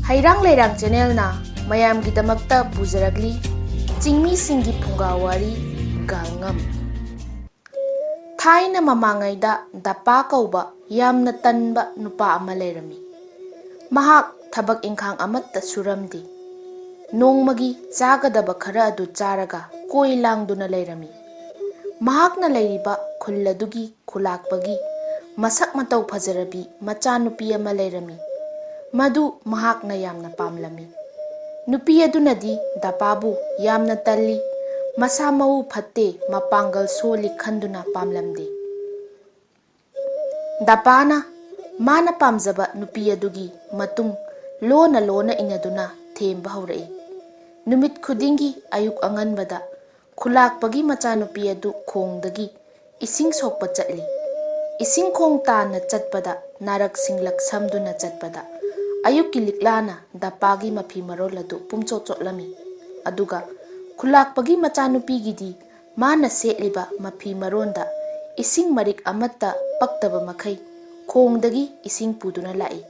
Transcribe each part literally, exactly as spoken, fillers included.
ꯍꯩꯔꯥꯡ ꯂꯩꯔꯥꯡ ꯆꯦꯅꯦꯜꯅ ꯃꯌꯥꯝꯒꯤꯗꯃꯛꯇ ꯄꯨꯖꯔꯛꯂꯤ ꯆꯤꯡꯃꯤꯁꯤꯡꯒꯤ ꯐꯨꯡꯒꯥ ꯋꯥꯔꯤ ꯒꯥꯜꯉꯝ꯫ ꯊꯥꯏꯅ ꯃꯃꯥꯡꯉꯩꯗ ꯗꯄꯥ ꯀꯧꯕ ꯌꯥꯝꯅ ꯇꯟꯕ ꯅꯨꯄꯥ ꯑꯃ ꯂꯩꯔꯝꯃꯤ꯫ ꯃꯍꯥꯛ ꯊꯕꯛ ꯏꯪꯈꯥꯡ ꯑꯃꯠꯇ ꯁꯨꯔꯝꯗꯦ꯫ ꯅꯣꯡꯃꯒꯤ ꯆꯥꯒꯗꯕ ꯈꯔ ꯑꯗꯨ ꯆꯥꯔꯒ ꯀꯣꯏ ꯂꯥꯡꯗꯨꯅ ꯂꯩꯔꯝꯃꯤ꯫ ꯃꯍꯥꯛꯅ ꯂꯩꯔꯤꯕ ꯈꯨꯜ ꯑꯗꯨꯒꯤ ꯈꯨꯂꯥꯛꯄꯒꯤ ꯃꯁꯛ ꯃꯇꯧ ꯐꯖꯔꯕꯤ ꯃꯆꯥꯅꯨꯄꯤ ꯑꯃ ꯂꯩꯔꯝꯃꯤ꯫ ꯃꯗꯨ ꯃꯍꯥꯛꯅ ꯌꯥꯝꯅ ꯄꯥꯝꯂꯝꯃꯤ꯫ ꯅꯨꯄꯤ ꯑꯗꯨꯅꯗꯤ ꯗꯄꯥꯕꯨ ꯌꯥꯝꯅ ꯇꯜꯂꯤ, ꯃꯁꯥ ꯃꯎ ꯐꯠꯇꯦ, ꯃꯄꯥꯡꯒꯜ ꯁꯣꯜꯂꯤ ꯈꯟꯗꯨꯅ ꯄꯥꯝꯂꯝꯗꯦ꯫ ꯗꯄꯥꯅ ꯃꯥꯅ ꯄꯥꯝꯖꯕ ꯅꯨꯄꯤ ꯑꯗꯨꯒꯤ ꯃꯇꯨꯡ ꯂꯣꯟꯅ ꯂꯣꯟꯅ ꯏꯟꯅꯗꯨꯅ ꯊꯦꯝꯕ ꯍꯧꯔꯛꯏ꯫ ꯅꯨꯃꯤꯠ ꯈꯨꯗꯤꯡꯒꯤ ꯑꯌꯨꯛ ꯑꯉꯟꯕꯗ ꯈꯨꯂꯥꯛꯄꯒꯤ ꯃꯆꯥꯅꯨꯄꯤ ꯑꯗꯨ ꯈꯣꯡꯗꯒꯤ ꯏꯁꯤꯡ ꯁꯣꯛꯄ ꯆꯠꯂꯤ꯫ ꯏꯁꯤꯡ ꯈꯣꯡ ꯇꯥꯟꯅ ꯆꯠꯄꯗ ꯅꯥꯔꯛ ꯁꯤꯡꯂꯛ ꯁꯝꯗꯨꯅ ꯆꯠꯄꯗ ꯑꯌꯨꯛꯀꯤ ꯂꯤꯛꯂꯥꯅ ꯗꯄꯥꯒꯤ ꯃꯐꯤ ꯃꯔꯣꯜ ꯑꯗꯨ ꯄꯨꯝꯆꯣꯠ ꯆꯣꯠꯂꯝꯃꯤ꯫ ꯑꯗꯨꯒ ꯈꯨꯂꯥꯛꯄꯒꯤ ꯃꯆꯥꯅꯨꯄꯤꯒꯤꯗꯤ ꯃꯥꯅ ꯁꯦꯠꯂꯤꯕ ꯃꯐꯤ ꯃꯔꯣꯟꯗ ꯏꯁꯤꯡ ꯃꯔꯤꯛ ꯑꯃꯠꯇ ꯄꯛꯇꯕ ꯃꯈꯩ ꯈꯣꯡꯗꯒꯤ ꯏꯁꯤꯡ ꯄꯨꯗꯨꯅ ꯂꯥꯛꯏ꯫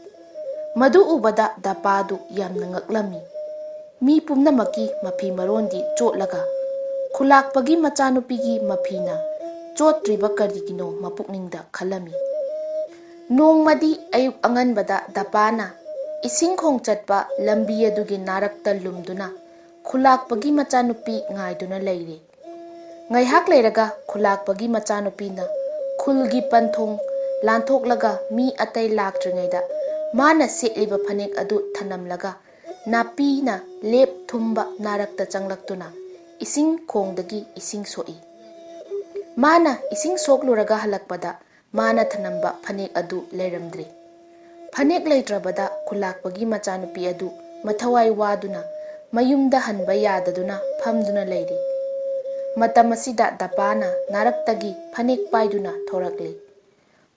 ꯃꯗꯨ ꯎꯕꯗ ꯗꯄꯥꯗꯨ ꯌꯥꯝꯅ ꯉꯛꯂꯝꯃꯤ꯫ ꯃꯤ ꯄꯨꯝꯅꯃꯛꯀꯤ ꯃꯐꯤ ꯃꯔꯣꯟꯗꯤ ꯆꯣꯠꯂꯒ ꯈꯨꯂꯥꯛꯄꯒꯤ ꯃꯆꯥꯅꯨꯄꯤꯒꯤ ꯃꯐꯤꯅ ꯆꯣꯠꯇ꯭ꯔꯤꯕ ꯀꯔꯤꯒꯤꯅꯣ ꯃꯄꯨꯛꯅꯤꯡꯗ ꯈꯜꯂꯝꯃꯤ꯫ ꯅꯣꯡꯃꯗꯤ ꯑꯌꯨꯛ ꯑꯉꯟꯕꯗ ꯗꯄꯥꯅ ꯏꯁꯤꯡ ꯈꯣꯡ ꯆꯠꯄ ꯂꯝꯕꯤ ꯑꯗꯨꯒꯤ ꯅꯥꯔꯛꯇ ꯂꯨꯝꯗꯨꯅ ꯈꯨꯂꯥꯛꯄꯒꯤ ꯃꯆꯥꯅꯨꯄꯤ ꯉꯥꯏꯗꯨꯅ ꯂꯩꯔꯦ꯫ ꯉꯥꯏꯍꯥꯛ ꯂꯩꯔꯒ ꯈꯨꯂꯥꯛꯄꯒꯤ ꯃꯆꯥꯅꯨꯄꯤꯅ ꯈꯨꯜꯒꯤ ꯄꯟꯊꯣꯡ ꯂꯥꯟꯊꯣꯛꯂꯒ ꯃꯤ ꯑꯇꯩ ꯂꯥꯛꯇ꯭ꯔꯤꯉꯩꯗ ꯃꯥꯅ ꯁꯦꯠꯂꯤꯕ ꯐꯅꯦꯛ ꯑꯗꯨ ꯊꯅꯝꯂꯒ ꯅꯥꯄꯤꯅ ꯂꯦꯞ ꯊꯨꯝꯕ ꯅꯥꯔꯛꯇ ꯆꯪꯂꯛꯇꯨꯅ ꯏꯁꯤꯡ ꯈꯣꯡꯗꯒꯤ ꯏꯁꯤꯡ ꯁꯣꯛꯏ꯫ ꯃꯥꯅ ꯏꯁꯤꯡ ꯁꯣꯛꯂꯨꯔꯒ ꯍꯜꯂꯛꯄꯗ ꯃꯥꯅ ꯊꯅꯝꯕ ꯐꯅꯦꯛ ꯑꯗꯨ ꯂꯩꯔꯝꯗ꯭ꯔꯦ꯫ ꯐꯅꯦꯛ ꯂꯩꯇ꯭ꯔꯕꯗ ꯈꯨꯂꯥꯛꯄꯒꯤ ꯃꯆꯥꯅꯨꯄꯤ ꯑꯗꯨ ꯃꯊꯋꯥꯏ ꯋꯥꯗꯨꯅ ꯃꯌꯨꯝꯗ ꯍꯟꯕ ꯌꯥꯗꯗꯨꯅ ꯐꯝꯗꯨꯅ ꯂꯩꯔꯤ꯫ ꯃꯇꯝ ꯑꯁꯤꯗ ꯗꯄꯥꯅ ꯅꯥꯔꯛꯇꯒꯤ ꯐꯅꯦꯛ ꯄꯥꯏꯗꯨꯅ ꯊꯣꯔꯛꯂꯤ꯫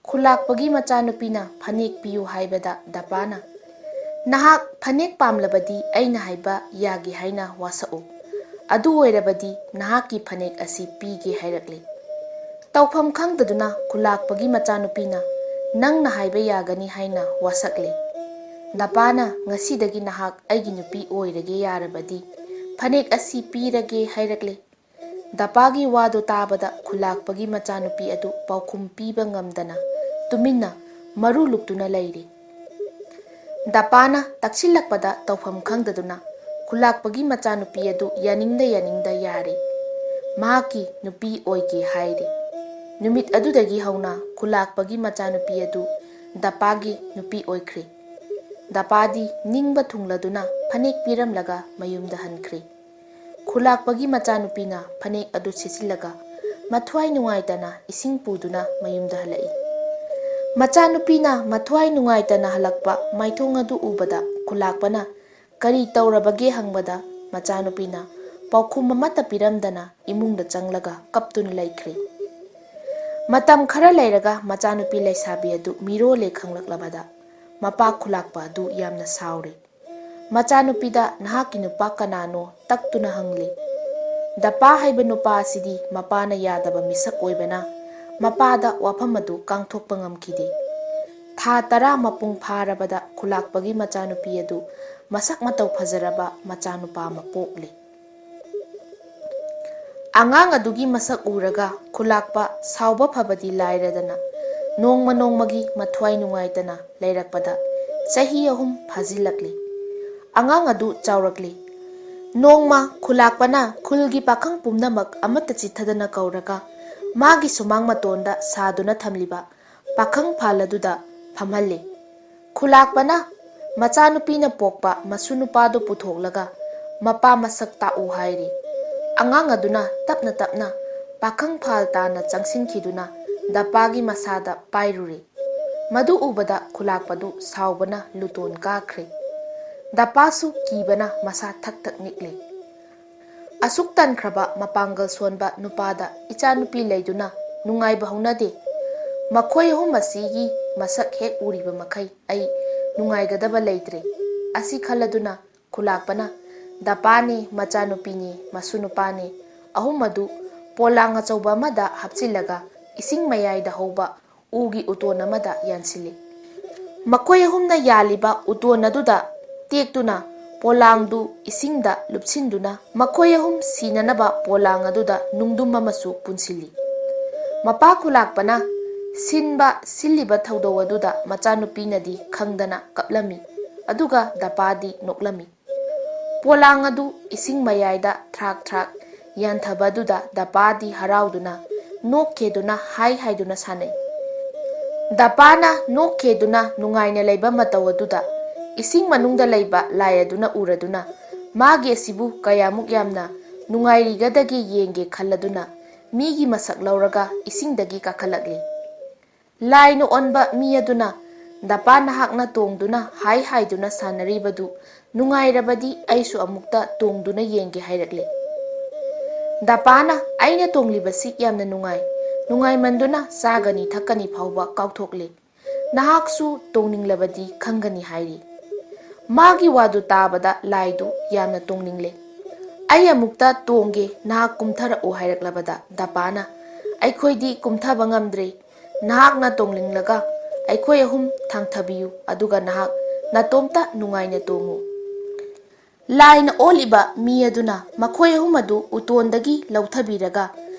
ꯈꯨꯂꯥꯛꯄꯒꯤ ꯃꯆꯥꯅꯨꯄꯤꯅ ꯐꯅꯦꯛ ꯄꯤꯌꯨ ꯍꯥꯏꯕꯗ ꯗꯄꯥꯅ, "ꯅꯍꯥꯛ ꯐꯅꯦꯛ ꯄꯥꯝꯂꯕꯗꯤ ꯑꯩꯅ ꯍꯥꯏꯕ ꯌꯥꯒꯦ ꯍꯥꯏꯅ ꯋꯥꯁꯛꯎ꯫ ꯑꯗꯨ ꯑꯣꯏꯔꯕꯗꯤ ꯅꯍꯥꯛꯀꯤ ꯐꯅꯦꯛ ꯑꯁꯤ ꯄꯤꯒꯦ" ꯍꯥꯏꯔꯛꯂꯤ꯫ ꯇꯧꯐꯝ ꯈꯪꯗꯗꯨꯅ ꯈꯨꯂꯥꯛꯄꯒꯤ ꯃꯆꯥꯅꯨꯄꯤꯅ "ꯅꯪꯅ ꯍꯥꯏꯕ ꯌꯥꯒꯅꯤ" ꯍꯥꯏꯅ ꯋꯥꯁꯛꯂꯦ꯫ "ꯗꯄꯥꯅ ꯉꯁꯤꯗꯒꯤ ꯅꯍꯥꯛ ꯑꯩꯒꯤ ꯅꯨꯄꯤ ꯑꯣꯏꯔꯒꯦ ꯌꯥꯔꯕꯗꯤ ꯐꯅꯦꯛ ꯑꯁꯤ ꯄꯤꯔꯒꯦ" ꯍꯥꯏꯔꯛꯂꯦ꯫ ꯗꯄꯥꯒꯤ ꯋꯥꯗꯨ ꯇꯥꯕꯗ ꯈꯨꯂꯥꯛꯄꯒꯤ ꯃꯆꯥꯅꯨꯄꯤ ꯑꯗꯨ ꯄꯥꯎꯈꯨꯝ ꯄꯤꯕ ꯉꯝꯗꯅ ꯇꯨꯃꯤꯟꯅ ꯃꯔꯨ ꯂꯨꯛꯇꯨꯅ ꯂꯩꯔꯤ꯫ ꯗꯄꯥꯅ ꯇꯛꯁꯤꯜꯂꯛꯄꯗ ꯇꯧꯐꯝ ꯈꯪꯗꯗꯨꯅ ꯈꯨꯂꯥꯛꯄꯒꯤ ꯃꯆꯥꯅꯨꯄꯤ ꯑꯗꯨ ꯌꯥꯅꯤꯡꯗ ꯌꯥꯅꯤꯡꯗ ꯌꯥꯔꯦ꯫ ꯃꯍꯥꯛꯀꯤ ꯅꯨꯄꯤ ꯑꯣꯏꯒꯦ ꯍꯥꯏꯔꯦ꯫ ꯅꯨꯃꯤꯠ ꯑꯗꯨꯗꯒꯤ ꯍꯧꯅ ꯈꯨꯂꯥꯛꯄꯒꯤ ꯃꯆꯥꯅꯨꯄꯤ ꯑꯗꯨ ꯗꯄꯥꯒꯤ ꯅꯨꯄꯤ ꯑꯣꯏꯈ꯭ꯔꯦ꯫ ꯗꯄꯥꯗꯤ ꯅꯤꯡꯕ ꯊꯨꯡꯂꯗꯨꯅ ꯐꯅꯦꯛ ꯄꯤꯔꯝꯂꯒ ꯃꯌꯨꯝꯗ ꯍꯟꯈ꯭ꯔꯦ꯫ ꯈꯨꯂꯥꯛꯄꯒꯤ ꯃꯆꯥꯅꯨꯄꯤꯅ ꯐꯅꯦꯛ ꯑꯗꯨ ꯁꯦꯠꯆꯤꯜꯂꯒ ꯃꯊ꯭ꯋꯥꯏ ꯅꯨꯡꯉꯥꯏꯇꯅ ꯏꯁꯤꯡ ꯄꯨꯗꯨꯅ ꯃꯌꯨꯝꯗ ꯍꯜꯂꯛꯏ꯫ ꯃꯆꯥꯅꯨꯄꯤꯅ ꯃꯊ꯭ꯋꯥꯏ ꯅꯨꯡꯉꯥꯏꯇꯅ ꯍꯜꯂꯛꯄ ꯃꯥꯏꯊꯣꯡ ꯑꯗꯨ ꯎꯕꯗ ꯈꯨꯂꯥꯛꯄꯅ ꯀꯔꯤ ꯇꯧꯔꯕꯒꯦ ꯍꯪꯕꯗ, ꯃꯆꯥꯅꯨꯄꯤꯅ ꯄꯥꯎꯈꯨꯝ ꯑꯃꯠꯇ ꯄꯤꯔꯝꯗꯅ ꯏꯃꯨꯡꯗ ꯆꯪꯂꯒ ꯀꯞꯇꯨꯅ ꯂꯩꯈ꯭ꯔꯦ꯫ ꯃꯇꯝ ꯈꯔ ꯂꯩꯔꯒ ꯃꯆꯥꯅꯨꯄꯤ ꯂꯩꯁꯥꯕꯤ ꯑꯗꯨ ꯃꯤꯔꯣꯜꯂꯦ ꯈꯪꯂꯛꯂꯕꯗ, ꯃꯄꯥ ꯈꯨꯂꯥꯛꯄ ꯑꯗꯨ ꯌꯥꯝꯅ ꯁꯥꯎꯔꯦ꯫ ꯃꯆꯥꯅꯨꯄꯤꯗ "ꯅꯍꯥꯛꯀꯤ ꯅꯨꯄꯥ ꯀꯅꯥꯅꯣ?" ꯇꯛꯇꯨꯅ ꯍꯪꯂꯦ꯫ ꯗꯄꯥ ꯍꯥꯏꯕ ꯅꯨꯄꯥ ꯑꯁꯤꯗꯤ ꯃꯄꯥꯅ ꯌꯥꯗꯕ ꯃꯤꯁꯛ ꯑꯣꯏꯕꯅ ꯃꯄꯥꯗ ꯋꯥꯐꯝ ꯑꯗꯨ ꯀꯥꯡꯊꯣꯛꯄ ꯉꯝꯈꯤꯗꯦ꯫ ꯊꯥ ꯇꯔꯥ ꯃꯄꯨꯡ ꯐꯥꯔꯕꯗ ꯈꯨꯂꯥꯛꯄꯒꯤ ꯃꯆꯥꯅꯨꯄꯤ ꯑꯗꯨ ꯃꯁꯛ ꯃꯇꯧ ꯐꯖꯔꯕ ꯃꯆꯥꯅꯨꯄꯥ ꯑꯃ ꯄꯣꯛꯂꯦ꯫ ꯑꯉꯥꯡ ꯑꯗꯨꯒꯤ ꯃꯁꯛ ꯎꯔꯒ ꯈꯨꯂꯥꯛꯄ ꯁꯥꯎꯕ ꯐꯕꯗꯤ ꯂꯥꯏꯔꯗꯅ ꯅꯣꯡꯃ ꯅꯣꯡꯃꯒꯤ ꯃꯊ꯭ꯋꯥꯏ ꯅꯨꯡꯉꯥꯏꯇꯅ ꯂꯩꯔꯛꯄꯗ ꯆꯍꯤ ꯑꯍꯨꯝ ꯐꯥꯖꯤꯜꯂꯛꯂꯤ꯫ ꯑꯉꯥꯡ ꯑꯗꯨ ꯆꯥꯎꯔꯛꯂꯤ꯫ ꯅꯣꯡꯃ ꯈꯨꯂꯥꯛꯄꯅ ꯈꯨꯜꯒꯤ ꯄꯥꯈꯪ ꯄꯨꯝꯅꯃꯛ ꯑꯃꯠꯇ ꯆꯤꯠꯊꯗꯅ ꯀꯧꯔꯒ ꯃꯥꯒꯤ ꯁꯨꯃꯥꯡ ꯃꯇꯣꯟꯗ ꯁꯥꯗꯨꯅ ꯊꯝꯂꯤꯕ ꯄꯥꯈꯪ ꯐꯥꯜ ꯑꯗꯨꯗ ꯐꯝꯍꯜꯂꯤ꯫ ꯈꯨꯂꯥꯛꯄꯅ ꯃꯆꯥꯅꯨꯄꯤꯅ ꯄꯣꯛꯄ ꯃꯁꯨ ꯅꯨꯄꯥꯗꯨ ꯄꯨꯊꯣꯛꯂꯒ ꯃꯄꯥ ꯃꯁꯛ ꯇꯥꯛꯎ ꯍꯥꯏꯔꯤ꯫ ꯑꯉꯥꯡ ꯑꯗꯨꯅ ꯇꯞꯅ ꯇꯞꯅ ꯄꯥꯈꯪ ꯐꯥꯜ ꯇꯥꯅ ꯆꯪꯁꯤꯟꯈꯤꯗꯨꯅ ꯗꯄꯥꯒꯤ ꯃꯁꯥꯗ ꯄꯥꯏꯔꯨꯔꯦ꯫ ꯃꯗꯨ ꯎꯕꯗ ꯈꯨꯂꯥꯛꯄꯗꯨ ꯁꯥꯎꯕꯅ ꯂꯨꯇꯣꯟ ꯀꯥꯈ꯭ꯔꯦ꯫ ꯗꯄꯥꯁꯨ ꯀꯤꯕꯅ ꯃꯁꯥ ꯊꯛ ꯊꯛ ꯅꯤꯛꯂꯦ꯫ ꯑꯁꯨꯛ ꯇꯟꯈ꯭ꯔꯕ ꯃꯄꯥꯡꯒꯜ ꯁꯣꯟꯕ ꯅꯨꯄꯥꯗ ꯏꯆꯥꯅꯨꯄꯤ ꯂꯩꯗꯨꯅ ꯅꯨꯡꯉꯥꯏꯕ ꯍꯧꯅꯗꯦ꯫ ꯃꯈꯣꯏ ꯑꯍꯨꯝ ꯑꯁꯤꯒꯤ ꯃꯁꯛ ꯍꯦꯛ ꯎꯔꯤꯕ ꯃꯈꯩ ꯑꯩ ꯅꯨꯡꯉꯥꯏꯒꯗꯕ ꯂꯩꯇ꯭ꯔꯦ꯫ ꯑꯁꯤ ꯈꯜꯂꯗꯨꯅ ꯈꯨꯂꯥꯛꯄꯅ ꯗꯄꯥꯅꯦ, ꯃꯆꯥꯅꯨꯄꯤꯅꯦ, ꯃꯁꯨ ꯅꯨꯄꯥꯅꯦ, ꯑꯍꯨꯝ ꯑꯗꯨ ꯄꯣꯂꯥꯡ ꯑꯆꯧꯕ ꯑꯃꯗ ꯍꯥꯞꯆꯤꯜꯂꯒ ꯏꯁꯤꯡ ꯃꯌꯥꯏꯗ ꯍꯧꯕ ꯎꯒꯤ ꯎꯇꯣꯟ ꯑꯃꯗ ꯌꯥꯟꯁꯤꯜꯂꯤ꯫ ꯃꯈꯣꯏ ꯑꯍꯨꯝꯅ ꯌꯥꯜꯂꯤꯕ ꯎꯇꯣꯟ ꯑꯗꯨꯗ ꯇꯦꯛꯇꯨꯅ ꯄꯣꯂꯥꯡꯗꯨ ꯏꯁꯤꯡꯗ ꯂꯨꯞꯁꯤꯟꯗꯨꯅ ꯃꯈꯣꯏ ꯑꯍꯨꯝ ꯁꯤꯅꯅꯕ ꯄꯣꯂꯥꯡ ꯑꯗꯨꯗ ꯅꯨꯡꯗꯨꯝ ꯑꯃꯁꯨ ꯄꯨꯟꯁꯤꯜꯂꯤ꯫ ꯃꯄꯥ ꯈꯨꯂꯥꯛꯄꯅ ꯁꯤꯟꯕ ꯁꯤꯜꯂꯤꯕ ꯊꯧꯗꯧ ꯑꯗꯨꯗ ꯃꯆꯥꯅꯨꯄꯤꯅꯗꯤ ꯈꯪꯗꯅ ꯀꯞꯂꯝꯃꯤ, ꯑꯗꯨꯒ ꯗꯄꯥꯗꯤ ꯅꯣꯛꯂꯝꯃꯤ꯫ ꯄꯣꯂꯥꯡ ꯑꯗꯨ ꯏꯁꯤꯡ ꯃꯌꯥꯏꯗ ꯊ꯭ꯔꯥꯛ ꯊ꯭ꯔꯥꯛ ꯌꯥꯟꯊꯕꯗꯨꯗ ꯗꯄꯥꯗꯤ ꯍꯔꯥꯎꯗꯨꯅ ꯅꯣꯛꯈꯦꯗꯨꯅ ꯍꯥꯏ ꯍꯥꯏꯗꯨꯅ ꯁꯥꯟꯅꯩ꯫ ꯗꯄꯥꯅ ꯅꯣꯛꯈꯦꯗꯨꯅ ꯅꯨꯡꯉꯥꯏꯅ ꯂꯩꯕ ꯃꯇꯧ ꯑꯗꯨꯗ ꯏꯁꯤꯡ ꯃꯅꯨꯡꯗ ꯂꯩꯕ ꯂꯥꯏ ꯑꯗꯨꯅ ꯎꯔꯗꯨꯅ ꯃꯥꯒꯤ ꯑꯁꯤꯕꯨ ꯀꯌꯥꯃꯨꯛ ꯌꯥꯝꯅ ꯅꯨꯡꯉꯥꯏꯔꯤꯒꯗꯒꯦ ꯌꯦꯡꯒꯦ ꯈꯜꯂꯗꯨꯅ ꯃꯤꯒꯤ ꯃꯁꯛ ꯂꯧꯔꯒ ꯏꯁꯤꯡꯗꯒꯤ ꯀꯥꯈꯠꯂꯛꯂꯤ꯫ ꯂꯥꯏꯅ ꯑꯣꯟꯕ ꯃꯤ ꯑꯗꯨꯅ, "ꯗꯄꯥ, ꯅꯍꯥꯛꯅ ꯇꯣꯡꯗꯨꯅ ꯍꯥꯏ ꯍꯥꯏꯗꯨꯅ ꯁꯥꯟꯅꯔꯤꯕꯗꯨ ꯅꯨꯡꯉꯥꯏꯔꯕꯗꯤ ꯑꯩꯁꯨ ꯑꯃꯨꯛꯇ ꯇꯣꯡꯗꯨꯅ ꯌꯦꯡꯒꯦ" ꯍꯥꯏꯔꯛꯂꯦ꯫ ꯗꯄꯥꯅ, "ꯑꯩꯅ ꯇꯣꯡꯂꯤꯕꯁꯤ ꯌꯥꯝꯅ ꯅꯨꯡꯉꯥꯏ, ꯅꯨꯡꯉꯥꯏꯃꯟꯗꯨꯅ ꯆꯥꯒꯅꯤ ꯊꯛꯀꯅꯤ ꯐꯥꯎꯕ ꯀꯥꯎꯊꯣꯛꯂꯦ꯫ ꯅꯍꯥꯛꯁꯨ ꯇꯣꯡꯅꯤꯡꯂꯕꯗꯤ ꯈꯪꯒꯅꯤ" ꯍꯥꯏꯔꯤ꯫ ꯃꯥꯒꯤ ꯋꯥꯗꯨ ꯇꯥꯕꯗ ꯂꯥꯏꯗꯨ ꯌꯥꯝꯅ ꯇꯣꯡꯅꯤꯡꯂꯦ꯫ "ꯑꯩ ꯑꯃꯨꯛꯇ ꯇꯣꯡꯒꯦ, ꯅꯍꯥꯛ ꯀꯨꯝꯊꯔꯛꯎ" ꯍꯥꯏꯔꯛꯂꯕꯗ ꯗꯄꯥꯅ, "ꯑꯩꯈꯣꯏꯗꯤ ꯀꯨꯝꯊꯕ ꯉꯝꯗ꯭ꯔꯦ꯫ ꯅꯍꯥꯛꯅ ꯇꯣꯡꯅꯤꯡꯂꯒ ꯑꯩꯈꯣꯏ ꯑꯍꯨꯝ ꯊꯥꯡꯊꯕꯤꯌꯨ, ꯑꯗꯨꯒ ꯅꯍꯥꯛ ꯅꯇꯣꯝꯇ ꯅꯨꯡꯉꯥꯏꯅ ꯇꯣꯡꯉꯨ"꯫ ꯂꯥꯏꯅ ꯑꯣꯜꯂꯤꯕ ꯃꯤ ꯑꯗꯨꯅ ꯃꯈꯣꯏ ꯑꯍꯨꯝ ꯑꯗꯨ ꯎꯇꯣꯟꯗꯒꯤ ꯂꯧꯊꯕꯤꯔꯒ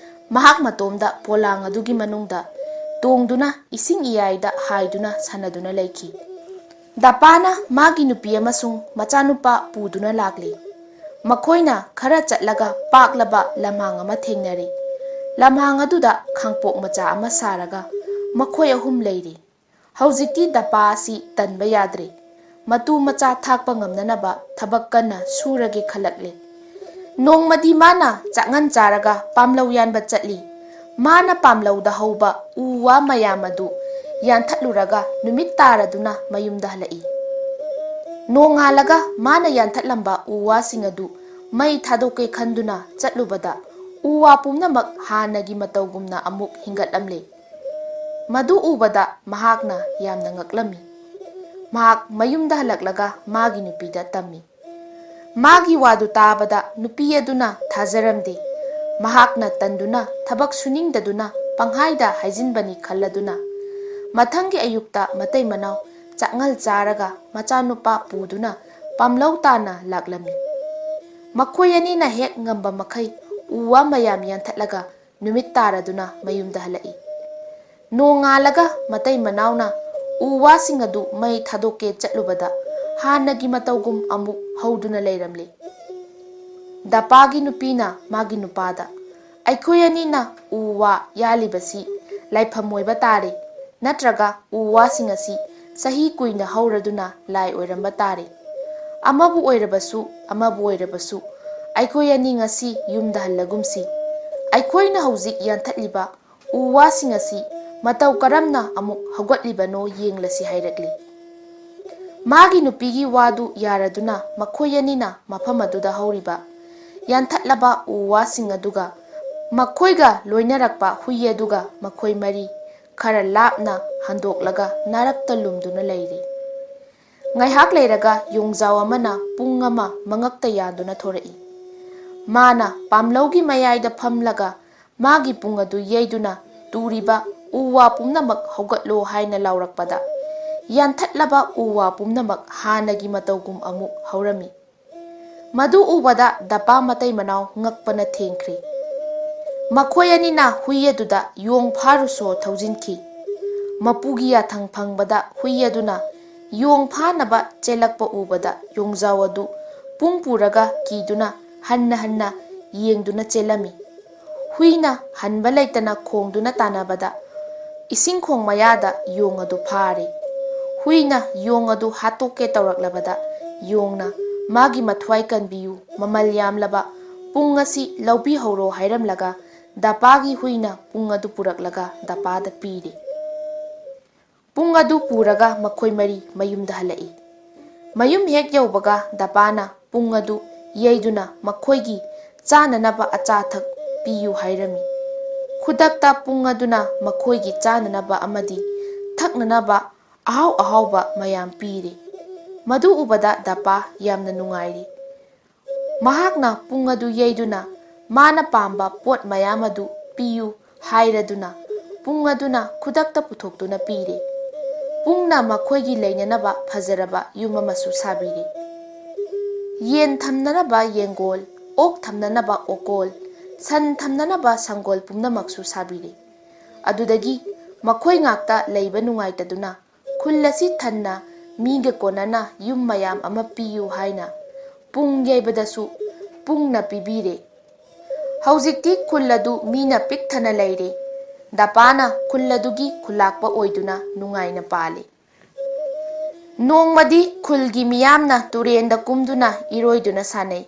ꯃꯍꯥꯛ ꯃꯇꯣꯝꯗ ꯄꯣꯂꯥꯡ ꯑꯗꯨꯒꯤ ꯃꯅꯨꯡꯗ ꯇꯣꯡꯗꯨꯅ ꯏꯁꯤꯡ ꯏꯌꯥꯏꯗ ꯍꯥꯏꯗꯨꯅ ꯁꯥꯟꯅꯗꯨꯅ ꯂꯩꯈꯤ꯫ ꯗꯄꯥꯅ ꯃꯥꯒꯤ ꯅꯨꯄꯤ ꯑꯃꯁꯨꯡ ꯃꯆꯥꯅꯨꯄꯥ ꯄꯨꯗꯨꯅ ꯂꯥꯛꯂꯤ꯫ ꯃꯈꯣꯏꯅ ꯈꯔ ꯆꯠꯂꯒ ꯄꯥꯛꯂꯕ ꯂꯝꯍꯥꯡ ꯑꯃ ꯊꯦꯡꯅꯔꯦ꯫ ꯂꯝꯍꯥꯡ ꯑꯗꯨꯗ ꯈꯥꯡꯄꯣꯛ ꯃꯆꯥ ꯑꯃ ꯁꯥꯔꯒ ꯃꯈꯣꯏ ꯑꯍꯨꯝ ꯂꯩꯔꯤ꯫ ꯍꯧꯖꯤꯛꯇꯤ ꯗꯄꯥ ꯑꯁꯤ ꯇꯟꯕ ꯌꯥꯗ꯭ꯔꯦ꯫ ꯃꯇꯨ ꯃꯆꯥ ꯊꯥꯛꯄ ꯉꯝꯅꯅꯕ ꯊꯕꯛ ꯀꯟꯅ ꯁꯨꯔꯒꯦ ꯈꯜꯂꯛꯂꯦ꯫ ꯅꯣꯡꯃꯗꯤ ꯃꯥꯅ ꯆꯥꯛꯉꯟ ꯆꯥꯔꯒ ꯄꯥꯝꯂꯧ ꯌꯥꯟꯕ ꯆꯠꯂꯤ꯫ ꯃꯥꯅ ꯄꯥꯝꯂꯧꯗ ꯍꯧꯕ ꯎ ꯋꯥ ꯃꯌꯥꯝ ꯑꯗꯨ ꯌꯥꯟꯊꯠꯂꯨꯔꯒ ꯅꯨꯃꯤꯠ ꯇꯥꯔꯗꯨꯅ ꯃꯌꯨꯝꯗ ꯍꯜꯂꯛꯏ꯫ ꯅꯣꯡꯉꯥꯜꯂꯒ ꯃꯥꯅ ꯌꯥꯟꯊꯠꯂꯝꯕ ꯎ ꯋꯥꯁꯤꯡ ꯑꯗꯨ ꯃꯩ ꯊꯥꯗꯣꯛꯀꯦ ꯈꯟꯗꯨꯅ ꯆꯠꯂꯨꯕꯗ ꯎ ꯋꯥ ꯄꯨꯝꯅꯃꯛ ꯍꯥꯟꯅꯒꯤ ꯃꯇꯧꯒꯨꯝꯅ ꯑꯃꯨꯛ ꯍꯤꯡꯒꯠꯂꯝꯂꯦ꯫ ꯃꯗꯨ ꯎꯕꯗ ꯃꯍꯥꯛꯅ ꯌꯥꯝꯅ ꯉꯛꯂꯝꯃꯤ꯫ ꯃꯍꯥꯛ ꯃꯌꯨꯝꯗ ꯍꯜꯂꯛꯂꯒ ꯃꯥꯒꯤ ꯅꯨꯄꯤꯗ ꯇꯝꯃꯤ꯫ ꯃꯥꯒꯤ ꯋꯥꯗꯨ ꯇꯥꯕꯗ ꯅꯨꯄꯤ ꯑꯗꯨꯅ ꯊꯥꯖꯔꯝꯗꯦ꯫ ꯃꯍꯥꯛꯅ ꯇꯟꯗꯨꯅ ꯊꯕꯛ ꯁꯨꯅꯤꯡꯗꯗꯨꯅ ꯄꯪꯍꯥꯏꯗ ꯍꯥꯏꯖꯤꯟꯕꯅꯤ ꯈꯜꯂꯗꯨꯅ ꯃꯊꯪꯒꯤ ꯑꯌꯨꯛꯇ ꯃꯇꯩ ꯃꯅꯥꯎ ꯆꯥꯛꯉꯜ ꯆꯥꯔꯒ ꯃꯆꯥꯅꯨꯄꯥ ꯄꯨꯗꯨꯅ ꯄꯥꯝꯂꯧ ꯇꯥꯅ ꯂꯥꯛꯂꯝꯃꯤ꯫ ꯃꯈꯣꯏ ꯑꯅꯤꯅ ꯍꯦꯛ ꯉꯝꯕ ꯃꯈꯩ ꯎ ꯋꯥ ꯃꯌꯥꯝ ꯌꯥꯟꯊꯠꯂꯒ ꯅꯨꯃꯤꯠ ꯇꯥꯔꯗꯨꯅ ꯃꯌꯨꯝꯗ ꯍꯜꯂꯛꯏ꯫ ꯅꯣꯡꯉꯥꯜꯂꯒ ꯃꯇꯩ ꯃꯅꯥꯎꯅ ꯎ ꯋꯥꯁꯤꯡ ꯑꯗꯨ ꯃꯩ ꯊꯥꯗꯣꯛꯀꯦ ꯆꯠꯂꯨꯕꯗ ꯍꯥꯟꯅꯒꯤ ꯃꯇꯧꯒꯨꯝ ꯑꯃꯨꯛ ꯍꯧꯗꯨꯅ ꯂꯩꯔꯝꯂꯤ꯫ ꯗꯄꯥꯒꯤ ꯅꯨꯄꯤꯅ ꯃꯥꯒꯤ ꯅꯨꯄꯥꯗ, "ꯑꯩꯈꯣꯏ ꯑꯅꯤꯅ ꯎ ꯋꯥ ꯌꯥꯜꯂꯤꯕꯁꯤ ꯂꯥꯏꯐꯝ ꯑꯣꯏꯕ ꯇꯥꯔꯦ, ꯅꯠꯇ꯭ꯔꯒ ꯎ ꯋꯥꯁꯤꯡ ꯑꯁꯤ ꯆꯍꯤ ꯀꯨꯏꯅ ꯍꯧꯔꯗꯨꯅ ꯂꯥꯏ ꯑꯣꯏꯔꯝꯕ ꯇꯥꯔꯦ꯫ ꯑꯃꯕꯨ ꯑꯣꯏꯔꯕꯁꯨ, ꯑꯃꯕꯨ ꯑꯣꯏꯔꯕꯁꯨ, ꯑꯩꯈꯣꯏ ꯑꯅꯤ ꯉꯁꯤ ꯌꯨꯝꯗ ꯍꯜꯂꯒꯨꯝꯁꯤ꯫ ꯑꯩꯈꯣꯏꯅ ꯍꯧꯖꯤꯛ ꯌꯥꯟꯊꯠꯂꯤꯕ ꯎ ꯋꯥꯁꯤꯡ ꯑꯁꯤ ꯃꯇꯧ ꯀꯔꯝꯅ ꯑꯃꯨꯛ ꯍꯧꯒꯠꯂꯤꯕꯅꯣ ꯌꯦꯡꯂꯁꯤ" ꯍꯥꯏꯔꯛꯂꯤ꯫ ꯃꯥꯒꯤ ꯅꯨꯄꯤꯒꯤ ꯋꯥꯗꯨ ꯌꯥꯔꯗꯨꯅ ꯃꯈꯣꯏ ꯑꯅꯤꯅ ꯃꯐꯝ ꯑꯗꯨꯗ ꯍꯧꯔꯤꯕ ꯌꯥꯟꯊꯠꯂꯕ ꯎ ꯋꯥꯁꯤꯡ ꯑꯗꯨꯒ ꯃꯈꯣꯏꯒ ꯂꯣꯏꯅꯔꯛꯄ ꯍꯨꯏ ꯑꯗꯨꯒ ꯃꯈꯣꯏ ꯃꯔꯤ ꯈꯔ ꯂꯥꯞꯅ ꯍꯟꯗꯣꯛꯂꯒ ꯅꯥꯔꯛꯇ ꯂꯨꯝꯗꯨꯅ ꯂꯩꯔꯤ꯫ ꯉꯥꯏꯍꯥꯛ ꯂꯩꯔꯒ ꯌꯣꯡꯖꯥꯎ ꯑꯃꯅ ꯄꯨꯡ ꯑꯃ ꯃꯉꯛꯇ ꯌꯥꯟꯗꯨꯅ ꯊꯣꯔꯛꯏ꯫ ꯃꯥꯅ ꯄꯥꯝꯂꯧꯒꯤ ꯃꯌꯥꯏꯗ ꯐꯝꯂꯒ ꯃꯥꯒꯤ ꯄꯨꯡ ꯑꯗꯨ ꯌꯩꯗꯨꯅ ꯇꯨꯔꯤꯕ ꯎ ꯋꯥ ꯄꯨꯝꯅꯃꯛ ꯍꯧꯒꯠꯂꯣ ꯍꯥꯏꯅ ꯂꯥꯎꯔꯛꯄꯗ, ꯌꯥꯟꯊꯠꯂꯕ ꯎ ꯋꯥ ꯄꯨꯝꯅꯃꯛ ꯍꯥꯟꯅꯒꯤ ꯃꯇꯧꯒꯨꯝ ꯑꯃꯨꯛ ꯍꯧꯔꯝꯃꯤ꯫ ꯃꯗꯨ ꯎꯕꯗ ꯗꯄꯥ ꯃꯇꯩ ꯃꯅꯥꯎ ꯉꯛꯄꯅ ꯊꯦꯡꯈ꯭ꯔꯦ꯫ ꯃꯈꯣꯏ ꯑꯅꯤꯅ ꯍꯨꯏ ꯑꯗꯨꯗ "ꯌꯣꯡ ꯐꯥꯔꯨꯁꯣ" ꯊꯧꯖꯤꯟꯈꯤ꯫ ꯃꯄꯨꯒꯤ ꯌꯥꯊꯪ ꯐꯪꯕꯗ ꯍꯨꯏ ꯑꯗꯨꯅ ꯌꯣꯡ ꯐꯥꯅꯕ ꯆꯦꯜꯂꯛꯄ ꯎꯕꯗ ꯌꯣꯡꯖꯥꯎ ꯑꯗꯨ ꯄꯨꯡ ꯄꯨꯔꯒ ꯀꯤꯗꯨꯅ ꯍꯟꯅ ꯍꯟꯅ ꯌꯦꯡꯗꯨꯅ ꯆꯦꯜꯂꯝꯃꯤ꯫ ꯍꯨꯏꯅ ꯍꯟꯕ ꯂꯩꯇꯅ ꯈꯣꯡꯗꯨꯅ ꯇꯥꯟꯅꯕꯗ ꯏꯁꯤꯡ ꯈꯣꯡ ꯃꯌꯥꯗ ꯌꯣꯡ ꯑꯗꯨ ꯐꯥꯔꯦ꯫ ꯍꯨꯏꯅ ꯌꯣꯡ ꯑꯗꯨ ꯍꯥꯠꯇꯣꯛꯀꯦ ꯇꯧꯔꯛꯂꯕꯗ ꯌꯣꯡꯅ ꯃꯥꯒꯤ ꯃꯊ꯭ꯋꯥꯏ ꯀꯟꯕꯤꯌꯨ, ꯃꯃꯜ ꯌꯥꯝꯂꯕ ꯄꯨꯡ ꯑꯁꯤ ꯂꯧꯕꯤꯍꯧꯔꯣ ꯍꯥꯏꯔꯝꯂꯒ ꯗꯄꯥꯒꯤ ꯍꯨꯏꯅ ꯄꯨꯡ ꯑꯗꯨ ꯄꯨꯔꯛꯂꯒ ꯗꯄꯥꯗ ꯄꯤꯔꯦ꯫ ꯄꯨꯡ ꯑꯗꯨ ꯄꯨꯔꯒ ꯃꯈꯣꯏ ꯃꯔꯤ ꯃꯌꯨꯝꯗ ꯍꯜꯂꯛꯏ꯫ ꯃꯌꯨꯝ ꯍꯦꯛ ꯌꯧꯕꯒ ꯗꯄꯥꯅ ꯄꯨꯡ ꯑꯗꯨ ꯌꯩꯗꯨꯅ ꯃꯈꯣꯏꯒꯤ ꯆꯥꯅꯅꯕ ꯑꯆꯥ ꯑꯊꯛ ꯄꯤꯌꯨ ꯍꯥꯏꯔꯝꯃꯤ꯫ ꯈꯨꯗꯛꯇ ꯄꯨꯡ ꯑꯗꯨꯅ ꯃꯈꯣꯏꯒꯤ ꯆꯥꯅꯅꯕ ꯑꯃꯗꯤ ꯊꯛꯅꯅꯕ ꯑꯍꯥꯎ ꯑꯍꯥꯎꯕ ꯃꯌꯥꯝ ꯄꯤꯔꯦ꯫ ꯃꯗꯨ ꯎꯕꯗ ꯗꯄꯥ ꯌꯥꯝꯅ ꯅꯨꯡꯉꯥꯏꯔꯦ꯫ ꯃꯍꯥꯛꯅ ꯄꯨꯡ ꯑꯗꯨ ꯌꯩꯗꯨꯅ ꯃꯥꯅ ꯄꯥꯝꯕ ꯄꯣꯠ ꯃꯌꯥꯝ ꯑꯗꯨ ꯄꯤꯌꯨ ꯍꯥꯏꯔꯗꯨꯅ ꯄꯨꯡ ꯑꯗꯨꯅ ꯈꯨꯗꯛꯇ ꯄꯨꯊꯣꯛꯇꯨꯅ ꯄꯤꯔꯦ꯫ ꯄꯨꯡꯅ ꯃꯈꯣꯏꯒꯤ ꯂꯩꯅꯅꯕ ꯐꯖꯔꯕ ꯌꯨꯝ ꯑꯃꯁꯨ ꯁꯥꯕꯤꯔꯦ꯫ ꯌꯦꯟ ꯊꯝꯅꯅꯕ ꯌꯦꯡꯒꯣꯜ, ꯑꯣꯛ ꯊꯝꯅꯅꯕ ꯑꯣꯀꯣꯜ, ꯁꯟ ꯊꯝꯅꯅꯕ ꯁꯪꯒꯣꯜ ꯄꯨꯝꯅꯃꯛꯁꯨ ꯁꯥꯕꯤꯔꯦ꯫ ꯑꯗꯨꯗꯒꯤ ꯃꯈꯣꯏ ꯉꯥꯛꯇ ꯂꯩꯕ ꯅꯨꯡꯉꯥꯏꯇꯗꯨꯅ ꯈꯨꯜ ꯑꯁꯤ ꯊꯟꯅ ꯃꯤꯒ ꯀꯣꯟꯅꯅ ꯌꯨꯝ ꯃꯌꯥꯝ ꯑꯃ ꯄꯤꯌꯨ ꯍꯥꯏꯅ ꯄꯨꯡ ꯌꯩꯕꯗꯁꯨ ꯄꯨꯡꯅ ꯄꯤꯕꯤꯔꯦ꯫ ꯍꯧꯖꯤꯛꯇꯤ ꯈꯨꯜ ꯑꯗꯨ ꯃꯤꯅ ꯄꯤꯛ ꯊꯟꯅ ꯂꯩꯔꯦ꯫ ꯗꯄꯥꯅ ꯈꯨꯜ ꯑꯗꯨꯒꯤ ꯈꯨꯂꯥꯛꯄ ꯑꯣꯏꯗꯨꯅ ꯅꯨꯡꯉꯥꯏꯅ ꯄꯥꯜꯂꯤ꯫ ꯅꯣꯡꯃꯗꯤ ꯈꯨꯜꯒꯤ ꯃꯤꯌꯥꯝꯅ ꯇꯨꯔꯦꯟꯗ ꯀꯨꯝꯗꯨꯅ ꯏꯔꯣꯏꯗꯨꯅ ꯁꯥꯟꯅꯩ꯫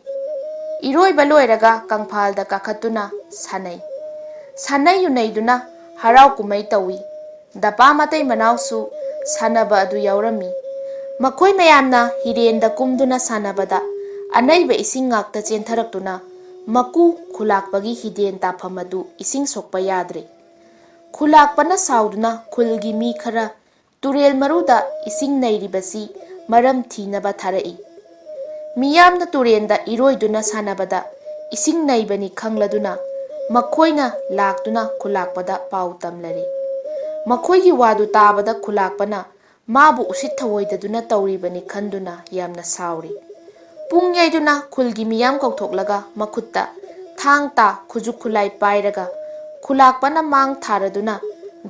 ꯏꯔꯣꯏꯕ ꯂꯣꯏꯔꯒ ꯀꯪꯐꯥꯜꯗ ꯀꯥꯈꯠꯇꯨꯅ ꯁꯥꯟꯅꯩ꯫ ꯁꯥꯟꯅ ꯌꯨꯅꯩꯗꯨꯅ ꯍꯔꯥꯎ ꯀꯨꯝꯍꯩ ꯇꯧꯏ꯫ ꯗꯄꯥ ꯃꯇꯩ ꯃꯅꯥꯎꯁꯨ ꯁꯥꯟꯅꯕ ꯑꯗꯨ ꯌꯥꯎꯔꯝꯃꯤ꯫ ꯃꯈꯣꯏ ꯃꯌꯥꯝꯅ ꯍꯤꯔꯦꯟꯗ ꯀꯨꯝꯗꯨꯅ ꯁꯥꯟꯅꯕꯗ ꯑꯅꯩꯕ ꯏꯁꯤꯡ ꯉꯥꯛꯇ ꯆꯦꯟꯊꯔꯛꯇꯨꯅ ꯃꯀꯨ ꯈꯨꯂꯥꯛꯄꯒꯤ ꯍꯤꯗꯦꯟ ꯇꯥꯐꯝ ꯑꯗꯨ ꯏꯁꯤꯡ ꯁꯣꯛꯄ ꯌꯥꯗ꯭ꯔꯦ꯫ ꯈꯨꯂꯥꯛꯄꯅ ꯁꯥꯎꯗꯨꯅ ꯈꯨꯜꯒꯤ ꯃꯤ ꯈꯔ ꯇꯨꯔꯦꯜ ꯃꯔꯨꯗ ꯏꯁꯤꯡ ꯅꯩꯔꯤꯕꯁꯤ ꯃꯔꯝ ꯊꯤꯅꯕ ꯊꯥꯔꯛꯏ꯫ ꯃꯤꯌꯥꯝꯅ ꯇꯨꯔꯦꯟꯗ ꯏꯔꯣꯏꯗꯨꯅ ꯁꯥꯟꯅꯕꯗ ꯏꯁꯤꯡ ꯅꯩꯕꯅꯤ ꯈꯪꯂꯗꯨꯅ ꯃꯈꯣꯏꯅ ꯂꯥꯛꯇꯨꯅ ꯈꯨꯂꯥꯛꯄꯗ ꯄꯥꯎ ꯇꯝꯂꯔꯦ꯫ ꯃꯈꯣꯏꯒꯤ ꯋꯥꯗꯨ ꯇꯥꯕꯗ ꯈꯨꯂꯥꯛꯄꯅ ꯃꯥꯕꯨ ꯎꯁꯤꯠ ꯊꯑꯣꯏꯗꯗꯨꯅ ꯇꯧꯔꯤꯕꯅꯤ ꯈꯟꯗꯨꯅ ꯌꯥꯝꯅ ꯁꯥꯎꯔꯤ꯫ ꯄꯨꯡ ꯌꯩꯗꯨꯅ ꯈꯨꯜꯒꯤ ꯃꯤꯌꯥꯝ ꯀꯧꯊꯣꯛꯂꯒ ꯃꯈꯨꯠꯇ ꯊꯥꯡ ꯇꯥ ꯈꯨꯖꯨꯛ ꯈꯨꯠꯂꯥꯏ ꯄꯥꯏꯔꯒ ꯈꯨꯂꯥꯛꯄꯅ ꯃꯥꯡ ꯊꯥꯔꯗꯨꯅ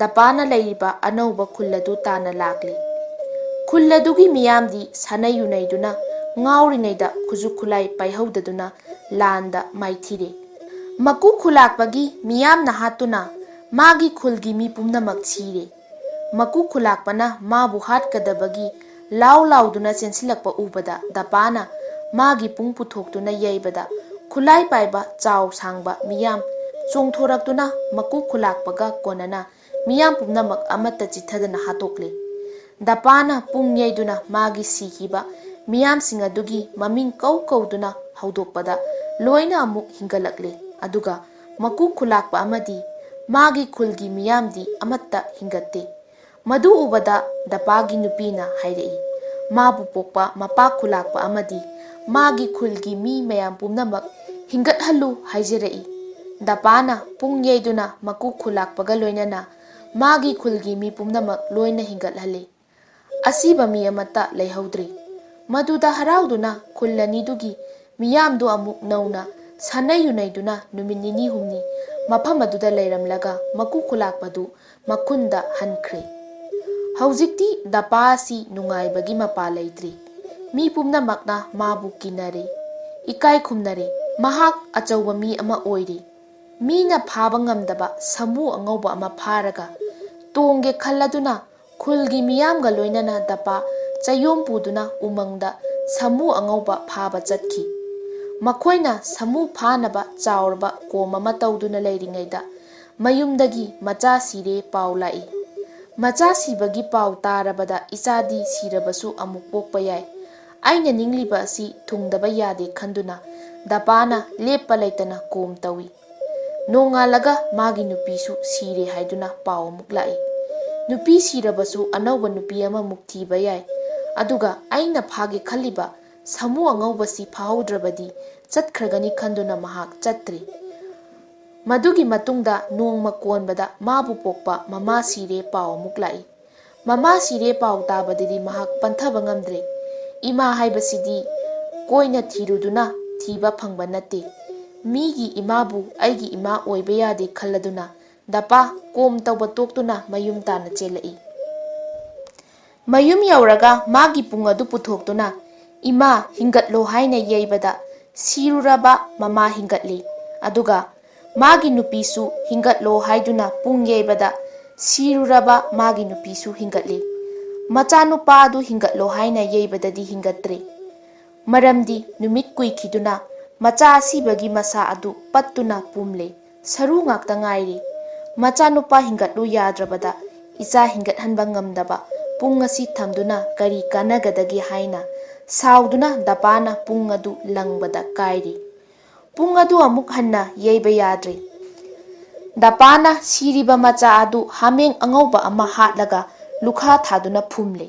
ꯗꯄꯥꯅ ꯂꯩꯔꯤꯕ ꯑꯅꯧꯕ ꯈꯨꯜ ꯑꯗꯨ ꯇꯥꯟꯅ ꯂꯥꯛꯂꯤ꯫ ꯈꯨꯜ ꯑꯗꯨꯒꯤ ꯃꯤꯌꯥꯝꯗꯤ ꯁꯥꯟꯅ ꯌꯨꯅꯩꯗꯨꯅ ꯉꯥꯎꯔꯤꯉꯩꯗ ꯈꯨꯖꯨꯛ ꯈꯨꯠꯂꯥꯏ ꯄꯥꯏꯍꯧꯗꯗꯨꯅ ꯂꯥꯟꯗ ꯃꯥꯏꯊꯤꯔꯦ꯫ ꯃꯀꯨ ꯈꯨꯂꯥꯛꯄꯒꯤ ꯃꯤꯌꯥꯝꯅ ꯍꯥꯠꯇꯨꯅ ꯃꯥꯒꯤ ꯈꯨꯜꯒꯤ ꯃꯤ ꯄꯨꯝꯅꯃꯛ ꯁꯤꯔꯦ꯫ ꯃꯀꯨ ꯈꯨꯂꯥꯛꯄꯅ ꯃꯥꯕꯨ ꯍꯥꯠꯀꯗꯕꯒꯤ ꯂꯥꯎ ꯂꯥꯎꯗꯨꯅ ꯆꯦꯟꯁꯤꯜꯂꯛꯄ ꯎꯕꯗ ꯗꯄꯥꯅ ꯃꯥꯒꯤ ꯄꯨꯡ ꯄꯨꯊꯣꯛꯇꯨꯅ ꯌꯩꯕꯗ ꯈꯨꯠꯂꯥꯏ ꯄꯥꯏꯕ ꯆꯥꯎ ꯁꯥꯡꯕ ꯃꯤꯌꯥꯝ ꯆꯣꯡꯊꯣꯔꯛꯇꯨꯅ ꯃꯀꯨ ꯈꯨꯂꯥꯛꯄꯒ ꯀꯣꯟꯅꯅ ꯃꯤꯌꯥꯝ ꯄꯨꯝꯅꯃꯛ ꯑꯃꯠꯇ ꯆꯤꯠꯊꯗꯅ ꯍꯥꯠꯇꯣꯛꯂꯦ꯫ ꯗꯄꯥꯅ ꯄꯨꯡ ꯌꯩꯗꯨꯅ ꯃꯥꯒꯤ ꯁꯤꯈꯤꯕ ꯃꯤꯌꯥꯝꯁꯤꯡ ꯑꯗꯨꯒꯤ ꯃꯃꯤꯡ ꯀꯧ ꯀꯧꯗꯨꯅ ꯍꯧꯗꯣꯛꯄꯗ ꯂꯣꯏꯅ ꯑꯃꯨꯛ ꯍꯤꯡꯒꯠꯂꯛꯂꯦ꯫ ꯑꯗꯨꯒ ꯃꯀꯨ ꯈꯨꯂꯥꯛꯄ ꯑꯃꯗꯤ ꯃꯥꯒꯤ ꯈꯨꯜꯒꯤ ꯃꯤꯌꯥꯝꯗꯤ ꯑꯃꯠꯇ ꯍꯤꯡꯒꯠꯇꯦ꯫ ꯃꯗꯨ ꯎꯕꯗ ꯗꯄꯥꯒꯤ ꯅꯨꯄꯤꯅ ꯍꯥꯏꯔꯛꯏ, ꯃꯥꯕꯨ ꯄꯣꯛꯄ ꯃꯄꯥ ꯈꯨꯂꯥꯛꯄ ꯑꯃꯗꯤ ꯃꯥꯒꯤ ꯈꯨꯜꯒꯤ ꯃꯤ ꯃꯌꯥꯝ ꯄꯨꯝꯅꯃꯛ ꯍꯤꯡꯒꯠꯍꯜꯂꯨ ꯍꯥꯏꯖꯔꯛꯏ꯫ ꯗꯄꯥꯅ ꯄꯨꯡ ꯌꯩꯗꯨꯅ ꯃꯀꯨ ꯈꯨꯂꯥꯛꯄꯒ ꯂꯣꯏꯅꯅ ꯃꯥꯒꯤ ꯈꯨꯜꯒꯤ ꯃꯤ ꯄꯨꯝꯅꯃꯛ ꯂꯣꯏꯅ ꯍꯤꯡꯒꯠꯍꯜꯂꯤ꯫ ꯑꯁꯤꯕ ꯃꯤ ꯑꯃꯠꯇ ꯂꯩꯍꯧꯗ꯭ꯔꯦ꯫ ꯃꯗꯨꯗ ꯍꯔꯥꯎꯗꯨꯅ ꯈꯨꯜ ꯑꯅꯤꯗꯨꯒꯤ ꯃꯤꯌꯥꯝꯗꯨ ꯑꯃꯨꯛ ꯅꯧꯅ ꯁꯥꯟꯅꯩ ꯌꯨꯅꯩꯗꯨꯅ ꯅꯨꯃꯤꯠ ꯅꯤꯅꯤ ꯍꯨꯝꯅꯤ ꯃꯐꯝ ꯑꯗꯨꯗ ꯂꯩꯔꯝꯂꯒ ꯃꯀꯨ ꯈꯨꯂꯥꯛꯄꯗꯨ ꯃꯈꯨꯟꯗ ꯍꯟꯈ꯭ꯔꯦ꯫ ꯍꯧꯖꯤꯛꯇꯤ ꯗꯄꯥ ꯑꯁꯤ ꯅꯨꯡꯉꯥꯏꯕꯒꯤ ꯃꯄꯥ ꯂꯩꯇ꯭ꯔꯤ꯫ ꯃꯤ ꯄꯨꯝꯅꯃꯛꯅ ꯃꯥꯕꯨ ꯀꯤꯅꯔꯦ, ꯏꯀꯥꯏ ꯈꯨꯝꯅꯔꯦ꯫ ꯃꯍꯥꯛ ꯑꯆꯧꯕ ꯃꯤ ꯑꯃ ꯑꯣꯏꯔꯦ꯫ ꯃꯤꯅ ꯐꯥꯕ ꯉꯝꯗꯕ ꯁꯥꯃꯨ ꯑꯉꯧꯕ ꯑꯃ ꯐꯥꯔꯒ ꯇꯣꯡꯒꯦ ꯈꯜꯂꯗꯨꯅ ꯈꯨꯜꯒꯤ ꯃꯤꯌꯥꯝꯒ ꯂꯣꯏꯅꯅ ꯗꯄꯥ ꯆꯌꯣꯝ ꯄꯨꯗꯨꯅ ꯎꯃꯪꯗ ꯁꯥꯃꯨ ꯑꯉꯧꯕ ꯐꯥꯕ ꯆꯠꯈꯤ꯫ ꯃꯈꯣꯏꯅ ꯁꯥꯃꯨ ꯐꯥꯅꯕ ꯆꯥꯎꯔꯕ ꯀꯣꯝ ꯑꯃ ꯇꯧꯗꯨꯅ ꯂꯩꯔꯤꯉꯩꯗ ꯃꯌꯨꯝꯗꯒꯤ ꯃꯆꯥ ꯁꯤꯔꯦ ꯄꯥꯎ ꯂꯥꯛꯏ꯫ ꯃꯆꯥ ꯁꯤꯕꯒꯤ ꯄꯥꯎ ꯇꯥꯔꯕꯗ ꯏꯆꯥꯗꯤ ꯁꯤꯔꯕꯁꯨ ꯑꯃꯨꯛ ꯄꯣꯛꯄ ꯌꯥꯏ꯫ ꯑꯩꯅ ꯅꯤꯡꯂꯤꯕ ꯑꯁꯤ ꯊꯨꯡꯗꯕ ꯌꯥꯗꯦ ꯈꯟꯗꯨꯅ ꯗꯄꯥꯅ ꯂꯦꯞꯄ ꯂꯩꯇꯅ ꯀꯣꯝ ꯇꯧꯏ꯫ ꯅꯣꯡꯉꯥꯜꯂꯒ ꯃꯥꯒꯤ ꯅꯨꯄꯤꯁꯨ ꯁꯤꯔꯦ ꯍꯥꯏꯗꯨꯅ ꯄꯥꯎ ꯑꯃꯨꯛ ꯂꯥꯛꯏ꯫ ꯅꯨꯄꯤ ꯁꯤꯔꯕꯁꯨ ꯑꯅꯧꯕ ꯅꯨꯄꯤ ꯑꯃꯃꯨꯛ ꯊꯤꯕ ꯌꯥꯏ꯫ ꯑꯗꯨꯒ ꯑꯩꯅ ꯐꯥꯒꯦ ꯈꯜꯂꯤꯕ ꯁꯥꯃꯨ ꯑꯉꯧꯕꯁꯤ ꯐꯥꯍꯧꯗ꯭ꯔꯕꯗꯤ ꯆꯠꯈ꯭ꯔꯒꯅꯤ ꯈꯟꯗꯨꯅ ꯃꯍꯥꯛ ꯆꯠꯇ꯭ꯔꯤ꯫ ꯃꯗꯨꯒꯤ ꯃꯇꯨꯡꯗ ꯅꯣꯡꯃ ꯀꯣꯟꯕꯗ ꯃꯥꯕꯨ ꯄꯣꯛꯄ ꯃꯃꯥ ꯁꯤꯔꯦ ꯄꯥꯎ ꯑꯃꯨꯛ ꯂꯥꯛꯏ꯫ ꯃꯃꯥ ꯁꯤꯔꯦ ꯄꯥꯎ ꯇꯥꯕꯗꯗꯤ ꯃꯍꯥꯛ ꯄꯟꯊꯕ ꯉꯝꯗ꯭ꯔꯦ꯫ ꯏꯃꯥ ꯍꯥꯏꯕꯁꯤꯗꯤ ꯀꯣꯏꯅ ꯊꯤꯔꯨꯗꯨꯅ ꯊꯤꯕ ꯐꯪꯕ ꯅꯠꯇꯦ꯫ ꯃꯤꯒꯤ ꯏꯃꯥꯕꯨ ꯑꯩꯒꯤ ꯏꯃꯥ ꯑꯣꯏꯕ ꯌꯥꯗꯦ ꯈꯜꯂꯗꯨꯅ ꯗꯄꯥ ꯀꯣꯝ ꯇꯧꯕ ꯇꯣꯛꯇꯨꯅ ꯃꯌꯨꯝ ꯇꯥꯟꯅ ꯆꯦꯜꯂꯛꯏ꯫ ꯃꯌꯨꯝ ꯌꯧꯔꯒ ꯃꯥꯒꯤ ꯄꯨꯡ ꯑꯗꯨ ꯄꯨꯊꯣꯛꯇꯨꯅ ꯏꯃꯥ ꯍꯤꯡꯒꯠꯂꯣ ꯍꯥꯏꯅ ꯌꯩꯕꯗ ꯁꯤꯔꯨꯔꯕ ꯃꯃꯥ ꯍꯤꯡꯒꯠꯂꯤ꯫ ꯑꯗꯨꯒ ꯃꯥꯒꯤ ꯅꯨꯄꯤꯁꯨ ꯍꯤꯡꯒꯠꯂꯣ ꯍꯥꯏꯗꯨꯅ ꯄꯨꯡ ꯌꯩꯕꯗ ꯁꯤꯔꯨꯔꯕ ꯃꯥꯒꯤ ꯅꯨꯄꯤꯁꯨ ꯍꯤꯡꯒꯠꯂꯤ꯫ ꯃꯆꯥꯅꯨꯄꯥ ꯑꯗꯨ ꯍꯤꯡꯒꯠꯂꯣ ꯍꯥꯏꯅ ꯌꯩꯕꯗꯗꯤ ꯍꯤꯡꯒꯠꯇ꯭ꯔꯦ꯫ ꯃꯔꯝꯗꯤ ꯅꯨꯃꯤꯠ ꯀꯨꯏꯈꯤꯗꯨꯅ ꯃꯆꯥ ꯑꯁꯤꯕꯒꯤ ꯃꯁꯥ ꯑꯗꯨ ꯄꯠꯇꯨꯅ ꯄꯨꯝꯂꯦ꯫ ꯁꯔꯨ ꯉꯥꯛꯇ ꯉꯥꯏꯔꯦ꯫ ꯃꯆꯥꯅꯨꯄꯥ ꯍꯤꯡꯒꯠꯂꯨ ꯌꯥꯗ꯭ꯔꯕꯗ ꯏꯆꯥ ꯍꯤꯡꯒꯠꯍꯟꯕ ꯉꯝꯗꯕ ꯄꯨꯡ ꯑꯁꯤ ꯊꯝꯗꯨꯅ ꯀꯔꯤ ꯀꯥꯟꯅꯒꯗꯒꯦ ꯍꯥꯏꯅ ꯁꯥꯎꯗꯨꯅ ꯗꯄꯥꯅ ꯄꯨꯡ ꯑꯗꯨ ꯂꯪꯕꯗ ꯀꯥꯏꯔꯦ꯫ ꯄꯨꯡ ꯑꯗꯨ ꯑꯃꯨꯛ ꯍꯟꯅ ꯌꯩꯕ ꯌꯥꯗ꯭ꯔꯦ꯫ ꯗꯄꯥꯅ ꯁꯤꯔꯤꯕ ꯃꯆꯥ ꯑꯗꯨ ꯍꯥꯃꯦꯡ ꯑꯉꯧꯕ ꯑꯃ ꯍꯥꯠꯂꯒ ꯂꯨꯈꯥ ꯊꯥꯗꯨꯅ ꯐꯨꯝꯂꯦ꯫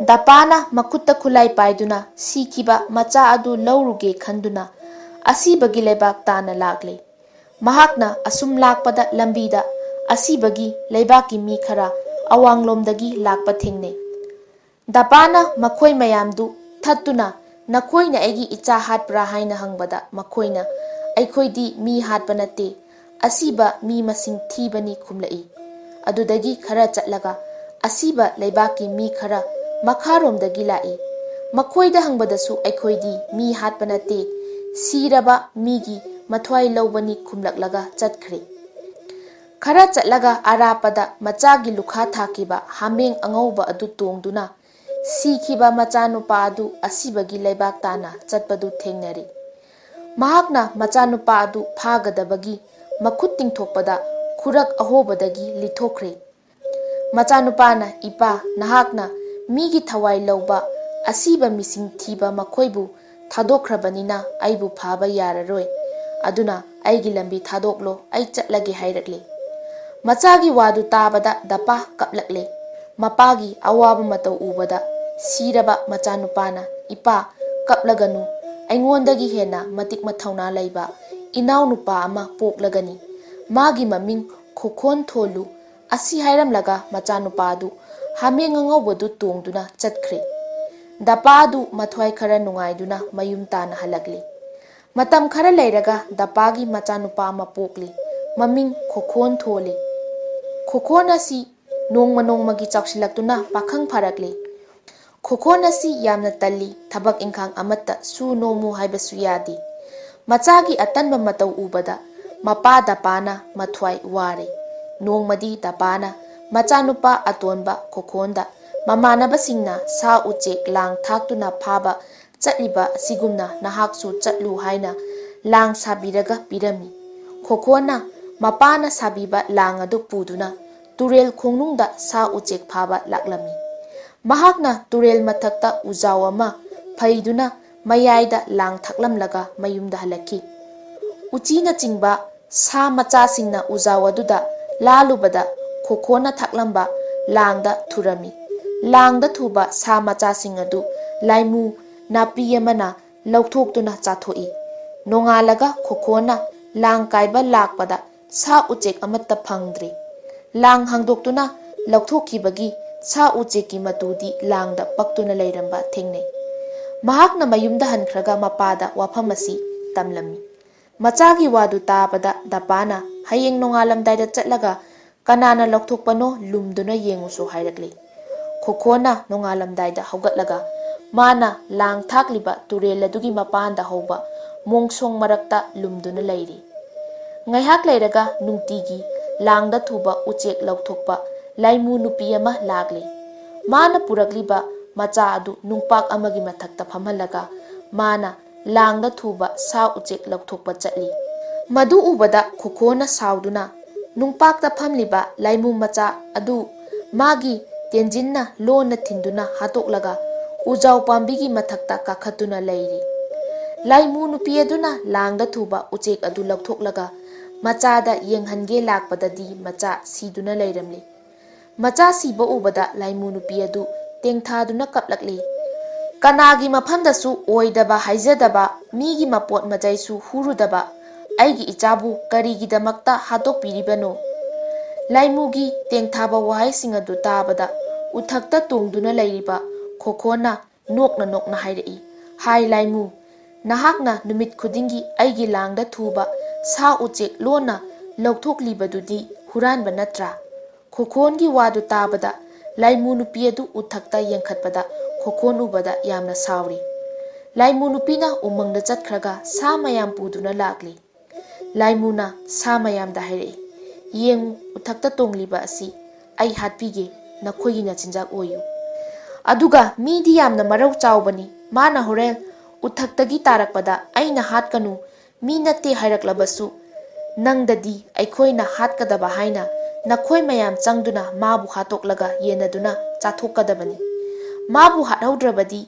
ꯗꯄꯥꯅ ꯃꯈꯨꯠꯇ ꯈꯨꯠꯂꯥꯏ ꯄꯥꯏꯗꯨꯅ ꯁꯤꯈꯤꯕ ꯃꯆꯥ ꯑꯗꯨ ꯂꯧꯔꯨꯒꯦ ꯈꯟꯗꯨꯅ ꯑꯁꯤꯕꯒꯤ ꯂꯩꯕꯥꯛ ꯇꯥꯅ ꯂꯥꯛꯂꯦ꯫ ꯃꯍꯥꯛꯅ ꯑꯁꯨꯝ ꯂꯥꯛꯄꯗ ꯂꯝꯕꯤꯗ ꯑꯁꯤꯕꯒꯤ ꯂꯩꯕꯥꯛꯀꯤ ꯃꯤ ꯈꯔ ꯑꯋꯥꯡꯂꯣꯝꯗꯒꯤ ꯂꯥꯛꯄ ꯊꯦꯡꯅꯩ꯫ ꯗꯄꯥꯅ ꯃꯈꯣꯏ ꯃꯌꯥꯝꯗꯨ ꯊꯠꯇꯨꯅ, "ꯅꯈꯣꯏꯅ ꯑꯩꯒꯤ ꯏꯆꯥ ꯍꯥꯠꯄ꯭ꯔꯥ?" ꯍꯥꯏꯅ ꯍꯪꯕꯗ, ꯃꯈꯣꯏꯅ, "ꯑꯩꯈꯣꯏꯗꯤ ꯃꯤ ꯍꯥꯠꯄ ꯅꯠꯇꯦ, ꯑꯁꯤꯕ ꯃꯤ ꯃꯁꯤꯡ ꯊꯤꯕꯅꯤ" ꯈꯨꯝꯂꯛꯏ꯫ ꯑꯗꯨꯗꯒꯤ ꯈꯔ ꯆꯠꯂꯒ ꯑꯁꯤꯕ ꯂꯩꯕꯥꯛꯀꯤ ꯃꯤ ꯈꯔ ꯃꯈꯥꯔꯣꯝꯗꯒꯤ ꯂꯥꯛꯏ꯫ ꯃꯈꯣꯏꯗ ꯍꯪꯕꯗꯁꯨ, "ꯑꯩꯈꯣꯏꯗꯤ ꯃꯤ ꯍꯥꯠꯄ ꯅꯠꯇꯦ, ꯁꯤꯔꯕ ꯃꯤꯒꯤ ꯃꯊ꯭ꯋꯥꯏ ꯂꯧꯕꯅꯤ" ꯈꯨꯝꯂꯛꯂꯒ ꯆꯠꯈ꯭ꯔꯦ꯫ ꯈꯔ ꯆꯠꯂꯒ ꯑꯔꯥꯞꯄꯗ ꯃꯆꯥꯒꯤ ꯂꯨꯈꯥ ꯊꯥꯈꯤꯕ ꯍꯥꯃꯦꯡ ꯑꯉꯧꯕ ꯑꯗꯨ ꯇꯣꯡꯗꯨꯅ ꯁꯤꯈꯤꯕ ꯃꯆꯥꯅꯨꯄꯥ ꯑꯗꯨ ꯑꯁꯤꯕꯒꯤ ꯂꯩꯕꯥꯛ ꯇꯥꯟꯅ ꯆꯠꯄꯗꯨ ꯊꯦꯡꯅꯔꯦ꯫ ꯃꯍꯥꯛꯅ ꯃꯆꯥꯅꯨꯄꯥ ꯑꯗꯨ ꯐꯥꯒꯗꯕꯒꯤ ꯃꯈꯨꯠ ꯇꯤꯡꯊꯣꯛꯄꯗ ꯈꯨꯔꯛ ꯑꯍꯣꯕꯗꯒꯤ ꯂꯤꯊꯣꯛꯈ꯭ꯔꯦ꯫ ꯃꯆꯥꯅꯨꯄꯥꯅ, "ꯏꯄꯥ, ꯅꯍꯥꯛꯅ ꯃꯤꯒꯤ ꯊꯋꯥꯏ ꯂꯧꯕ, ꯑꯁꯤꯕ ꯃꯤꯁꯤꯡ ꯊꯤꯕ ꯃꯈꯣꯏꯕꯨ ꯊꯥꯗꯣꯛꯈ꯭ꯔꯕꯅꯤꯅ ꯑꯩꯕꯨ ꯐꯥꯕ ꯌꯥꯔꯔꯣꯏ꯫ ꯑꯗꯨꯅ ꯑꯩꯒꯤ ꯂꯝꯕꯤ ꯊꯥꯗꯣꯛꯂꯣ, ꯑꯩ ꯆꯠꯂꯒꯦ" ꯍꯥꯏꯔꯛꯂꯦ꯫ ꯃꯆꯥꯒꯤ ꯋꯥꯗꯨ ꯇꯥꯕꯗ ꯗꯄꯥ ꯀꯞꯂꯛꯂꯦ꯫ ꯃꯄꯥꯒꯤ ꯑꯋꯥꯕ ꯃꯇꯧ ꯎꯕꯗ ꯁꯤꯔꯕ ꯃꯆꯥꯅꯨꯄꯥꯅ, "ꯏꯄꯥ, ꯀꯞꯂꯒꯅꯨ꯫ ꯑꯩꯉꯣꯟꯗꯒꯤ ꯍꯦꯟꯅ ꯃꯇꯤꯛ ꯃꯊꯧꯅꯥ ꯂꯩꯕ ꯏꯅꯥꯎꯅꯨꯄꯥ ꯑꯃ ꯄꯣꯛꯂꯒꯅꯤ꯫ ꯃꯥꯒꯤ ꯃꯃꯤꯡ ꯈꯣꯈꯣꯟ ꯊꯣꯜꯂꯨ"꯫ ꯑꯁꯤ ꯍꯥꯏꯔꯝꯂꯒ ꯃꯆꯥꯅꯨꯄꯥ ꯑꯗꯨ ꯍꯥꯃꯦꯡ ꯑꯉꯧꯕꯗꯨ ꯇꯣꯡꯗꯨꯅ ꯆꯠꯈ꯭ꯔꯦ꯫ ꯗꯄꯥ ꯑꯗꯨ ꯃꯊ꯭ꯋꯥꯏ ꯈꯔ ꯅꯨꯡꯉꯥꯏꯗꯨꯅ ꯃꯌꯨꯝ ꯇꯥꯅ ꯍꯜꯂꯛꯂꯤ꯫ ꯃꯇꯝ ꯈꯔ ꯂꯩꯔꯒ ꯗꯄꯥꯒꯤ ꯃꯆꯥꯅꯨꯄꯥ ꯑꯃ ꯄꯣꯛꯂꯤ꯫ ꯃꯃꯤꯡ ꯈꯣꯈꯣꯟ ꯊꯣꯜꯂꯤ꯫ ꯈꯣꯈꯣꯟ ꯑꯁꯤ ꯅꯣꯡꯃ ꯅꯣꯡꯃꯒꯤ ꯆꯥꯎꯁꯤꯜꯂꯛꯇꯨꯅ ꯄꯥꯈꯪ ꯐꯥꯔꯛꯂꯤ꯫ ꯈꯣꯈꯣꯟ ꯑꯁꯤ ꯌꯥꯝꯅ ꯇꯜꯂꯤ, ꯊꯕꯛ ꯏꯪꯈꯥꯡ ꯑꯃꯠꯇ ꯁꯨ ꯅꯣꯝꯃꯨ ꯍꯥꯏꯕꯁꯨ ꯌꯥꯗꯦ꯫ ꯃꯆꯥꯒꯤ ꯑꯇꯟꯕ ꯃꯇꯧ ꯎꯕꯗ ꯃꯄꯥ ꯗꯄꯥꯅ ꯃꯊ꯭ꯋꯥꯏ ꯋꯥꯔꯦ꯫ ꯅꯣꯡꯃꯗꯤ ꯗꯄꯥꯅ ꯃꯆꯥꯅꯨꯄꯥ ꯑꯇꯣꯟꯕ ꯈꯣꯈꯣꯟꯗ ꯃꯃꯥꯟꯅꯕꯁꯤꯡꯅ ꯁꯥ ꯎꯆꯦꯛ ꯂꯥꯡ ꯊꯥꯛꯇꯨꯅ ꯐꯥꯕ ꯆꯠꯂꯤꯕ ꯑꯁꯤꯒꯨꯝꯅ ꯅꯍꯥꯛꯁꯨ ꯆꯠꯂꯨ ꯍꯥꯏꯅ ꯂꯥꯡ ꯁꯥꯕꯤꯔꯒ ꯄꯤꯔꯝꯃꯤ꯫ ꯈꯣꯈꯣꯟꯅ ꯃꯄꯥꯅ ꯁꯥꯕꯤꯕ ꯂꯥꯡ ꯑꯗꯨ ꯄꯨꯗꯨꯅ ꯇꯨꯔꯦꯜ ꯈꯣꯡꯅꯨꯡꯗ ꯁꯥ ꯎꯆꯦꯛ ꯐꯥꯕ ꯂꯥꯛꯂꯝꯃꯤ꯫ ꯃꯍꯥꯛꯅ ꯇꯨꯔꯦꯜ ꯃꯊꯛꯇ ꯎꯖꯥꯎ ꯑꯃ ꯐꯩꯗꯨꯅ ꯃꯌꯥꯏꯗ ꯂꯥꯡ ꯊꯥꯛꯂꯝꯂꯒ ꯃꯌꯨꯝꯗ ꯍꯜꯂꯛꯈꯤ꯫ ꯎꯆꯤꯅꯆꯤꯡꯕ ꯁꯥ ꯃꯆꯥꯁꯤꯡꯅ ꯎꯖꯥꯎ ꯑꯗꯨꯗ ꯂꯥꯜꯂꯨꯕꯗ ꯈꯣꯈꯣꯅ ꯊꯥꯛꯂꯝꯕ ꯂꯥꯡꯗ ꯊꯨꯔꯝꯃꯤ꯫ ꯂꯥꯡꯗ ꯊꯨꯕ ꯁꯥ ꯃꯆꯥꯁꯤꯡ ꯑꯗꯨ ꯂꯥꯏꯃꯨ ꯅꯥꯄꯤ ꯑꯃꯅ ꯂꯧꯊꯣꯛꯇꯨꯅ ꯆꯥꯊꯣꯛꯏ꯫ ꯅꯣꯡꯉꯥꯜꯂꯒ ꯈꯣꯈꯣꯅ ꯂꯥꯡ ꯀꯥꯏꯕ ꯂꯥꯛꯄꯗ ꯁꯥ ꯎꯆꯦꯛ ꯑꯃꯠꯇ ꯐꯪꯗ꯭ꯔꯦ꯫ ꯂꯥꯡ ꯍꯥꯡꯗꯣꯛꯇꯨꯅ ꯂꯧꯊꯣꯛꯈꯤꯕꯒꯤ ꯁꯥ ꯎꯆꯦꯛꯀꯤ ꯃꯇꯨꯗꯤ ꯂꯥꯡꯗ ꯄꯛꯇꯨꯅ ꯂꯩꯔꯝꯕ ꯊꯦꯡꯅꯩ꯫ ꯃꯍꯥꯛꯅ ꯃꯌꯨꯝꯗ ꯍꯟꯈ꯭ꯔꯒ ꯃꯄꯥꯗ ꯋꯥꯐꯝ ꯑꯁꯤ ꯇꯝꯂꯝꯃꯤ꯫ ꯃꯆꯥꯒꯤ ꯋꯥꯗꯨ ꯇꯥꯕꯗ ꯗꯄꯥꯅ ꯍꯌꯦꯡ ꯅꯣꯡꯉꯥꯜꯂꯝꯗꯥꯏꯗ ꯆꯠꯂꯒ ꯀꯅꯥꯅ ꯂꯧꯊꯣꯛꯄꯅꯣ ꯂꯨꯝꯗꯨꯅ ꯌꯦꯡꯉꯨꯁꯨ ꯍꯥꯏꯔꯛꯂꯤ꯫ ꯈꯣꯈꯣꯅ ꯅꯣꯡꯉꯥꯜꯂꯝꯗꯥꯏꯗ ꯍꯧꯒꯠꯂꯒ ꯃꯥꯅ ꯂꯥꯡ ꯊꯥꯛꯂꯤꯕ ꯇꯨꯔꯦꯜ ꯑꯗꯨꯒꯤ ꯃꯄꯥꯟꯗ ꯍꯧꯕ ꯃꯣꯡꯁꯣꯡ ꯃꯔꯛꯇ ꯂꯨꯝꯗꯨꯅ ꯂꯩꯔꯤ꯫ ꯉꯥꯏꯍꯥꯛ ꯂꯩꯔꯒ ꯅꯨꯡꯇꯤꯒꯤ ꯂꯥꯡꯗ ꯊꯨꯕ ꯎꯆꯦꯛ ꯂꯧꯊꯣꯛꯄ ꯂꯥꯏꯃꯨ ꯅꯨꯄꯤ ꯑꯃ ꯂꯥꯛꯂꯤ꯫ ꯃꯥꯅ ꯄꯨꯔꯛꯂꯤꯕ ꯃꯆꯥ ꯑꯗꯨ ꯅꯨꯡꯄꯥꯛ ꯑꯃꯒꯤ ꯃꯊꯛꯇ ꯐꯝꯍꯜꯂꯒ ꯃꯥꯅ ꯂꯥꯡꯗ ꯊꯨꯕ ꯁꯥ ꯎꯆꯦꯛ ꯂꯧꯊꯣꯛꯄ ꯆꯠꯂꯤ꯫ ꯃꯗꯨ ꯎꯕꯗ ꯈꯣꯈꯣꯅ ꯁꯥꯎꯗꯨꯅ ꯅꯨꯡꯄꯥꯛꯇ ꯐꯝꯂꯤꯕ ꯂꯥꯏꯃꯨ ꯃꯆꯥ ꯑꯗꯨ ꯃꯥꯒꯤ ꯇꯦꯟꯖꯤꯟꯅ ꯂꯣꯟꯅ ꯊꯤꯟꯗꯨꯅ ꯍꯥꯠꯇꯣꯛꯂꯒ ꯎꯖꯥꯎ ꯄꯥꯝꯕꯤꯒꯤ ꯃꯊꯛꯇ ꯀꯥꯈꯠꯇꯨꯅ ꯂꯩꯔꯤ꯫ ꯂꯥꯏꯃꯨ ꯅꯨꯄꯤ ꯑꯗꯨꯅ ꯂꯥꯡꯗ ꯊꯨꯕ ꯎꯆꯦꯛ ꯑꯗꯨ ꯂꯧꯊꯣꯛꯂꯒ ꯃꯆꯥꯗ ꯌꯦꯡꯍꯟꯒꯦ ꯂꯥꯛꯄꯗꯗꯤ ꯃꯆꯥ ꯁꯤꯗꯨꯅ ꯂꯩꯔꯝꯂꯤ꯫ ꯃꯆꯥ ꯁꯤꯕ ꯎꯕꯗ ꯂꯥꯏꯃꯨ ꯅꯨꯄꯤ ꯑꯗꯨ ꯇꯦꯡꯊꯥꯗꯨꯅ ꯀꯞꯂꯛꯂꯤ꯫ "ꯀꯅꯥꯒꯤ ꯃꯐꯝꯗꯁꯨ ꯑꯣꯏꯗꯕ ꯍꯥꯏꯖꯗꯕ, ꯃꯤꯒꯤ ꯃꯄꯣꯠ ꯃꯆꯩꯁꯨ ꯍꯨꯔꯨꯗꯕ ꯑꯩꯒꯤ ꯏꯆꯥꯕꯨ ꯀꯔꯤꯒꯤꯗꯃꯛꯇ ꯍꯥꯠꯇꯣꯛꯄꯤꯔꯤꯕꯅꯣ?" ꯂꯥꯏꯃꯨꯒꯤ ꯇꯦꯡꯊꯥꯕ ꯋꯥꯍꯩꯁꯤꯡ ꯑꯗꯨ ꯇꯥꯕꯗ ꯎꯊꯛꯇ ꯇꯣꯡꯗꯨꯅ ꯂꯩꯔꯤꯕ ꯈꯣꯈꯣꯅ ꯅꯣꯛꯅ ꯅꯣꯛꯅ ꯍꯥꯏꯔꯛꯏ, "ꯍꯥꯏ ꯂꯥꯏꯃꯨ, ꯅꯍꯥꯛꯅ ꯅꯨꯃꯤꯠ ꯈꯨꯗꯤꯡꯒꯤ ꯑꯩꯒꯤ ꯂꯥꯡꯗ ꯊꯨꯕ ꯁꯥ ꯎꯆꯦꯛ ꯂꯣꯟꯅ ꯂꯧꯊꯣꯛꯂꯤꯕꯗꯨꯗꯤ ꯍꯨꯔꯥꯟꯕ ꯅꯠꯇ꯭ꯔꯥ?" ꯈꯣꯈꯣꯟꯒꯤ ꯋꯥꯗꯨ ꯇꯥꯕꯗ ꯂꯥꯏꯃꯨ ꯅꯨꯄꯤ ꯑꯗꯨ ꯎꯊꯛꯇ ꯌꯦꯡꯈꯠꯄꯗ ꯈꯣꯈꯣꯟ ꯎꯕꯗ ꯌꯥꯝꯅ ꯁꯥꯎꯔꯤ꯫ ꯂꯥꯏꯃꯨ ꯅꯨꯄꯤꯅ ꯎꯃꯪꯗ ꯆꯠꯈ꯭ꯔꯒ ꯁꯥ ꯃꯌꯥꯝ ꯄꯨꯗꯨꯅ ꯂꯥꯛꯂꯤ꯫ ꯂꯥꯏꯃꯨꯅ ꯁꯥ ꯃꯌꯥꯝꯗ ꯍꯥꯏꯔꯛꯏ, "ꯌꯦꯡꯉꯨ, ꯎꯊꯛꯇ ꯇꯣꯡꯂꯤꯕ ꯑꯁꯤ ꯑꯩ ꯍꯥꯠꯄꯤꯒꯦ, ꯅꯈꯣꯏꯒꯤ ꯅꯆꯤꯟꯖꯥꯛ ꯑꯣꯏꯌꯨ꯫ ꯑꯗꯨꯒ ꯃꯤꯗꯤ ꯌꯥꯝꯅ ꯃꯔꯧ ꯆꯥꯎꯕꯅꯤ, ꯃꯥꯅ ꯍꯣꯔꯦꯟ ꯎꯊꯛꯇꯒꯤ ꯇꯥꯔꯛꯄꯗ ꯑꯩꯅ ꯍꯥꯠꯀꯅꯨ, ꯃꯤ ꯅꯠꯇꯦ ꯍꯥꯏꯔꯛꯂꯕꯁꯨ, ꯅꯪꯗꯗꯤ ꯑꯩꯈꯣꯏꯅ ꯍꯥꯠꯀꯗꯕ ꯍꯥꯏꯅ ꯅꯈꯣꯏ ꯃꯌꯥꯝ ꯆꯪꯗꯨꯅ ꯃꯥꯕꯨ ꯍꯥꯠꯇꯣꯛꯂꯒ ꯌꯦꯟꯅꯗꯨꯅ ꯆꯥꯊꯣꯛꯀꯗꯕꯅꯤ꯫ ꯃꯥꯕꯨ ꯍꯥꯠꯍꯧꯗ꯭ꯔꯕꯗꯤ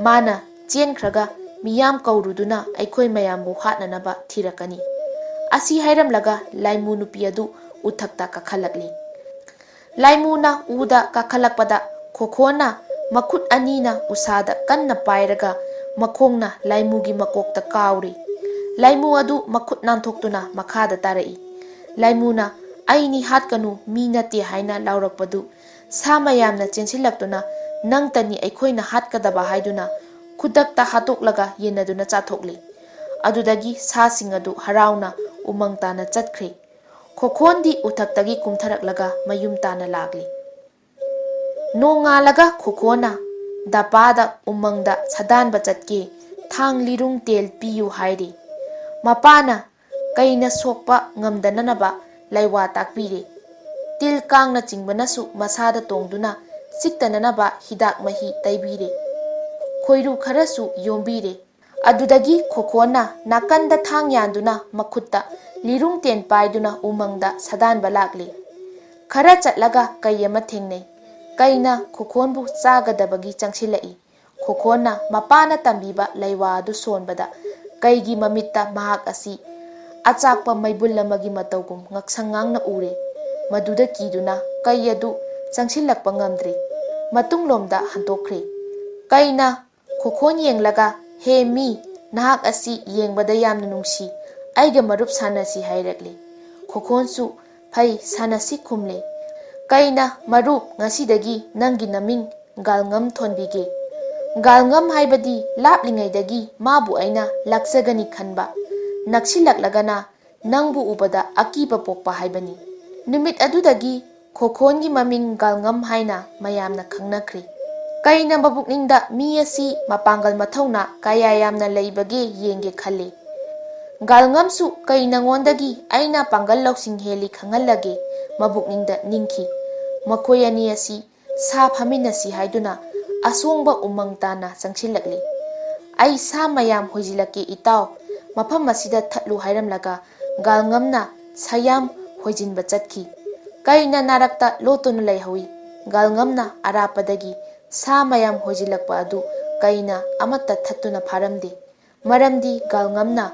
ꯃꯥꯅ ꯆꯦꯟꯈ꯭ꯔꯒ ꯃꯤꯌꯥꯝ ꯀꯧꯔꯨꯗꯨꯅ ꯑꯩꯈꯣꯏ ꯃꯌꯥꯝꯕꯨ ꯍꯥꯠꯅꯅꯕ ꯊꯤꯔꯛꯀꯅꯤ꯫" ꯑꯁꯤ ꯍꯥꯏꯔꯝꯂꯒ ꯂꯥꯏꯃꯨ ꯅꯨꯄꯤ ꯑꯗꯨ ꯎꯊꯛꯇ ꯀꯥꯈꯠꯂꯛꯂꯤ꯫ ꯂꯥꯏꯃꯨꯅ ꯎꯗ ꯀꯥꯈꯠꯂꯛꯄꯗ ꯈꯣꯈꯣꯅ ꯃꯈꯨꯠ ꯑꯅꯤꯅ ꯎꯁꯥꯗ ꯀꯟꯅ ꯄꯥꯏꯔꯒ ꯃꯈꯣꯡꯅ ꯂꯥꯏꯃꯨꯒꯤ ꯃꯀꯣꯛꯇ ꯀꯥꯎꯔꯤ꯫ ꯂꯥꯏꯃꯨ ꯑꯗꯨ ꯃꯈꯨꯠ ꯅꯥꯟꯊꯣꯛꯇꯨꯅ ꯃꯈꯥꯗ ꯇꯥꯔꯛꯏ꯫ ꯂꯥꯏꯃꯨꯅ "ꯑꯩꯅꯤ ꯍꯥꯠꯀꯅꯨ, ꯃꯤ ꯅꯠꯇꯦ" ꯍꯥꯏꯅ ꯂꯥꯎꯔꯛꯄꯗꯨ ꯁꯥ ꯃꯌꯥꯝꯅ ꯆꯦꯟꯁꯤꯜꯂꯛꯇꯨꯅ, "ꯅꯪꯇꯅꯤ ꯑꯩꯈꯣꯏꯅ ꯍꯥꯠꯀꯗꯕ" ꯍꯥꯏꯗꯨꯅ ꯈꯨꯗꯛꯇ ꯍꯥꯠꯇꯣꯛꯂꯒ ꯌꯦꯟꯅꯗꯨꯅ ꯆꯥꯊꯣꯛꯂꯤ꯫ ꯑꯗꯨꯗꯒꯤ ꯁꯥꯁꯤꯡ ꯑꯗꯨ ꯍꯔꯥꯎꯅ ꯎꯃꯪ ꯇꯥꯅ ꯆꯠꯈ꯭ꯔꯦ꯫ ꯈꯣꯈꯣꯟꯗꯤ ꯎꯊꯛꯇꯒꯤ ꯀꯨꯝꯊꯔꯛꯂꯒ ꯃꯌꯨꯝ ꯇꯥꯅ ꯂꯥꯛꯂꯤ꯫ ꯅꯣꯡꯉꯥꯜꯂꯒ ꯈꯣꯈꯣꯅ ꯗꯄꯥꯗ ꯎꯃꯪꯗ ꯁꯥꯗꯥꯟꯕ ꯆꯠꯀꯦ, ꯊꯥꯡ ꯂꯤꯔꯨꯡ ꯇꯦꯜ ꯄꯤꯌꯨ ꯍꯥꯏꯔꯤ꯫ ꯃꯄꯥꯅ ꯀꯩꯅ ꯁꯣꯛꯄ ꯉꯝꯗꯅꯅꯕ ꯂꯩꯋꯥ ꯇꯥꯛꯄꯤꯔꯦ꯫ ꯇꯤꯜ ꯀꯥꯡꯅꯆꯤꯡꯕꯅꯁꯨ ꯃꯁꯥꯗ ꯇꯣꯡꯗꯨꯅ ꯆꯤꯛꯇꯅꯅꯕ ꯍꯤꯗꯥꯛ ꯃꯍꯤ ꯇꯩꯕꯤꯔꯦ꯫ ꯈꯣꯏꯔꯨ ꯈꯔꯁꯨ ꯌꯣꯝꯕꯤꯔꯦ꯫ ꯑꯗꯨꯗꯒꯤ ꯈꯣꯈꯣꯅ ꯅꯥꯀꯟꯗ ꯊꯥꯡ ꯌꯥꯟꯗꯨꯅ ꯃꯈꯨꯠꯇ ꯂꯤꯔꯨꯡ ꯇꯦꯟ ꯄꯥꯏꯗꯨꯅ ꯎꯃꯪꯗ ꯁꯥꯗꯥꯟꯕ ꯂꯥꯛꯂꯦ꯫ ꯈꯔ ꯆꯠꯂꯒ ꯀꯩ ꯑꯃ ꯊꯦꯡꯅꯩ꯫ ꯀꯩꯅ ꯈꯣꯈꯣꯟꯕꯨ ꯆꯥꯒꯗꯕꯒꯤ ꯆꯪꯁꯤꯜꯂꯛꯏ꯫ ꯈꯣꯈꯣꯟꯅ ꯃꯄꯥꯅ ꯇꯝꯕꯤꯕ ꯂꯩꯋꯥ ꯑꯗꯨ ꯁꯣꯟꯕꯗ ꯀꯩꯒꯤ ꯃꯃꯤꯠꯇ ꯃꯍꯥꯛ ꯑꯁꯤ ꯑꯆꯥꯛꯄ ꯃꯩꯕꯨꯜ ꯑꯃꯒꯤ ꯃꯇꯧꯒꯨꯝ ꯉꯛꯁꯪ ꯉꯥꯡꯅ ꯎꯔꯦ꯫ ꯃꯗꯨꯗ ꯀꯤꯗꯨꯅ ꯀꯩ ꯑꯗꯨ ꯆꯪꯁꯤꯜꯂꯛꯄ ꯉꯝꯗ꯭ꯔꯦ꯫ ꯃꯇꯨꯡꯂꯣꯝꯗ ꯍꯟꯗꯣꯛꯈ꯭ꯔꯦ꯫ ꯀꯩꯅ ꯈꯣꯈꯣꯟ ꯌꯦꯡꯂꯒ, "ꯍꯦ ꯃꯤ, ꯅꯍꯥꯛ ꯑꯁꯤ ꯌꯦꯡꯕꯗ ꯌꯥꯝꯅ ꯅꯨꯡꯁꯤ, ꯑꯩꯒ ꯃꯔꯨꯞ ꯁꯥꯟꯅꯁꯤ" ꯍꯥꯏꯔꯛꯂꯦ꯫ ꯈꯣꯈꯣꯟꯁꯨ, "ꯐꯩ, ꯁꯥꯟꯅꯁꯤ" ꯈꯨꯝꯂꯦ꯫ ꯀꯩꯅ, "ꯃꯔꯨꯞ, ꯉꯁꯤꯗꯒꯤ ꯅꯪꯒꯤ ꯅꯃꯤꯡ ꯒꯥꯜꯉꯝ ꯊꯣꯟꯕꯤꯒꯦ꯫ ꯒꯥꯜꯉꯝ ꯍꯥꯏꯕꯗꯤ ꯂꯥꯞꯂꯤꯉꯩꯗꯒꯤ ꯃꯥꯕꯨ ꯑꯩꯅ ꯂꯥꯛꯆꯒꯅꯤ ꯈꯟꯕ, ꯅꯛꯁꯤꯜꯂꯛꯂꯒꯅ ꯅꯪꯕꯨ ꯎꯕꯗ ꯑꯀꯤꯕ ꯄꯣꯛꯄ ꯍꯥꯏꯕꯅꯤ"꯫ ꯅꯨꯃꯤꯠ ꯑꯗꯨꯗꯒꯤ ꯈꯣꯈꯣꯟꯒꯤ ꯃꯃꯤꯡ ꯒꯥꯜꯉꯝ ꯍꯥꯏꯅ ꯃꯌꯥꯝꯅ ꯈꯪꯅꯈ꯭ꯔꯦ꯫ ꯀꯩꯅ ꯃꯕꯨꯛꯅꯤꯡꯗ ꯃꯤ ꯑꯁꯤ ꯃꯄꯥꯡꯒꯜ ꯃꯊꯧꯅꯥ ꯀꯌꯥ ꯌꯥꯝꯅ ꯂꯩꯕꯒꯦ ꯌꯦꯡꯒꯦ ꯈꯜꯂꯤ꯫ ꯒꯥꯜꯉꯝꯁꯨ ꯀꯩ ꯅꯉꯣꯟꯗꯒꯤ ꯑꯩꯅ ꯄꯥꯡꯒꯜ ꯂꯧꯁꯤꯡ ꯍꯦꯜꯂꯤ ꯈꯪꯍꯜꯂꯒꯦ ꯃꯕꯨꯛꯅꯤꯡꯗ ꯅꯤꯡꯈꯤ꯫ ꯃꯈꯣꯏ ꯑꯅꯤ ꯑꯁꯤ ꯁꯥ ꯐꯥꯃꯤꯟꯅꯁꯤ ꯍꯥꯏꯗꯨꯅ ꯑꯁꯣꯡꯕ ꯎꯃꯪ ꯇꯥꯅ ꯆꯪꯁꯤꯜꯂꯛꯂꯤ꯫ "ꯑꯩ ꯁꯥ ꯃꯌꯥꯝ ꯍꯣꯏꯖꯤꯜꯂꯛꯀꯦ ꯏꯇꯥꯎ, ꯃꯐꯝ ꯑꯁꯤꯗ ꯊꯠꯂꯨ" ꯍꯥꯏꯔꯝꯂꯒ ꯒꯥꯜꯉꯝꯅ ꯁꯥꯌꯥꯝ ꯍꯣꯏꯖꯤꯟꯕ ꯆꯠꯈꯤ꯫ ꯀꯩꯅ ꯅꯥꯔꯛꯇ ꯂꯣꯠꯇꯨꯅ ꯂꯩꯍꯧꯏ꯫ ꯒꯥꯜꯉꯝꯅ ꯑꯔꯥꯞꯄꯗꯒꯤ ꯁꯥ ꯃꯌꯥꯝ ꯍꯣꯏꯖꯤꯜꯂꯛꯄ ꯑꯗꯨ ꯀꯩꯅ ꯑꯃꯠꯇ ꯊꯠꯇꯨꯅ ꯐꯥꯔꯝꯗꯦ꯫ ꯃꯔꯝꯗꯤ ꯒꯥꯜꯉꯝꯅ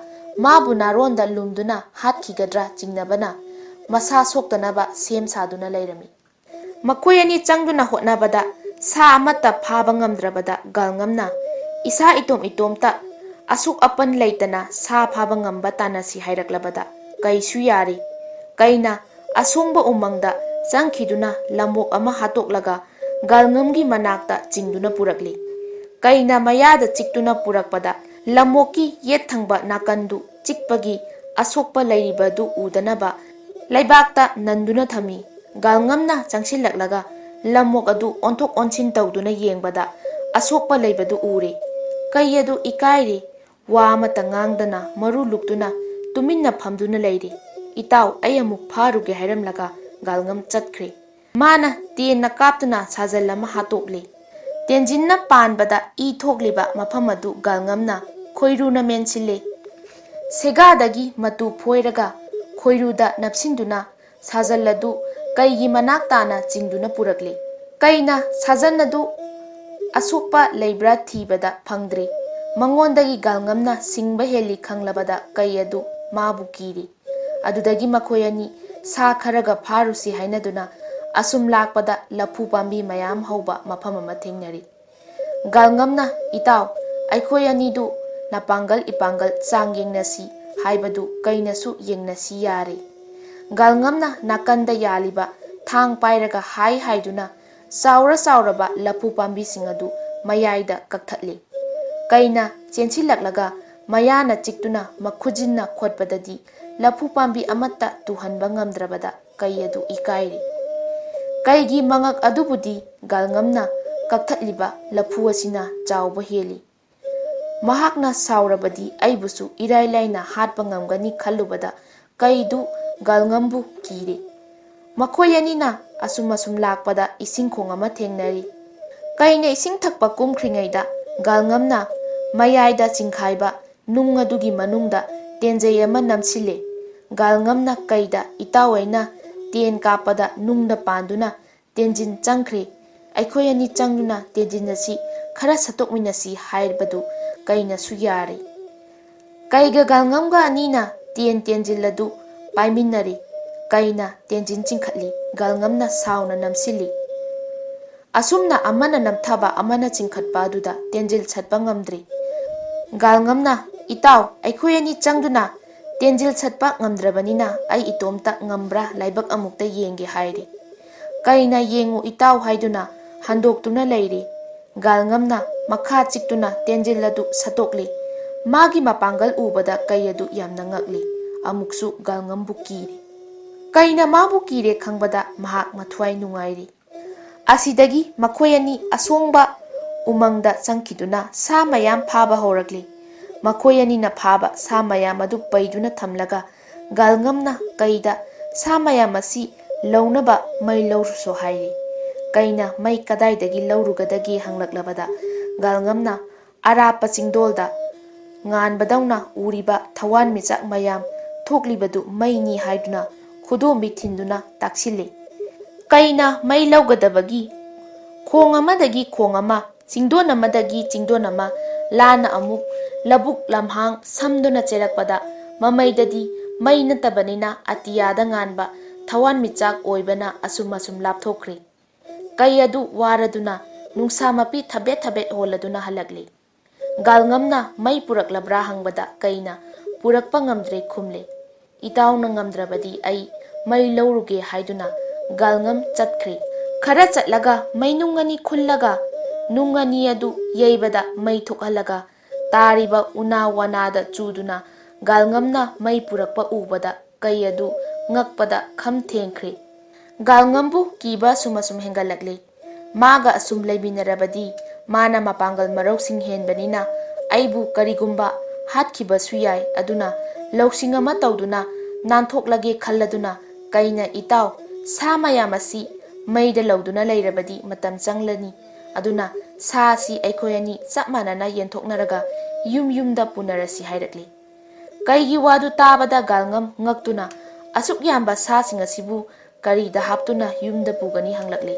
ꯃꯥꯕꯨ ꯅꯥꯔꯣꯟꯗ ꯂꯨꯝꯗꯨꯅ ꯍꯥꯠꯈꯤꯒꯗ꯭ꯔꯥ ꯆꯤꯡꯅꯕꯅ ꯃꯁꯥ ꯁꯣꯛꯇꯅꯕ ꯁꯦꯝ ꯁꯥꯗꯨꯅ ꯂꯩꯔꯝꯃꯤ꯫ ꯃꯈꯣꯏ ꯑꯅꯤ ꯆꯪꯗꯨꯅ ꯍꯣꯠꯅꯕꯗ ꯁꯥ ꯑꯃꯠꯇ ꯐꯥꯕ ꯉꯝꯗ꯭ꯔꯕꯗ ꯒꯥꯜꯉꯝꯅ, "ꯏꯁꯥ ꯏꯇꯣꯝ ꯏꯇꯣꯝꯇ ꯑꯁꯣꯛ ꯑꯄꯟ ꯂꯩꯇꯅ ꯁꯥ ꯐꯥꯕ ꯉꯝꯕ ꯇꯥꯟꯅꯁꯤ" ꯍꯥꯏꯔꯛꯂꯕꯗ ꯀꯩꯁꯨ ꯌꯥꯔꯤ꯫ ꯀꯩꯅ ꯑꯁꯣꯡꯕ ꯎꯃꯪꯗ ꯆꯪꯈꯤꯗꯨꯅ ꯂꯝꯑꯣꯛ ꯑꯃ ꯍꯥꯠꯇꯣꯛꯂꯒ ꯒꯜꯉꯝꯒꯤ ꯃꯅꯥꯛꯇ ꯆꯤꯡꯗꯨꯅ ꯄꯨꯔꯛꯂꯤ꯫ ꯀꯩꯅ ꯃꯌꯥꯗ ꯆꯤꯛꯇꯨꯅ ꯄꯨꯔꯛꯄꯗ ꯂꯝꯑꯣꯛꯀꯤ ꯌꯦꯠ ꯊꯪꯕ ꯅꯥꯀꯟꯗꯨ ꯆꯤꯛꯄꯒꯤ ꯑꯁꯣꯛꯄ ꯂꯩꯔꯤꯕꯗꯨ ꯎꯗꯅꯕ ꯂꯩꯕꯥꯛꯇ ꯅꯟꯗꯨꯅ ꯊꯝꯃꯤ꯫ ꯒꯜꯉꯝꯅ ꯆꯪꯁꯤꯜꯂꯛꯂꯒ ꯂꯝꯑꯣꯛ ꯑꯗꯨ ꯑꯣꯟꯊꯣꯛ ꯑꯣꯟꯁꯤꯟ ꯇꯧꯗꯨꯅ ꯌꯦꯡꯕꯗ ꯑꯁꯣꯛꯄ ꯂꯩꯕꯗꯨ ꯎꯔꯦ꯫ ꯀꯩ ꯑꯗꯨ ꯏꯀꯥꯏꯔꯦ꯫ ꯋꯥ ꯑꯃꯠꯇ ꯉꯥꯡꯗꯅ ꯃꯔꯨ ꯂꯨꯞꯇꯨꯅ ꯇꯨꯃꯤꯟꯅ ꯐꯝꯗꯨꯅ ꯂꯩꯔꯤ꯫ "ꯏꯇꯥꯎ, ꯑꯩ ꯑꯃꯨꯛ ꯐꯥꯔꯨꯒꯦ," ꯍꯥꯏꯔꯝꯂꯒ ꯒꯜꯉꯝ ꯆꯠꯈ꯭ꯔꯦ꯫ ꯃꯥꯅ ꯇꯦꯟꯅ ꯀꯥꯞꯇꯨꯅ ꯁꯥꯖꯜ ꯑꯃ ꯍꯥꯠꯇꯣꯛꯂꯦ꯫ ꯇꯦꯟꯖꯤꯟꯅ ꯄꯥꯟꯕꯗ ꯏ ꯊꯣꯛꯂꯤꯕ ꯃꯐꯝ ꯑꯗꯨ ꯒꯜꯉꯝꯅ ꯈꯣꯏꯔꯨꯅ ꯃꯦꯟꯁꯤꯜꯂꯦ꯫ ꯁꯦꯒꯥꯗꯒꯤ ꯃꯇꯨ ꯐꯣꯏꯔꯒ ꯈꯣꯏꯔꯨꯗ ꯅꯞꯁꯤꯟꯗꯨꯅ ꯁꯥꯖꯜ ꯑꯗꯨ ꯀꯩꯒꯤ ꯃꯅꯥꯛ ꯇꯥꯅ ꯆꯤꯡꯗꯨꯅ ꯄꯨꯔꯛꯂꯦ꯫ ꯀꯩꯅ ꯁꯥꯖꯟ ꯑꯗꯨ ꯑꯁꯣꯛꯄ ꯂꯩꯕ꯭ꯔꯥ ꯊꯤꯕꯗ ꯐꯪꯗ꯭ꯔꯦ꯫ ꯃꯉꯣꯟꯗꯒꯤ ꯒꯜꯉꯝꯅ ꯁꯤꯡꯕ ꯍꯦꯜꯂꯤ ꯈꯪꯂꯕꯗ ꯀꯩ ꯑꯗꯨ ꯃꯥꯕꯨ ꯀꯤꯔꯦ꯫ ꯑꯗꯨꯗꯒꯤ ꯃꯈꯣꯏ ꯑꯅꯤ ꯁꯥ ꯈꯔꯒ ꯐꯥꯔꯨꯁꯤ ꯍꯥꯏꯅꯗꯨꯅ ꯑꯁꯨꯝ ꯂꯥꯛꯄꯗ ꯂꯐꯨ ꯄꯥꯝꯕꯤ ꯃꯌꯥꯝ ꯍꯧꯕ ꯃꯐꯝ ꯑꯃ ꯊꯦꯡꯅꯔꯤ꯫ ꯒꯜꯉꯝꯅ, "ꯏꯇꯥꯎ, ꯑꯩꯈꯣꯏ ꯑꯅꯤꯗꯨ ꯅꯄꯥꯡꯒꯜ ꯏꯄꯥꯡꯒꯜ ꯆꯥꯡ ꯌꯦꯡꯅꯁꯤ" ꯍꯥꯏꯕꯗꯨ ꯀꯩꯅꯁꯨ ꯌꯦꯡꯅꯁꯤ ꯌꯥꯔꯦ꯫ ꯒꯜꯉꯝꯅ ꯅꯥꯀꯟꯗ ꯌꯥꯜꯂꯤꯕ ꯊꯥꯡ ꯄꯥꯏꯔꯒ ꯍꯥꯏ ꯍꯥꯏꯗꯨꯅ ꯆꯥꯎꯔ ꯆꯥꯎꯔꯕ ꯂꯐꯨ ꯄꯥꯝꯕꯤꯁꯤꯡ ꯑꯗꯨ ꯃꯌꯥꯏꯗ ꯀꯛꯊꯠꯂꯤ꯫ ꯀꯩꯅ ꯆꯦꯟꯁꯤꯜꯂꯛꯂꯒ ꯃꯌꯥꯅ ꯆꯤꯛꯇꯨꯅ ꯃꯈꯨꯖꯤꯟꯅ ꯈꯣꯠꯄꯗꯗꯤ ꯂꯐꯨ ꯄꯥꯝꯕꯤ ꯑꯃꯠꯇ ꯇꯨꯍꯟꯕ ꯉꯝꯗ꯭ꯔꯕꯗ ꯀꯩ ꯑꯗꯨ ꯏꯀꯥꯏꯔꯤ꯫ ꯀꯩꯒꯤ ꯃꯉꯛ ꯑꯗꯨꯕꯨꯗꯤ ꯒꯜꯉꯝꯅ ꯀꯛꯊꯠꯂꯤꯕ ꯂꯐꯨ ꯑꯁꯤꯅ ꯆꯥꯎꯕ ꯍꯦꯜꯂꯤ꯫ ꯃꯍꯥꯛꯅ ꯁꯥꯎꯔꯕꯗꯤ ꯑꯩꯕꯨꯁꯨ ꯏꯔꯥꯏ ꯂꯥꯏꯅ ꯍꯥꯠꯄ ꯉꯝꯒꯅꯤ ꯈꯜꯂꯨꯕꯗ ꯀꯩꯗꯨ ꯒꯜꯉꯝꯕꯨ ꯀꯤꯔꯦ꯫ ꯃꯈꯣꯏ ꯑꯅꯤꯅ ꯑꯁꯨꯝ ꯑꯁꯨꯝ ꯂꯥꯛꯄꯗ ꯏꯁꯤꯡ ꯈꯣꯡ ꯑꯃ ꯊꯦꯡꯅꯔꯤ꯫ ꯀꯩꯅ ꯏꯁꯤꯡ ꯊꯛꯄ ꯀꯨꯝꯈ꯭ꯔꯤꯉꯩꯗ ꯒꯜꯉꯝꯅ ꯃꯌꯥꯏꯗ ꯆꯤꯡꯈꯥꯏꯕ ꯅꯨꯡ ꯑꯗꯨꯒꯤ ꯃꯅꯨꯡꯗ ꯇꯦꯟꯖꯩ ꯑꯃ ꯅꯝꯁꯤꯜꯂꯦ꯫ ꯒꯜꯉꯝꯅ ꯀꯩꯗ, "ꯏꯇꯥꯎ, ꯑꯩꯅ ꯇꯦꯟ ꯀꯥꯞꯄꯗ ꯅꯨꯡꯗ ꯄꯥꯟꯗꯨꯅ ꯇꯦꯟꯖꯤꯟ ꯆꯪꯈ꯭ꯔꯦ꯫ ꯑꯩꯈꯣꯏ ꯑꯅꯤ ꯆꯪꯗꯨꯅ ꯇꯦꯟꯖꯤꯟ ꯑꯁꯤ ꯈꯔ ꯁꯠꯇꯣꯛꯃꯤꯟꯅꯁꯤ" ꯍꯥꯏꯕꯗꯨ ꯀꯩꯅꯁꯨ ꯌꯥꯔꯦ꯫ ꯀꯩꯒ ꯒꯜꯉꯝꯒ ꯑꯅꯤꯅ ꯇꯦꯟ ꯇꯦꯟꯖꯤꯜ ꯑꯗꯨ ꯄꯥꯏꯃꯤꯟꯅꯔꯤ꯫ ꯀꯩꯅ ꯇꯦꯟꯖꯤꯟ ꯆꯤꯡꯈꯠꯂꯤ, ꯒꯜꯉꯝꯅ ꯁꯥꯎꯅ ꯅꯝꯁꯤꯜꯂꯤ꯫ ꯑꯁꯨꯝꯅ ꯑꯃꯅ ꯅꯝꯊꯕ ꯑꯃꯅ ꯆꯤꯡꯈꯠꯄ ꯑꯗꯨꯗ ꯇꯦꯟꯖꯤꯜ ꯁꯠꯄ ꯉꯝꯗ꯭ꯔꯤ꯫ ꯒꯜꯉꯝꯅ, "ꯏꯇꯥꯎ, ꯑꯩꯈꯣꯏ ꯑꯅꯤ ꯆꯪꯗꯨꯅ ꯇꯦꯟꯖꯤꯜ ꯁꯠꯄ ꯉꯝꯗ꯭ꯔꯕꯅꯤꯅ ꯑꯩ ꯏꯇꯣꯝꯇ ꯉꯝꯕ꯭ꯔꯥ ꯂꯥꯏꯕꯛ ꯑꯃꯨꯛꯇ ꯌꯦꯡꯒꯦ ꯍꯥꯏꯔꯤ꯫ ꯀꯩꯅ "ꯌꯦꯡꯉꯨ ꯏꯇꯥꯎ" ꯍꯥꯏꯗꯨꯅ ꯍꯟꯗꯣꯛꯇꯨꯅ ꯂꯩꯔꯤ꯫ ꯒꯥꯜꯉꯝꯅ ꯃꯈꯥ ꯆꯤꯛꯇꯨꯅ ꯇꯦꯟꯖꯤꯜ ꯑꯗꯨ ꯁꯠꯇꯣꯛꯂꯤ꯫ ꯃꯥꯒꯤ ꯃꯄꯥꯡꯒꯜ ꯎꯕꯗ ꯀꯩ ꯑꯗꯨ ꯌꯥꯝꯅ ꯉꯛꯂꯤ꯫ ꯑꯃꯨꯛꯁꯨ ꯒꯥꯜꯉꯝꯕꯨ ꯀꯤꯔꯤ꯫ ꯀꯩꯅ ꯃꯥꯕꯨ ꯀꯤꯔꯦ ꯈꯪꯕꯗ ꯃꯍꯥꯛ ꯃꯊ꯭ꯋꯥꯏ ꯅꯨꯡꯉꯥꯏꯔꯤ꯫ ꯑꯁꯤꯗꯒꯤ ꯃꯈꯣꯏ ꯑꯅꯤ ꯑꯁꯣꯡꯕ ꯎꯃꯪꯗ ꯆꯪꯈꯤꯗꯨꯅ ꯁꯥ ꯃꯌꯥꯝ ꯐꯥꯕ ꯍꯧꯔꯛꯂꯤ꯫ ꯃꯈꯣꯏ ꯑꯅꯤꯅ ꯐꯥꯕ ꯁꯥ ꯃꯌꯥꯝ ꯑꯗꯨ ꯄꯩꯗꯨꯅ ꯊꯝꯂꯒ ꯒꯥꯜꯉꯝꯅ ꯀꯩꯗ "ꯁꯥ ꯃꯌꯥꯝ ꯑꯁꯤ ꯂꯧꯅꯕ ꯃꯩ ꯂꯧꯔꯨꯁꯣ" ꯍꯥꯏꯔꯤ꯫ ꯀꯩꯅ "ꯃꯩ ꯀꯗꯥꯏꯗꯒꯤ ꯂꯧꯔꯨꯒꯗꯒꯦ?" ꯍꯪꯂꯛꯂꯕꯗ ꯒꯥꯜꯉꯝꯅ "ꯑꯔꯥꯞꯄ ꯆꯤꯡꯗꯣꯜꯗ ꯉꯥꯟꯕꯗꯧꯅ ꯎꯔꯤꯕ ꯊꯋꯥꯟꯃꯤꯆꯥꯛ ꯃꯌꯥꯝ ꯊꯣꯛꯂꯤꯕꯗꯨ ꯃꯩꯅꯤ" ꯍꯥꯏꯗꯨꯅ ꯈꯨꯗꯣꯝꯕꯤ ꯊꯤꯟꯗꯨꯅ ꯇꯥꯛꯁꯤꯜꯂꯤ꯫ ꯀꯩꯅ ꯃꯩ ꯂꯧꯒꯗꯕꯒꯤ ꯈꯣꯡ ꯑꯃꯗꯒꯤ ꯈꯣꯡ ꯑꯃ, ꯆꯤꯡꯗꯣꯟ ꯑꯃꯗꯒꯤ ꯆꯤꯡꯗꯣꯟ ꯑꯃ ꯂꯥꯟꯅ ꯑꯃꯨꯛ ꯂꯧꯕꯨꯛ ꯂꯝꯍꯥꯡ ꯁꯝꯗꯨꯅ ꯆꯦꯜꯂꯛꯄꯗ ꯃꯃꯩꯗꯗꯤ ꯃꯩ ꯅꯠꯇꯕꯅꯤꯅ ꯑꯇꯤꯌꯥꯗ ꯉꯥꯟꯕ ꯊꯋꯥꯟꯃꯤꯆꯥꯛ ꯑꯣꯏꯕꯅ ꯑꯁꯨꯝ ꯑꯁꯨꯝ ꯂꯥꯞꯊꯣꯛꯈ꯭ꯔꯦ꯫ ꯀꯩ ꯑꯗꯨ ꯋꯥꯔꯗꯨꯅ ꯅꯨꯡꯁꯥ ꯃꯄꯤ ꯊꯕꯦꯠ ꯊꯕꯦꯠ ꯍꯣꯜꯂꯗꯨꯅ ꯍꯜꯂꯛꯂꯤ꯫ ꯒꯥꯜꯉꯝꯅ "ꯃꯩ ꯄꯨꯔꯛꯂꯕ꯭ꯔꯥ?" ꯍꯪꯕꯗ ꯀꯩꯅ "ꯄꯨꯔꯛꯄ ꯉꯝꯗ꯭ꯔꯦ" ꯈꯨꯝꯂꯦ꯫ "ꯏꯇꯥꯎꯅ ꯉꯝꯗ꯭ꯔꯕꯗꯤ ꯑꯩ ꯃꯩ ꯂꯧꯔꯨꯒꯦ" ꯍꯥꯏꯗꯨꯅ ꯒꯥꯜꯉꯝ ꯆꯠꯈ꯭ꯔꯦ꯫ ꯈꯔ ꯆꯠꯂꯒ ꯃꯩꯅꯨꯡ ꯑꯅꯤ ꯈꯨꯜꯂꯒ ꯅꯨꯡ ꯑꯅꯤ ꯑꯗꯨ ꯌꯩꯕꯗ ꯃꯩ ꯊꯣꯛꯍꯜꯂꯒ ꯇꯥꯔꯤꯕ ꯎꯅꯥ ꯋꯥꯅꯥꯗ ꯆꯨꯗꯨꯅ ꯒꯥꯜꯉꯝꯅ ꯃꯩ ꯄꯨꯔꯛꯄ ꯎꯕꯗ ꯀꯩ ꯑꯗꯨ ꯉꯛꯄꯗ ꯈꯝ ꯊꯦꯡꯈ꯭ꯔꯦ꯫ ꯒꯥꯜꯉꯝꯕꯨ ꯀꯤꯕ ꯑꯁꯨꯝ ꯑꯁꯨꯝ ꯍꯦꯟꯒꯠꯂꯛꯂꯦ꯫ ꯃꯥꯒ ꯑꯁꯨꯝ ꯂꯩꯃꯤꯟꯅꯔꯕꯗꯤ ꯃꯥꯅ ꯃꯄꯥꯡꯒꯜ ꯃꯔꯧꯁꯤꯡ ꯍꯦꯟꯕꯅꯤꯅ ꯑꯩꯕꯨ ꯀꯔꯤꯒꯨꯝꯕ ꯍꯥꯠꯈꯤꯕꯁꯨ ꯌꯥꯏ꯫ ꯑꯗꯨꯅ ꯂꯧꯁꯤꯡ ꯑꯃ ꯇꯧꯗꯨꯅ ꯅꯥꯟꯊꯣꯛꯂꯒꯦ ꯈꯜꯂꯗꯨꯅ ꯀꯩꯅ "ꯏꯇꯥꯎ, ꯁꯥ ꯃꯌꯥꯝ ꯑꯁꯤ ꯃꯩꯗ ꯂꯧꯗꯨꯅ ꯂꯩꯔꯕꯗꯤ ꯃꯇꯝ ꯆꯪꯂꯅꯤ꯫ ꯑꯗꯨꯅ ꯁꯥ ꯑꯁꯤ ꯑꯩꯈꯣꯏ ꯑꯅꯤ ꯆꯞ ꯃꯥꯟꯅꯅ ꯌꯦꯟꯊꯣꯛꯅꯔꯒ ꯌꯨꯝ ꯌꯨꯝꯗ ꯄꯨꯅꯔꯁꯤ" ꯍꯥꯏꯔꯛꯂꯤ꯫ ꯀꯩꯒꯤ ꯋꯥꯗꯨ ꯇꯥꯕꯗ ꯒꯥꯜꯉꯝ ꯉꯛꯇꯨꯅ "ꯑꯁꯨꯛ ꯌꯥꯝꯕ ꯁꯥꯁꯤꯡ ꯑꯁꯤꯕꯨ ꯀꯔꯤꯗ ꯍꯥꯞꯇꯨꯅ ꯌꯨꯝꯗ ꯄꯨꯒꯅꯤ?" ꯍꯪꯂꯛꯂꯤ꯫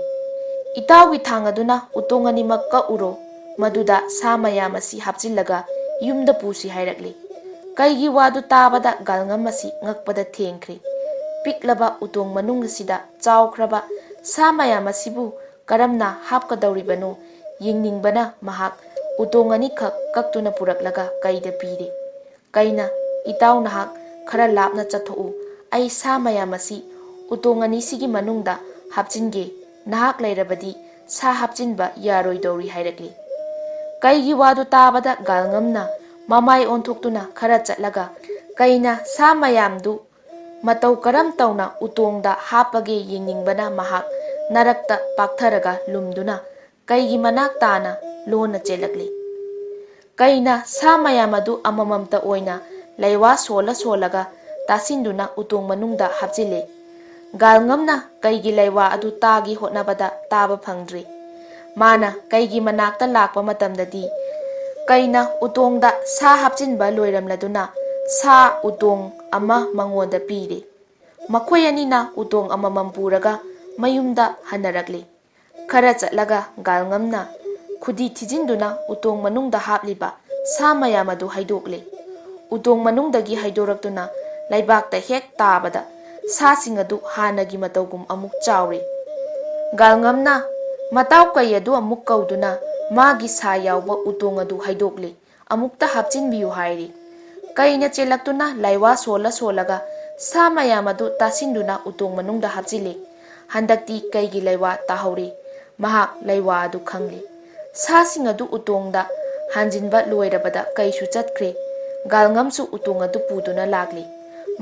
"ꯏꯇꯥꯎꯒꯤ ꯊꯥꯡ ꯑꯗꯨꯅ ꯎꯇꯣꯡ ꯑꯅꯤꯃꯛ ꯀꯛꯎꯔꯣ, ꯃꯗꯨꯗ ꯁꯥ ꯃꯌꯥꯝ ꯑꯁꯤ ꯍꯥꯞꯆꯤꯜꯂꯒ ꯌꯨꯝꯗ ꯄꯨꯁꯤ" ꯍꯥꯏꯔꯛꯂꯤ꯫ ꯀꯩꯒꯤ ꯋꯥꯗꯨ ꯇꯥꯕꯗ ꯒꯥꯜꯉꯝ ꯑꯁꯤ ꯉꯛꯄꯗ ꯊꯦꯡꯈ꯭ꯔꯦ꯫ ꯄꯤꯛꯂꯕ ꯎꯇꯣꯡ ꯃꯅꯨꯡ ꯑꯁꯤꯗ ꯆꯥꯎꯈ꯭ꯔꯕ ꯁꯥ ꯃꯌꯥꯝ ꯑꯁꯤꯕꯨ ꯀꯔꯝꯅ ꯍꯥꯞꯀꯗꯧꯔꯤꯕꯅꯣ ꯌꯦꯡꯅꯤꯡꯕꯅ ꯃꯍꯥꯛ ꯎꯇꯣꯡ ꯑꯅꯤꯈꯛ ꯀꯛꯇꯨꯅ ꯄꯨꯔꯛꯂꯒ ꯀꯩꯗ ꯄꯤꯔꯦ꯫ ꯀꯩꯅ "ꯏꯇꯥꯎ, ꯅꯍꯥꯛ "ꯈꯔ ꯂꯥꯞꯅ ꯆꯠꯊꯣꯛꯎ꯫ ꯑꯩ ꯁꯥ ꯃꯌꯥꯝ ꯑꯁꯤ ꯎꯇꯣꯡ ꯑꯅꯤꯁꯤꯒꯤ ꯃꯅꯨꯡꯗ ꯍꯥꯞꯆꯤꯟꯒꯦ꯫ ꯅꯍꯥꯛ ꯂꯩꯔꯕꯗꯤ ꯁꯥ ꯍꯥꯞꯆꯤꯟꯕ ꯌꯥꯔꯣꯏꯗꯧꯔꯤ" ꯍꯥꯏꯔꯛꯂꯤ꯫ ꯀꯩꯒꯤ ꯋꯥꯗꯨ ꯇꯥꯕꯗ ꯒꯥꯜꯉꯝꯅ ꯃꯃꯥꯏ ꯑꯣꯟꯊꯣꯛꯇꯨꯅ ꯈꯔ ꯆꯠꯂꯒ ꯀꯩꯅ ꯁꯥ ꯃꯌꯥꯝꯗꯨ ꯃꯇꯧ ꯀꯔꯝ ꯇꯧꯅ ꯎꯇꯣꯡꯗ ꯍꯥꯞꯄꯒꯦ ꯌꯦꯡꯅꯤꯡꯕꯅ ꯃꯍꯥꯛ ꯅꯔꯛꯇ ꯄꯥꯛꯊꯔꯒ ꯂꯨꯝꯗꯨꯅ ꯀꯩꯒꯤ ꯃꯅꯥꯛ ꯇꯥꯅ ꯂꯣꯟꯅ ꯆꯦꯜꯂꯛꯂꯤ꯫ ꯀꯩꯅ ꯁꯥ ꯃꯌꯥꯝ ꯑꯗꯨ ꯑꯃꯃꯝꯇ ꯑꯣꯏꯅ ꯂꯩꯋꯥ ꯁꯣꯜꯂ ꯁꯣꯜꯂꯒ ꯇꯥꯁꯤꯟꯗꯨꯅ ꯎꯇꯣꯡ ꯃꯅꯨꯡꯗ ꯍꯥꯞꯆꯤꯜꯂꯤ꯫ ꯒꯥꯜꯉꯝꯅ ꯀꯩꯒꯤ ꯂꯩꯋꯥ ꯑꯗꯨ ꯇꯥꯒꯦ ꯍꯣꯠꯅꯕꯗ ꯇꯥꯕ ꯐꯪꯗ꯭ꯔꯤ꯫ ꯃꯥꯅ ꯀꯩꯒꯤ ꯃꯅꯥꯛꯇ ꯂꯥꯛꯄ ꯃꯇꯝꯗꯗꯤ ꯀꯩꯅ ꯎꯇꯣꯡꯗ ꯁꯥ ꯍꯥꯞꯆꯤꯟꯕ ꯂꯣꯏꯔꯝꯂꯗꯨꯅ ꯁꯥ ꯎꯇꯣꯡ ꯑꯃ ꯃꯉꯣꯟꯗ ꯄꯤꯔꯦ꯫ ꯃꯈꯣꯏ ꯑꯅꯤꯅ ꯎꯇꯣꯡ ꯑꯃꯃꯝ ꯄꯨꯔꯒ ꯃꯌꯨꯝꯗ ꯍꯟꯅꯔꯛꯂꯤ꯫ ꯈꯔ ꯆꯠꯂꯒ ꯒꯥꯜꯉꯝꯅ ꯈꯨꯗꯤ ꯊꯤꯖꯤꯟꯗꯨꯅ ꯎꯇꯣꯡ ꯃꯅꯨꯡꯗ ꯍꯥꯞꯂꯤꯕ ꯁꯥ ꯃꯌꯥꯝ ꯑꯗꯨ ꯍꯩꯗꯣꯛꯂꯦ꯫ ꯎꯇꯣꯡ ꯃꯅꯨꯡꯗꯒꯤ ꯍꯩꯗꯣꯔꯛꯇꯨꯅ ꯂꯩꯕꯥꯛꯇ ꯍꯦꯛ ꯇꯥꯕꯗ ꯁꯥꯁꯤꯡ ꯑꯗꯨ ꯍꯥꯟꯅꯒꯤ ꯃꯇꯧꯒꯨꯝ ꯑꯃꯨꯛ ꯆꯥꯎꯔꯦ꯫ ꯒꯥꯜꯉꯝꯅ ꯃꯇꯥꯎ ꯀꯩ ꯑꯗꯨ ꯑꯃꯨꯛ ꯀꯧꯗꯨꯅ ꯃꯥꯒꯤ ꯁꯥ ꯌꯥꯎꯕ ꯎꯇꯣꯡ ꯑꯗꯨ ꯍꯩꯗꯣꯛꯂꯦ꯫ "ꯑꯃꯨꯛꯇ ꯍꯥꯞꯆꯤꯟꯕꯤꯌꯨ" ꯍꯥꯏꯔꯤ꯫ ꯀꯩꯅ ꯆꯦꯜꯂꯛꯇꯨꯅ ꯂꯩꯋꯥ ꯁꯣꯜꯂ ꯁꯣꯜꯂꯒ ꯁꯥ ꯃꯌꯥꯝ ꯑꯗꯨ ꯇꯥꯁꯤꯟꯗꯨꯅ ꯎꯇꯣꯡ ꯃꯅꯨꯡꯗ ꯍꯥꯞꯆꯤꯜꯂꯤ꯫ ꯍꯟꯗꯛꯇꯤ ꯀꯩꯒꯤ ꯂꯩꯋꯥ ꯇꯥꯍꯧꯔꯤ꯫ ꯃꯍꯥꯛ ꯂꯩꯋꯥ ꯑꯗꯨ ꯈꯪꯂꯤ꯫ ꯁꯥꯁꯤꯡ ꯑꯗꯨ ꯎꯇꯣꯡꯗ ꯍꯥꯟꯖꯤꯟꯕ ꯂꯣꯏꯔꯕꯗ ꯀꯩꯁꯨ ꯆꯠꯈ꯭ꯔꯦ꯫ ꯒꯥꯜꯉꯝꯁꯨ ꯎꯇꯣꯡ ꯑꯗꯨ ꯄꯨꯗꯨꯅ ꯂꯥꯛꯂꯤ꯫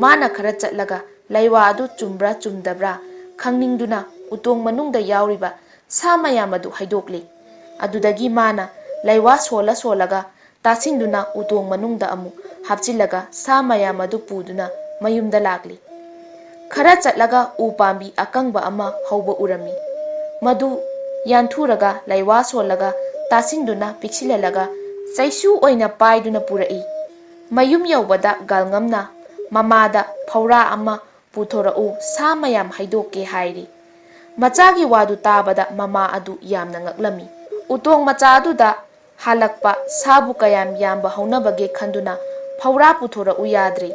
ꯃꯥꯅ ꯈꯔ ꯆꯠꯂꯒ ꯂꯩꯋꯥ ꯑꯗꯨ ꯆꯨꯝꯕ꯭ꯔꯥ ꯆꯨꯝꯗꯕ꯭ꯔꯥ ꯈꯪꯅꯤꯡꯗꯨꯅ ꯎꯇꯣꯡ ꯃꯅꯨꯡꯗ ꯌꯥꯎꯔꯤꯕ ꯁꯥ ꯃꯌꯥꯝ ꯑꯗꯨ ꯍꯩꯗꯣꯛꯂꯤ꯫ ꯑꯗꯨꯗꯒꯤ ꯃꯥꯅ ꯂꯩꯋꯥ ꯁꯣꯜꯂ ꯁꯣꯜꯂꯒ ꯇꯥꯁꯤꯟꯗꯨꯅ ꯎꯇꯣꯡ ꯃꯅꯨꯡꯗ ꯑꯃꯨꯛ ꯍꯥꯞꯆꯤꯜꯂꯒ ꯁꯥ ꯃꯌꯥꯝ ꯑꯗꯨ ꯄꯨꯗꯨꯅ ꯃꯌꯨꯝꯗ ꯂꯥꯛꯂꯤ꯫ ꯈꯔ ꯆꯠꯂꯒ ꯎ ꯄꯥꯝꯕꯤ ꯑꯀꯪꯕ ꯑꯃ ꯍꯧꯕ ꯎꯔꯝꯃꯤ꯫ ꯃꯗꯨ ꯌꯥꯟꯊꯨꯔꯒ ꯂꯩꯋꯥ ꯁꯣꯜꯂꯒ ꯇꯥꯁꯤꯟꯗꯨꯅ ꯄꯤꯛꯁꯤꯜꯍꯜꯂꯒ ꯆꯩꯁꯨ ꯑꯣꯏꯅ ꯄꯥꯏꯗꯨꯅ ꯄꯨꯔꯛꯏ꯫ ꯃꯌꯨꯝ ꯌꯧꯕꯗ ꯒꯥꯜꯉꯝꯅ ꯃꯃꯥꯗ "ꯐꯧꯔꯥ ꯑꯃ ꯄꯨꯊꯣꯔꯛꯎ, ꯁꯥ ꯃꯌꯥꯝ ꯍꯩꯗꯣꯛꯀꯦ" ꯍꯥꯏꯔꯤ꯫ ꯃꯆꯥꯒꯤ ꯋꯥꯗꯨ ꯇꯥꯕꯗ ꯃꯃꯥ ꯑꯗꯨ ꯌꯥꯝꯅ ꯉꯛꯂꯝꯃꯤ꯫ ꯎꯇꯣꯡ ꯃꯆꯥ ꯑꯗꯨꯗ ꯍꯥꯜꯂꯛꯄ ꯁꯥꯕꯨ ꯀꯌꯥꯝ ꯌꯥꯝꯕ ꯍꯧꯅꯕꯒꯦ ꯈꯟꯗꯨꯅ "ꯐꯧꯔꯥ ꯄꯨꯊꯣꯔꯛꯎ" ꯌꯥꯗ꯭ꯔꯤ꯫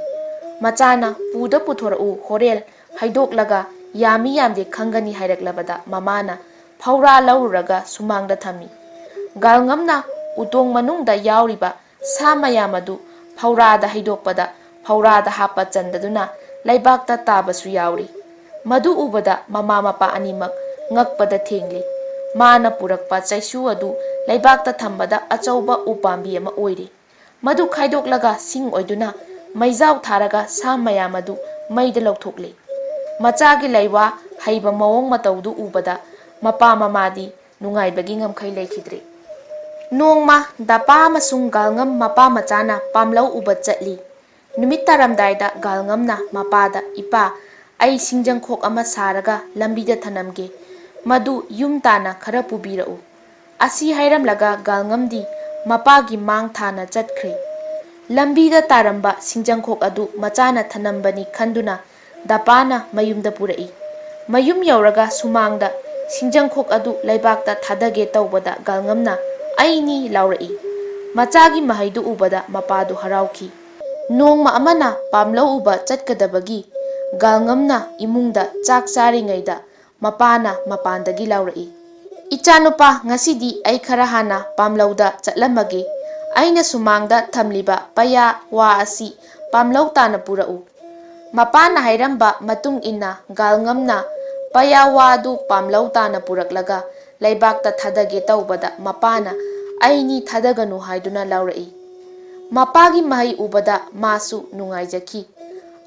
ꯃꯆꯥꯅ "ꯄꯨꯗ ꯄꯨꯊꯣꯔꯛꯎ, ꯍꯣꯔꯦꯜ ꯍꯩꯗꯣꯛꯂꯒ ꯌꯥꯝꯃꯤ ꯌꯥꯝꯗꯦ ꯈꯪꯒꯅꯤ" ꯍꯥꯏꯔꯛꯂꯕꯗ ꯃꯃꯥꯅ ꯐꯧꯔꯥ ꯂꯧꯔꯨꯔꯒ ꯁꯨꯃꯥꯡꯗ ꯊꯝꯃꯤ꯫ ꯒꯥꯜꯉꯝꯅ ꯎꯇꯣꯡ ꯃꯅꯨꯡꯗ ꯌꯥꯎꯔꯤꯕ ꯁꯥ ꯃꯌꯥꯝ ꯑꯗꯨ ꯐꯧꯔꯥꯗ ꯍꯩꯗꯣꯛꯄꯗ ꯐꯧꯔꯥꯗ ꯍꯥꯞꯄ ꯆꯟꯗꯗꯨꯅ ꯂꯩꯕꯥꯛꯇ ꯇꯥꯕꯁꯨ ꯌꯥꯎꯔꯤ꯫ ꯃꯗꯨ ꯎꯕꯗ ꯃꯃꯥ ꯃꯄꯥ ꯑꯅꯤꯃꯛ ꯉꯛꯄꯗ ꯊꯦꯡꯂꯤ꯫ ꯃꯥꯅ ꯄꯨꯔꯛꯄ ꯆꯩꯁꯨ ꯑꯗꯨ ꯂꯩꯕꯥꯛꯇ ꯊꯝꯕꯗ ꯑꯆꯧꯕ ꯎꯄꯥꯝꯕꯤ ꯑꯃ ꯑꯣꯏꯔꯤ꯫ ꯃꯗꯨ ꯈꯥꯏꯗꯣꯛꯂꯒ ꯁꯤꯡ ꯑꯣꯏꯗꯨꯅ ꯃꯩꯖꯥꯎ ꯊꯥꯔꯒ ꯁꯥ ꯃꯌꯥꯝ ꯑꯗꯨ ꯃꯩꯗ ꯂꯧꯊꯣꯛꯂꯤ꯫ ꯃꯆꯥꯒꯤ ꯂꯩꯋꯥ ꯍꯩꯕ ꯃꯑꯣꯡ ꯃꯇꯧꯗꯨ ꯎꯕꯗ ꯃꯄꯥ ꯃꯃꯥꯗꯤ ꯅꯨꯡꯉꯥꯏꯕꯒꯤ ꯉꯝꯈꯩ ꯂꯩꯈꯤꯗ꯭ꯔꯦ꯫ ꯅꯣꯡꯃ ꯗꯥꯄꯥ ꯑꯃꯁꯨꯡ ꯒꯥꯜꯉꯝ ꯃꯄꯥ ꯃꯆꯥꯅ ꯄꯥꯝꯂꯧ ꯎꯕ ꯆꯠꯂꯤ꯫ ꯅꯨꯃꯤꯠ ꯇꯥꯔꯝꯗꯥꯏꯗ ꯒꯥꯜꯉꯝꯅ ꯃꯄꯥꯗ, "ꯏꯄꯥ, ꯑꯩ ꯁꯤꯡꯖꯪꯈꯣꯛ ꯑꯃ ꯁꯥꯔꯒ ꯂꯝꯕꯤꯗ ꯊꯅꯝꯒꯦ꯫ ꯃꯗꯨ ꯌꯨꯝ ꯇꯥꯅ ꯈꯔ ꯄꯨꯕꯤꯔꯛꯎ꯫" ꯑꯁꯤ ꯍꯥꯏꯔꯝꯂꯒ ꯒꯥꯜꯉꯝꯗꯤ ꯃꯄꯥꯒꯤ ꯃꯥꯡ ꯊꯥꯅ ꯆꯠꯈ꯭ꯔꯦ꯫ ꯂꯝꯕꯤꯗ ꯇꯥꯔꯝꯕ ꯁꯤꯡꯖꯪꯈꯣꯛ ꯑꯗꯨ ꯃꯆꯥꯅ ꯊꯅꯝꯕꯅꯤ ꯈꯟꯗꯨꯅ ꯗꯥꯄꯥꯅ ꯃꯌꯨꯝꯗ ꯄꯨꯔꯛꯏ꯫ ꯃꯌꯨꯝ ꯌꯧꯔꯒ ꯁꯨꯃꯥꯡꯗ ꯁꯤꯡꯖꯪꯈꯣꯛ ꯑꯗꯨ ꯂꯩꯕꯥꯛꯇ ꯊꯥꯗꯒꯦ ꯇꯧꯕꯗ ꯒꯥꯜꯉꯝꯅ "ꯑꯩꯅꯤ" ꯂꯥꯎꯔꯛꯏ꯫ ꯃꯆꯥꯒꯤ ꯃꯍꯩꯗꯨ ꯎꯕꯗ ꯃꯄꯥꯗꯨ ꯍꯔꯥꯎꯈꯤ꯫ ꯅꯣꯡꯃ ꯑꯃꯅ ꯄꯥꯝꯂꯧ ꯎꯕ ꯆꯠꯀꯗꯕꯒꯤ ꯒꯥꯜꯉꯝꯅ ꯏꯃꯨꯡꯗ ꯆꯥꯛ ꯆꯥꯔꯤꯉꯩꯗ ꯃꯄꯥꯅ ꯃꯄꯥꯟꯗꯒꯤ ꯂꯥꯎꯔꯛꯏ, "ꯏꯆꯥꯅꯨꯄꯥ, ꯉꯁꯤꯗꯤ ꯑꯩ ꯈꯔ ꯍꯥꯟꯅ ꯄꯥꯝꯂꯧꯗ ꯆꯠꯂꯝꯃꯒꯦ꯫ ꯑꯩꯅ ꯁꯨꯃꯥꯡꯗ ꯊꯝꯂꯤꯕ ꯄꯌꯥ ꯋꯥ ꯑꯁꯤ ꯄꯥꯝꯂꯧ ꯇꯥꯅ ꯄꯨꯔꯛꯎ꯫" ꯃꯄꯥꯅ ꯍꯥꯏꯔꯝꯕ ꯃꯇꯨꯡ ꯏꯟꯅ ꯒꯥꯜꯉꯝꯅ ꯄꯌꯥ ꯋꯥ ꯑꯗꯨ ꯄꯥꯝꯂꯧ ꯇꯥꯅ ꯄꯨꯔꯛꯂꯒ ꯂꯩꯕꯥꯛꯇ ꯊꯥꯗꯒꯦ ꯇꯧꯕꯗ ꯃꯄꯥꯅ "ꯑꯩꯅꯤ, ꯊꯥꯗꯒꯅꯨ" ꯍꯥꯏꯗꯨꯅ ꯂꯥꯎꯔꯛꯏ꯫ ꯃꯄꯥꯒꯤ ꯃꯍꯩ ꯎꯕꯗ ꯃꯥꯁꯨ ꯅꯨꯡꯉꯥꯏꯖꯈꯤ꯫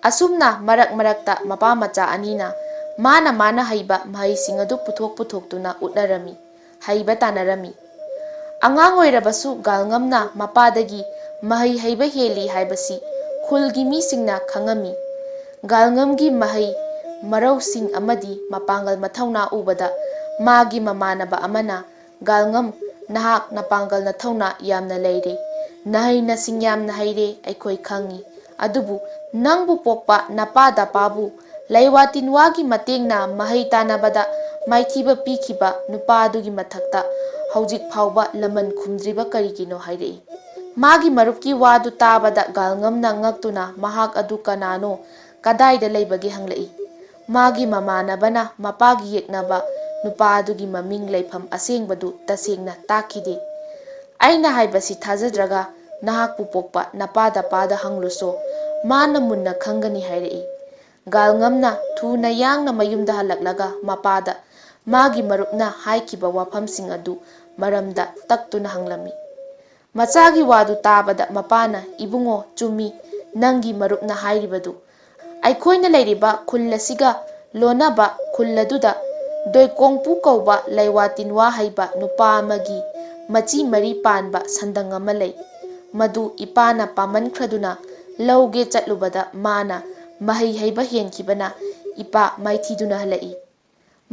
ꯑꯁꯨꯝꯅ ꯃꯔꯛ ꯃꯔꯛꯇ ꯃꯄꯥ ꯃꯆꯥ ꯑꯅꯤꯅ ꯃꯥꯅ ꯃꯥꯅ ꯍꯩꯕ ꯃꯍꯩꯁꯤꯡ ꯑꯗꯨ ꯄꯨꯊꯣꯛ ꯄꯨꯊꯣꯛꯇꯨꯅ ꯎꯠꯅꯔꯝꯃꯤ, ꯍꯩꯕ ꯇꯥꯟꯅꯔꯝꯃꯤ꯫ ꯑꯉꯥꯡ ꯑꯣꯏꯔꯕꯁꯨ ꯒꯥꯜꯉꯝꯅ ꯃꯄꯥꯗꯒꯤ ꯃꯍꯩ ꯍꯩꯕ ꯍꯦꯜꯂꯤ ꯍꯥꯏꯕꯁꯤ ꯈꯨꯜꯒꯤ ꯃꯤꯁꯤꯡꯅ ꯈꯪꯉꯝꯃꯤ꯫ ꯒꯥꯜꯉꯝꯒꯤ ꯃꯍꯩ ꯃꯔꯧꯁꯤꯡ ꯑꯃꯗꯤ ꯃꯄꯥꯡꯒꯜ ꯃꯊꯧꯅꯥ ꯎꯕꯗ ꯃꯥꯒꯤ ꯃꯃꯥꯟꯅꯕ ꯑꯃꯅ, "ꯒꯥꯜꯉꯝ, ꯅꯍꯥꯛ ꯅꯄꯥꯡꯒꯜ ꯅꯊꯧꯅꯥ ꯌꯥꯝꯅ ꯂꯩꯔꯦ, ꯅꯍꯩ ꯅꯁꯤꯡ ꯌꯥꯝꯅ ꯍꯩꯔꯦ, ꯑꯩꯈꯣꯏ ꯈꯪꯉꯤ꯫ ꯑꯗꯨꯕꯨ ꯅꯪꯕꯨ ꯄꯣꯛꯄ ꯅꯄꯥ ꯗꯄꯥꯕꯨ ꯂꯩꯋꯥ ꯇꯤꯟꯋꯥꯒꯤ ꯃꯇꯦꯡꯅ ꯃꯍꯩ ꯇꯥꯟꯅꯕꯗ ꯃꯥꯏꯊꯤꯕ ꯄꯤꯈꯤꯕ ꯅꯨꯄꯥ ꯑꯗꯨꯒꯤ ꯃꯊꯛꯇ ꯍꯧꯖꯤꯛ ꯐꯥꯎꯕ ꯂꯃꯟ ꯈꯨꯝꯗ꯭ꯔꯤꯕ ꯀꯔꯤꯒꯤꯅꯣ?" ꯍꯥꯏꯔꯛꯏ꯫ ꯃꯥꯒꯤ ꯃꯔꯨꯞꯀꯤ ꯋꯥꯗꯨ ꯇꯥꯕꯗ ꯒꯥꯜꯉꯝꯅ ꯉꯛꯇꯨꯅ ꯃꯍꯥꯛ ꯑꯗꯨ ꯀꯅꯥꯅꯣ, ꯀꯗꯥꯏꯗ ꯂꯩꯕꯒꯦ ꯍꯪꯂꯛꯏ꯫ ꯃꯥꯒꯤ ꯃꯃꯥꯟꯅꯕꯅ ꯃꯄꯥꯒꯤ ꯌꯦꯛꯅꯕ ꯅꯨꯄꯥ ꯑꯗꯨꯒꯤ ꯃꯃꯤꯡ, ꯂꯩꯐꯝ ꯑꯁꯦꯡꯕꯗꯨ ꯇꯁꯦꯡꯅ ꯇꯥꯛꯈꯤꯗꯦ꯫ "ꯑꯩꯅ ꯍꯥꯏꯕꯁꯤ ꯊꯥꯖꯗ꯭ꯔꯒ ꯅꯍꯥꯛꯄꯨ ꯄꯣꯛꯄ ꯅꯄꯥ ꯗꯄꯥꯗ ꯍꯪꯂꯨꯁꯣ, ꯃꯥꯅ ꯃꯨꯟꯅ ꯈꯪꯒꯅꯤ ꯍꯥꯏꯔꯛꯏ꯫ ꯒꯥꯜꯉꯝꯅ ꯊꯨꯅ ꯌꯥꯡꯅ ꯃꯌꯨꯝꯗ ꯍꯜꯂꯛꯂꯒ ꯃꯄꯥꯗ ꯃꯥꯒꯤ ꯃꯔꯨꯞꯅ ꯍꯥꯏꯈꯤꯕ ꯋꯥꯐꯝꯁꯤꯡ ꯑꯗꯨ ꯃꯔꯝꯗ ꯇꯛꯇꯨꯅ ꯍꯪꯂꯝꯃꯤ꯫ ꯃꯆꯥꯒꯤ ꯋꯥꯗꯨ ꯇꯥꯕꯗ ꯃꯄꯥꯅ, "ꯏꯕꯨꯡꯉꯣ, ꯆꯨꯝꯃꯤ ꯅꯪꯒꯤ ꯃꯔꯨꯞꯅ ꯍꯥꯏꯔꯤꯕꯗꯨ꯫ ꯑꯩꯈꯣꯏꯅ ꯂꯩꯔꯤꯕ ꯈꯨꯜ ꯑꯁꯤꯒ ꯂꯣꯟꯅꯕ ꯈꯨꯜ ꯑꯗꯨꯗ ꯗꯣꯏꯀꯣꯡꯄꯨ ꯀꯧꯕ ꯂꯩꯋꯥ ꯇꯤꯟꯋꯥ ꯍꯩꯕ ꯅꯨꯄꯥ ꯑꯃꯒꯤ ꯃꯆꯤ ꯃꯔꯤ ꯄꯥꯟꯕ ꯁꯟꯗꯪ ꯑꯃ ꯂꯩ꯫ ꯃꯗꯨ ꯏꯄꯥꯅ ꯄꯥꯝꯃꯟꯈ꯭ꯔꯗꯨꯅ ꯂꯧꯒꯦ ꯆꯠꯂꯨꯕꯗ ꯃꯥꯅ ꯃꯍꯩ ꯍꯩꯕ ꯍꯦꯟꯈꯤꯕꯅ ꯏꯄꯥ ꯃꯥꯏꯊꯤꯗꯨꯅ ꯍꯜꯂꯛꯏ꯫"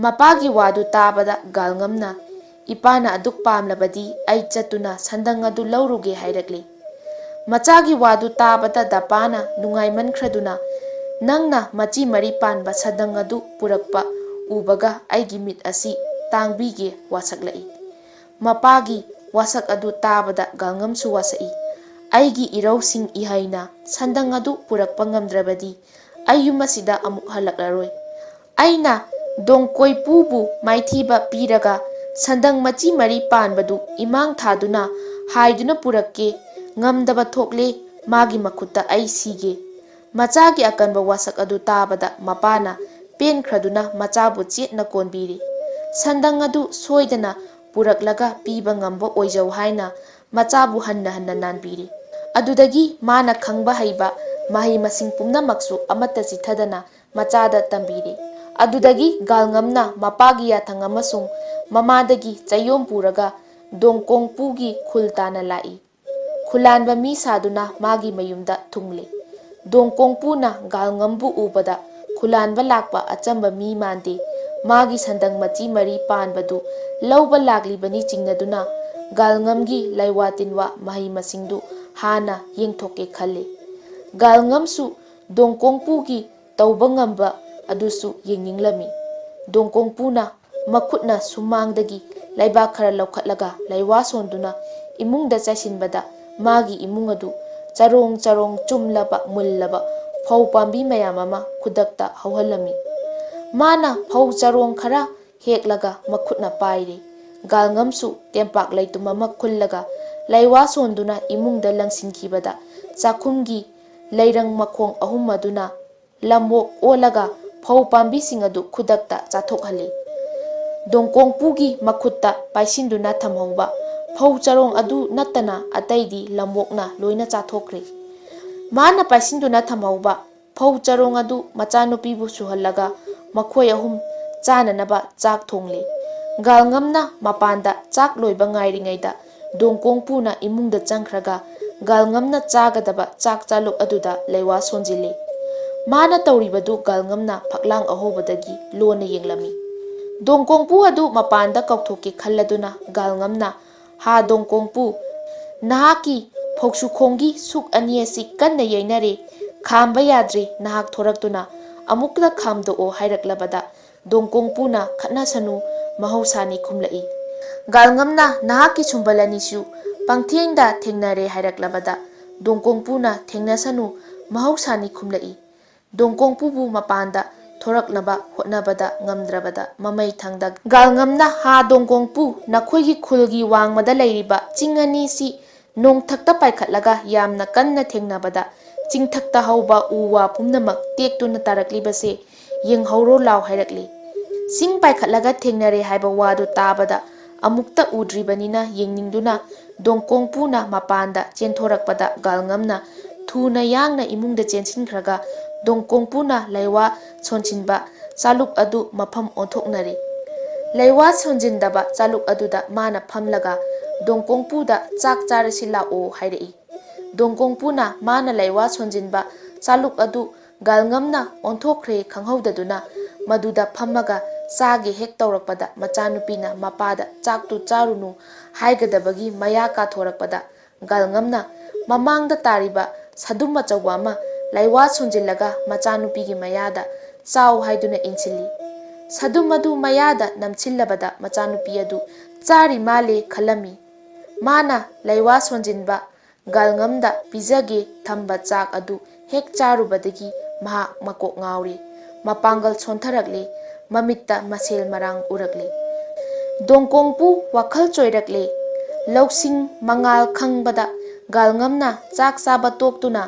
ꯃꯄꯥꯒꯤ ꯋꯥꯗꯨ ꯇꯥꯕꯗ ꯒꯥꯜꯉꯝꯅ, "ꯏꯄꯥꯅ ꯑꯗꯨꯛ ꯄꯥꯝꯂꯕꯗꯤ ꯑꯩ ꯆꯠꯇꯨꯅ ꯁꯟꯗꯪ ꯑꯗꯨ ꯂꯧꯔꯨꯒꯦ" ꯍꯥꯏꯔꯛꯂꯤ꯫ ꯃꯆꯥꯒꯤ ꯋꯥꯗꯨ ꯇꯥꯕꯗ ꯗꯄꯥꯅ ꯅꯨꯡꯉꯥꯏꯃꯟꯈ꯭ꯔꯗꯨꯅ, "ꯅꯪꯅ ꯃꯆꯤ ꯃꯔꯤ ꯄꯥꯟꯕ ꯁꯟꯗꯪ ꯑꯗꯨ ꯄꯨꯔꯛꯄ ꯎꯕꯒ ꯑꯩꯒꯤ ꯃꯤꯠ ꯑꯁꯤ ꯇꯥꯡꯕꯤꯒꯦ" ꯋꯥꯁꯛꯂꯛꯏ꯫ ꯃꯄꯥꯒꯤ ꯋꯥꯁꯛ ꯑꯗꯨ ꯇꯥꯕꯗ ꯒꯥꯜꯉꯝꯁꯨ ꯋꯥꯁꯛꯏ꯫ "ꯑꯩꯒꯤ ꯏꯔꯧꯁꯤꯡ ꯏꯍꯩꯅ ꯁꯟꯗꯪ ꯑꯗꯨ ꯄꯨꯔꯛꯄ ꯉꯝꯗ꯭ꯔꯕꯗꯤ ꯑꯩ ꯌꯨꯝ ꯑꯁꯤꯗ ꯑꯃꯨꯛ ꯍꯜꯂꯛꯂꯔꯣꯏ꯫ ꯑꯩꯅ ꯗꯣꯡꯀꯣꯏꯄꯨꯕꯨ ꯃꯥꯏꯊꯤꯕ ꯄꯤꯔꯒ ꯁꯟꯗꯪ ꯃꯆꯤ ꯃꯔꯤ ꯄꯥꯟꯕꯗꯨ ꯏꯃꯥꯡ ꯊꯥꯗꯨꯅ ꯍꯥꯏꯗꯨꯅ ꯄꯨꯔꯛꯀꯦ꯫ ꯉꯝꯗꯕ ꯊꯣꯛꯂꯦ, ꯃꯥꯒꯤ ꯃꯈꯨꯠꯇ ꯑꯩ ꯁꯤꯒꯦ꯫" ꯃꯆꯥꯒꯤ ꯑꯀꯟꯕ ꯋꯥꯁꯛ ꯑꯗꯨ ꯇꯥꯕꯗ ꯃꯄꯥꯅ ꯄꯦꯟꯈ꯭ꯔꯗꯨꯅ ꯃꯆꯥꯕꯨ ꯆꯦꯠꯅ ꯀꯣꯟꯕꯤꯔꯤ꯫ ꯁꯟꯗꯪ ꯑꯗꯨ ꯁꯣꯏꯗꯅ ꯄꯨꯔꯛꯂꯒ ꯄꯤꯕ ꯉꯝꯕ ꯑꯣꯏꯖꯧ ꯍꯥꯏꯅ ꯃꯆꯥꯕꯨ ꯍꯟꯅ ꯍꯟꯅ ꯅꯥꯟꯕꯤꯔꯤ꯫ ꯑꯗꯨꯗꯒꯤ ꯃꯥꯅ ꯈꯪꯕ ꯍꯩꯕ ꯃꯍꯩ ꯃꯁꯤꯡ ꯄꯨꯝꯅꯃꯛꯁꯨ ꯑꯃꯠꯇ ꯆꯤꯠꯊꯗꯅ ꯃꯆꯥꯗ ꯇꯝꯕꯤꯔꯤ꯫ ꯑꯗꯨꯗꯒꯤ ꯒꯥꯜꯉꯝꯅ ꯃꯄꯥꯒꯤ ꯌꯥꯊꯪ ꯑꯃꯁꯨꯡ ꯃꯃꯥꯗꯒꯤ ꯆꯌꯣꯝ ꯄꯨꯔꯒ ꯗꯣꯡꯀꯣꯡꯄꯨꯒꯤ ꯈꯨꯜ ꯇꯥꯟꯅ ꯂꯥꯛꯏ꯫ ꯈꯨꯂꯥꯟꯕ ꯃꯤ ꯁꯥꯗꯨꯅ ꯃꯥꯒꯤ ꯃꯌꯨꯝꯗ ꯊꯨꯡꯂꯦ꯫ ꯗꯣꯡꯀꯣꯡꯄꯨꯅ ꯒꯥꯜꯉꯝꯕꯨ ꯎꯕꯗ ꯈꯨꯂꯥꯟꯕ ꯂꯥꯛꯄ ꯑꯆꯝꯕ ꯃꯤ ꯃꯥꯟꯗꯦ, ꯃꯥꯒꯤ ꯁꯟꯗꯪ ꯃꯆꯤ ꯃꯔꯤ ꯄꯥꯟꯕꯗꯨ ꯂꯧꯕ ꯂꯥꯛꯂꯤꯕꯅꯤ ꯆꯤꯡꯅꯗꯨꯅ ꯒꯥꯜꯉꯝꯒꯤ ꯂꯩꯋꯥ ꯇꯤꯟꯋꯥ ꯃꯍꯩ ꯃꯁꯤꯡꯗꯨ ꯍꯥꯟꯅ ꯌꯦꯡꯊꯣꯛꯀꯦ ꯈꯜꯂꯤ꯫ ꯒꯥꯜꯉꯝꯁꯨ ꯗꯣꯡꯀꯣꯡꯄꯨꯒꯤ ꯇꯧꯕ ꯉꯝꯕ ꯑꯗꯨꯁꯨ ꯌꯦꯡꯅꯤꯡꯂꯝꯃꯤ꯫ ꯗꯣꯡꯀꯣꯡꯄꯨꯅ ꯃꯈꯨꯠꯅ ꯁꯨꯃꯥꯡꯗꯒꯤ ꯂꯩꯕꯥꯛ ꯈꯔ ꯂꯧꯈꯠꯂꯒ ꯂꯩꯋꯥ ꯁꯣꯟꯗꯨꯅ ꯏꯃꯨꯡꯗ ꯆꯥꯏꯁꯤꯟꯕꯗ ꯃꯥꯒꯤ ꯏꯃꯨꯡ ꯑꯗꯨ ꯆꯔꯣꯡ ꯆꯔꯣꯡ ꯆꯨꯝꯂꯕ ꯃꯨꯜꯂꯕ ꯐꯧ ꯄꯥꯝꯕꯤ ꯃꯌꯥꯝ ꯑꯃ ꯈꯨꯗꯛꯇ ꯍꯧꯍꯜꯂꯝꯃꯤ꯫ ꯃꯥꯅ ꯐꯧ ꯆꯔꯣꯡ ꯈꯔ ꯍꯦꯛꯂꯒ ꯃꯈꯨꯠꯅ ꯄꯥꯏꯔꯦ꯫ ꯒꯥꯜꯉꯝꯁꯨ ꯇꯦꯝꯄꯥꯛ ꯂꯩꯇꯨꯝ ꯑꯃ ꯈꯨꯜꯂꯒ ꯂꯩꯋꯥ ꯁꯣꯟꯗꯨꯅ ꯏꯃꯨꯡꯗ ꯂꯪꯁꯤꯟꯈꯤꯕꯗ ꯆꯥꯛꯈꯨꯝꯒꯤ ꯂꯩꯔꯪ ꯃꯈꯣꯡ ꯑꯍꯨꯝ ꯑꯗꯨꯅ ꯂꯝꯑꯣꯛ ꯑꯣꯜꯂꯒ ꯐꯧ ꯄꯥꯝꯕꯤꯁꯤꯡ ꯑꯗꯨ ꯈꯨꯗꯛꯇ ꯆꯥꯊꯣꯛꯍꯜꯂꯤ꯫ ꯗꯣꯡꯀꯣꯡꯄꯨꯒꯤ ꯃꯈꯨꯠꯇ ꯄꯥꯏꯁꯤꯟꯗꯨꯅ ꯊꯝꯍꯧꯕ ꯐꯧ ꯆꯔꯣꯡ ꯑꯗꯨ ꯅꯠꯇꯅ ꯑꯇꯩꯗꯤ ꯂꯝꯑꯣꯛꯅ ꯂꯣꯏꯅ ꯆꯥꯊꯣꯛꯈ꯭ꯔꯦ꯫ ꯃꯥꯅ ꯄꯥꯏꯁꯤꯟꯗꯨꯅ ꯊꯝꯍꯧꯕ ꯐꯧ ꯆꯔꯣꯡ ꯑꯗꯨ ꯃꯆꯥꯅꯨꯄꯤꯕꯨ ꯁꯨꯍꯜꯂꯒ ꯃꯈꯣꯏ ꯑꯍꯨꯝ ꯆꯥꯅꯅꯕ ꯆꯥꯛ ꯊꯣꯡꯂꯦ꯫ ꯒꯥꯜꯉꯝꯅ ꯃꯄꯥꯟꯗ ꯆꯥꯛ ꯂꯣꯏꯕ ꯉꯥꯏꯔꯤꯉꯩꯗ ꯗꯣꯡꯀꯣꯡꯄꯨꯅ ꯏꯃꯨꯡꯗ ꯆꯪꯈ꯭ꯔꯒ ꯒꯥꯜꯉꯝꯅ ꯆꯥꯒꯗꯕ ꯆꯥꯛ ꯆꯥꯂꯨꯛ ꯑꯗꯨꯗ ꯂꯩꯋꯥ ꯁꯣꯟꯖꯤꯜꯂꯤ꯫ ꯃꯥꯅ ꯇꯧꯔꯤꯕꯗꯨ ꯒꯥꯜꯉꯝꯅ ꯐꯛꯂꯥꯡ ꯑꯍꯧꯕꯗꯒꯤ ꯂꯣꯟꯅ ꯌꯦꯡꯂꯝꯃꯤ꯫ ꯗꯣꯡꯀꯣꯡꯄꯨ ꯑꯗꯨ ꯃꯄꯥꯟꯗ ꯀꯧꯊꯣꯛꯀꯦ ꯈꯜꯂꯗꯨꯅ ꯒꯥꯜꯉꯝꯅ ꯍꯥ ꯗꯣꯡꯀꯣꯡꯄꯨ, ꯅꯍꯥꯛꯀꯤ ꯐꯧꯁꯨꯈꯣꯡꯒꯤ ꯁꯨꯛ ꯑꯅꯤ ꯑꯁꯤ ꯀꯟꯅ ꯌꯩꯅꯔꯦ, ꯈꯥꯝꯕ ꯌꯥꯗ꯭ꯔꯦ, ꯅꯍꯥꯛ ꯊꯣꯔꯛꯇꯨꯅ ꯑꯃꯨꯛꯇ ꯈꯥꯝꯗꯣꯛꯑꯣ ꯍꯥꯏꯔꯛꯂꯕꯗ ꯗꯣꯡꯀꯣꯡꯄꯨꯅ ꯈꯠꯅꯁꯅꯨ, ꯃꯍꯧꯁꯥꯅꯤ ꯈꯨꯝꯂꯛꯏ꯫ ꯒꯥꯜꯉꯝꯅ ꯅꯍꯥꯛꯀꯤ ꯁꯨꯝꯕꯜ ꯑꯅꯤꯁꯨ ꯄꯪꯊꯦꯡꯗ ꯊꯦꯡꯅꯔꯦ ꯍꯥꯏꯔꯛꯂꯕꯗ ꯗꯣꯡꯀꯣꯡꯄꯨꯅ ꯊꯦꯡꯅꯁꯅꯨ, ꯃꯍꯧꯁꯥꯅꯤ ꯈꯨꯝꯂꯛꯏ꯫ ꯗꯣꯡꯀꯣꯡꯄꯨꯕꯨ ꯃꯄꯥꯟꯗ ꯊꯣꯔꯛꯅꯕ ꯍꯣꯠꯅꯕꯗ ꯉꯝꯗ꯭ꯔꯕꯗ ꯃꯃꯩ ꯊꯪꯗ ꯒꯥꯜꯉꯝꯅ ꯍꯥ ꯗꯣꯡꯀꯣꯡꯄꯨ, ꯅꯈꯣꯏꯒꯤ ꯈꯨꯜꯒꯤ ꯋꯥꯡꯃꯗ ꯂꯩꯔꯤꯕ ꯆꯤꯡ ꯑꯅꯤꯁꯤ ꯅꯣꯡꯊꯛꯇ ꯄꯥꯏꯈꯠꯂꯒ ꯌꯥꯝꯅ ꯀꯟꯅ ꯊꯦꯡꯅꯕꯗ ꯆꯤꯡꯊꯛꯇ ꯍꯧꯕ ꯎ ꯋꯥ ꯄꯨꯝꯅꯃꯛ ꯇꯦꯛꯇꯨꯅ ꯇꯥꯔꯛꯂꯤꯕꯁꯦ ꯌꯦꯡꯍꯧꯔꯣ ꯂꯥꯎ ꯍꯥꯏꯔꯛꯂꯤ꯫ ꯆꯤꯡ ꯄꯥꯏꯈꯠꯂꯒ ꯊꯦꯡꯅꯔꯦ ꯍꯥꯏꯕ ꯋꯥꯗꯨ ꯇꯥꯕꯗ ꯑꯃꯨꯛꯇ ꯎꯗ꯭ꯔꯤꯕꯅꯤꯅ ꯌꯦꯡꯅꯤꯡꯗꯨꯅ ꯗꯣꯡꯀꯣꯡꯄꯨꯅ ꯃꯄꯥꯟꯗ ꯆꯦꯟꯊꯣꯔꯛꯄꯗ ꯒꯥꯜꯉꯝꯅ ꯊꯨꯅ ꯌꯥꯡꯅ ꯏꯃꯨꯡꯗ ꯆꯦꯟꯁꯤꯟꯈ꯭ꯔꯒ ꯗꯣꯡꯀꯣꯡꯄꯨꯅ ꯂꯩꯋꯥ ꯁꯣꯟꯁꯤꯟꯕ ꯆꯥꯂꯨꯛ ꯑꯗꯨ ꯃꯐꯝ ꯑꯣꯟꯊꯣꯛꯅꯔꯦ꯫ ꯂꯩꯋꯥ ꯁꯣꯟꯖꯤꯟꯗꯕ ꯆꯥꯂꯨꯛ ꯑꯗꯨꯗ ꯃꯥꯅ ꯐꯝꯂꯒ ꯗꯣꯡꯀꯣꯡꯄꯨꯗ ꯆꯥꯛ ꯆꯥꯔꯁꯤ ꯂꯥꯛꯑꯣ ꯍꯥꯏꯔꯛꯏ꯫ ꯗꯣꯡꯀꯣꯡꯄꯨꯅ ꯃꯥꯅ ꯂꯩꯋꯥ ꯁꯣꯟꯖꯤꯟꯕ ꯆꯥꯂꯨꯛ ꯑꯗꯨ ꯒꯥꯜꯉꯝꯅ ꯑꯣꯟꯊꯣꯛꯈ꯭ꯔꯦ ꯈꯪꯍꯧꯗꯗꯨꯅ ꯃꯗꯨꯗ ꯐꯝꯃꯒ ꯆꯥꯒꯦ ꯍꯦꯛ ꯇꯧꯔꯛꯄꯗ ꯃꯆꯥꯅꯨꯄꯤꯅ ꯃꯄꯥꯗ ꯆꯥꯛꯇꯨ ꯆꯥꯔꯨꯅꯨ ꯍꯥꯏꯒꯗꯕꯒꯤ ꯃꯌꯥ ꯀꯥꯊꯣꯔꯛꯄꯗ ꯒꯥꯜꯉꯝꯅ ꯃꯃꯥꯡꯗ ꯇꯥꯔꯤꯕ ꯁꯗꯨꯝ ꯑꯆꯧꯕ ꯑꯃ ꯂꯩꯋꯥ ꯁꯣꯟꯖꯤꯜꯂꯒ ꯃꯆꯥꯅꯨꯄꯤꯒꯤ ꯃꯌꯥꯗ ꯆꯥꯎ ꯍꯥꯏꯗꯨꯅ ꯏꯟꯁꯤꯜꯂꯤ꯫ ꯁꯗꯨꯝ ꯑꯗꯨ ꯃꯌꯥꯗ ꯅꯝꯁꯤꯜꯂꯕꯗ ꯃꯆꯥꯅꯨꯄꯤ ꯑꯗꯨ ꯆꯥꯔꯤ ꯃꯥꯜꯂꯦ ꯈꯜꯂꯝꯃꯤ꯫ ꯃꯥꯅ ꯂꯩꯋꯥ ꯁꯣꯟꯖꯤꯟꯕ ꯒꯥꯜꯉꯝꯗ ꯄꯤꯖꯒꯦ ꯊꯝꯕ ꯆꯥꯛ ꯑꯗꯨ ꯍꯦꯛ ꯆꯥꯔꯨꯕꯗꯒꯤ ꯃꯍꯥꯛ ꯃꯀꯣꯛ ꯉꯥꯎꯔꯦ꯫ ꯃꯄꯥꯡꯒꯜ ꯁꯣꯟꯊꯔꯛꯂꯦ꯫ ꯃꯃꯤꯠꯇ ꯃꯁꯦꯜ ꯃꯔꯥꯡ ꯎꯔꯛꯂꯦ꯫ ꯗꯣꯡꯀꯣꯡꯄꯨ ꯋꯥꯈꯜ ꯆꯣꯏꯔꯛꯂꯦ꯫ ꯂꯧꯁꯤꯡ ꯃꯉꯥꯜ ꯈꯪꯕꯗ ꯒꯥꯜꯉꯝꯅ ꯆꯥꯛ ꯆꯥꯕ ꯇꯣꯛꯇꯨꯅ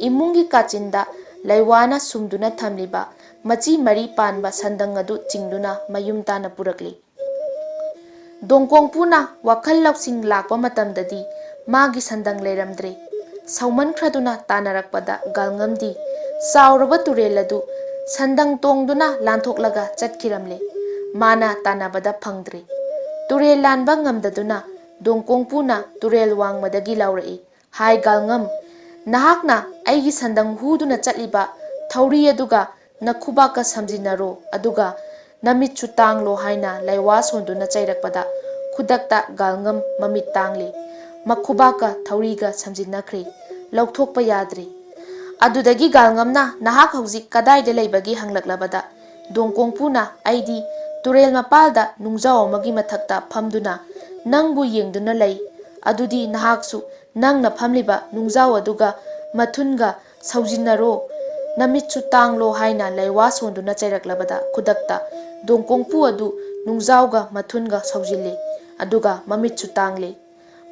ꯏꯃꯨꯡꯒꯤ ꯀꯥꯆꯤꯟꯗ ꯂꯩꯋꯥꯅ ꯁꯨꯝꯗꯨꯅ ꯊꯝꯂꯤꯕ ꯃꯆꯤ ꯃꯔꯤ ꯄꯥꯟꯕ ꯁꯟꯗꯪ ꯑꯗꯨ ꯆꯤꯡꯗꯨꯅ ꯃꯌꯨꯝ ꯇꯥꯅ ꯄꯨꯔꯛꯂꯤ꯫ ꯗꯣꯡꯀꯣꯡꯄꯨꯅ ꯋꯥꯈꯜ ꯂꯧꯁꯤꯡ ꯂꯥꯛꯄ ꯃꯇꯝꯗꯗꯤ ꯃꯥꯒꯤ ꯁꯟꯗꯪ ꯂꯩꯔꯝꯗ꯭ꯔꯦ꯫ ꯁꯧꯃꯟꯈ꯭ꯔꯗꯨꯅ ꯇꯥꯅꯔꯛꯄꯗ ꯒꯥꯜꯉꯝꯗꯤ ꯆꯥꯎꯔꯕ ꯇꯨꯔꯦꯜ ꯑꯗꯨ ꯁꯟꯗꯪ ꯇꯣꯡꯗꯨꯅ ꯂꯥꯟꯊꯣꯛꯂꯒ ꯆꯠꯈꯤꯔꯝꯂꯦ꯫ ꯃꯥꯅ ꯇꯥꯟꯅꯕꯗ ꯐꯪꯗ꯭ꯔꯦ꯫ ꯇꯨꯔꯦꯜ ꯂꯥꯟꯕ ꯉꯝꯗꯗꯨꯅ ꯗꯣꯡꯀꯣꯡꯄꯨꯅ ꯇꯨꯔꯦꯜ ꯋꯥꯡꯃꯗꯒꯤ ꯂꯥꯎꯔꯛꯏ, "ꯍꯥꯏ ꯒꯥꯜꯉꯝ, ꯅꯍꯥꯛꯅ ꯑꯩꯒꯤ ꯁꯟꯗꯪ ꯍꯨꯗꯨꯅ ꯆꯠꯂꯤꯕ ꯊꯧꯔꯤ ꯑꯗꯨꯒ ꯅꯈꯨꯕꯥꯛꯀ ꯁꯝꯖꯤꯟꯅꯔꯣ, ꯑꯗꯨꯒ ꯅꯃꯤꯠꯁꯨ ꯇꯥꯡꯂꯣ" ꯍꯥꯏꯅ ꯂꯩꯋꯥ ꯁꯣꯟꯗꯨꯅ ꯆꯩꯔꯛꯄꯗ ꯈꯨꯗꯛꯇ ꯒꯥꯜꯉꯝ ꯃꯃꯤꯠ ꯇꯥꯡꯂꯦ꯫ ꯃꯈꯨꯕꯥꯛꯀ ꯊꯧꯔꯤꯒ ꯁꯝꯖꯤꯟꯅꯈ꯭ꯔꯦ꯫ ꯂꯧꯊꯣꯛꯄ ꯌꯥꯗ꯭ꯔꯦ꯫ ꯑꯗꯨꯗꯒꯤ ꯒꯥꯜꯉꯝꯅ "ꯅꯍꯥꯛ ꯍꯧꯖꯤꯛ ꯀꯗꯥꯏꯗ ꯂꯩꯕꯒꯦ?" ꯍꯪꯂꯛꯂꯕꯗ ꯗꯣꯡꯀꯣꯡꯄꯨꯅ, "ꯑꯩꯗꯤ ꯇꯨꯔꯦꯜ ꯃꯄꯥꯜꯗ ꯅꯨꯡꯖꯥꯎ ꯑꯃꯒꯤ ꯃꯊꯛꯇ ꯐꯝꯗꯨꯅ ꯅꯪꯕꯨ ꯌꯦꯡꯗꯨꯅ ꯂꯩ꯫ ꯑꯗꯨꯗꯤ ꯅꯍꯥꯛꯁꯨ ꯅꯪꯅ ꯐꯝꯂꯤꯕ ꯅꯨꯡꯖꯥꯎ ꯑꯗꯨꯒ ꯃꯊꯨꯟꯒ ꯁꯧꯖꯤꯟꯅꯔꯣ, ꯅꯃꯤꯠꯁꯨ ꯇꯥꯡꯂꯣ" ꯍꯥꯏꯅ ꯂꯩꯋꯥ ꯁꯣꯟꯗꯨꯅ ꯆꯩꯔꯛꯂꯕꯗ ꯈꯨꯗꯛꯇ ꯗꯣꯡꯀꯣꯡꯄꯨ ꯑꯗꯨ ꯅꯨꯡꯖꯥꯎꯒ ꯃꯊꯨꯟꯒ ꯁꯧꯖꯤꯜꯂꯤ, ꯑꯗꯨꯒ ꯃꯃꯤꯠꯁꯨ ꯇꯥꯡꯂꯦ꯫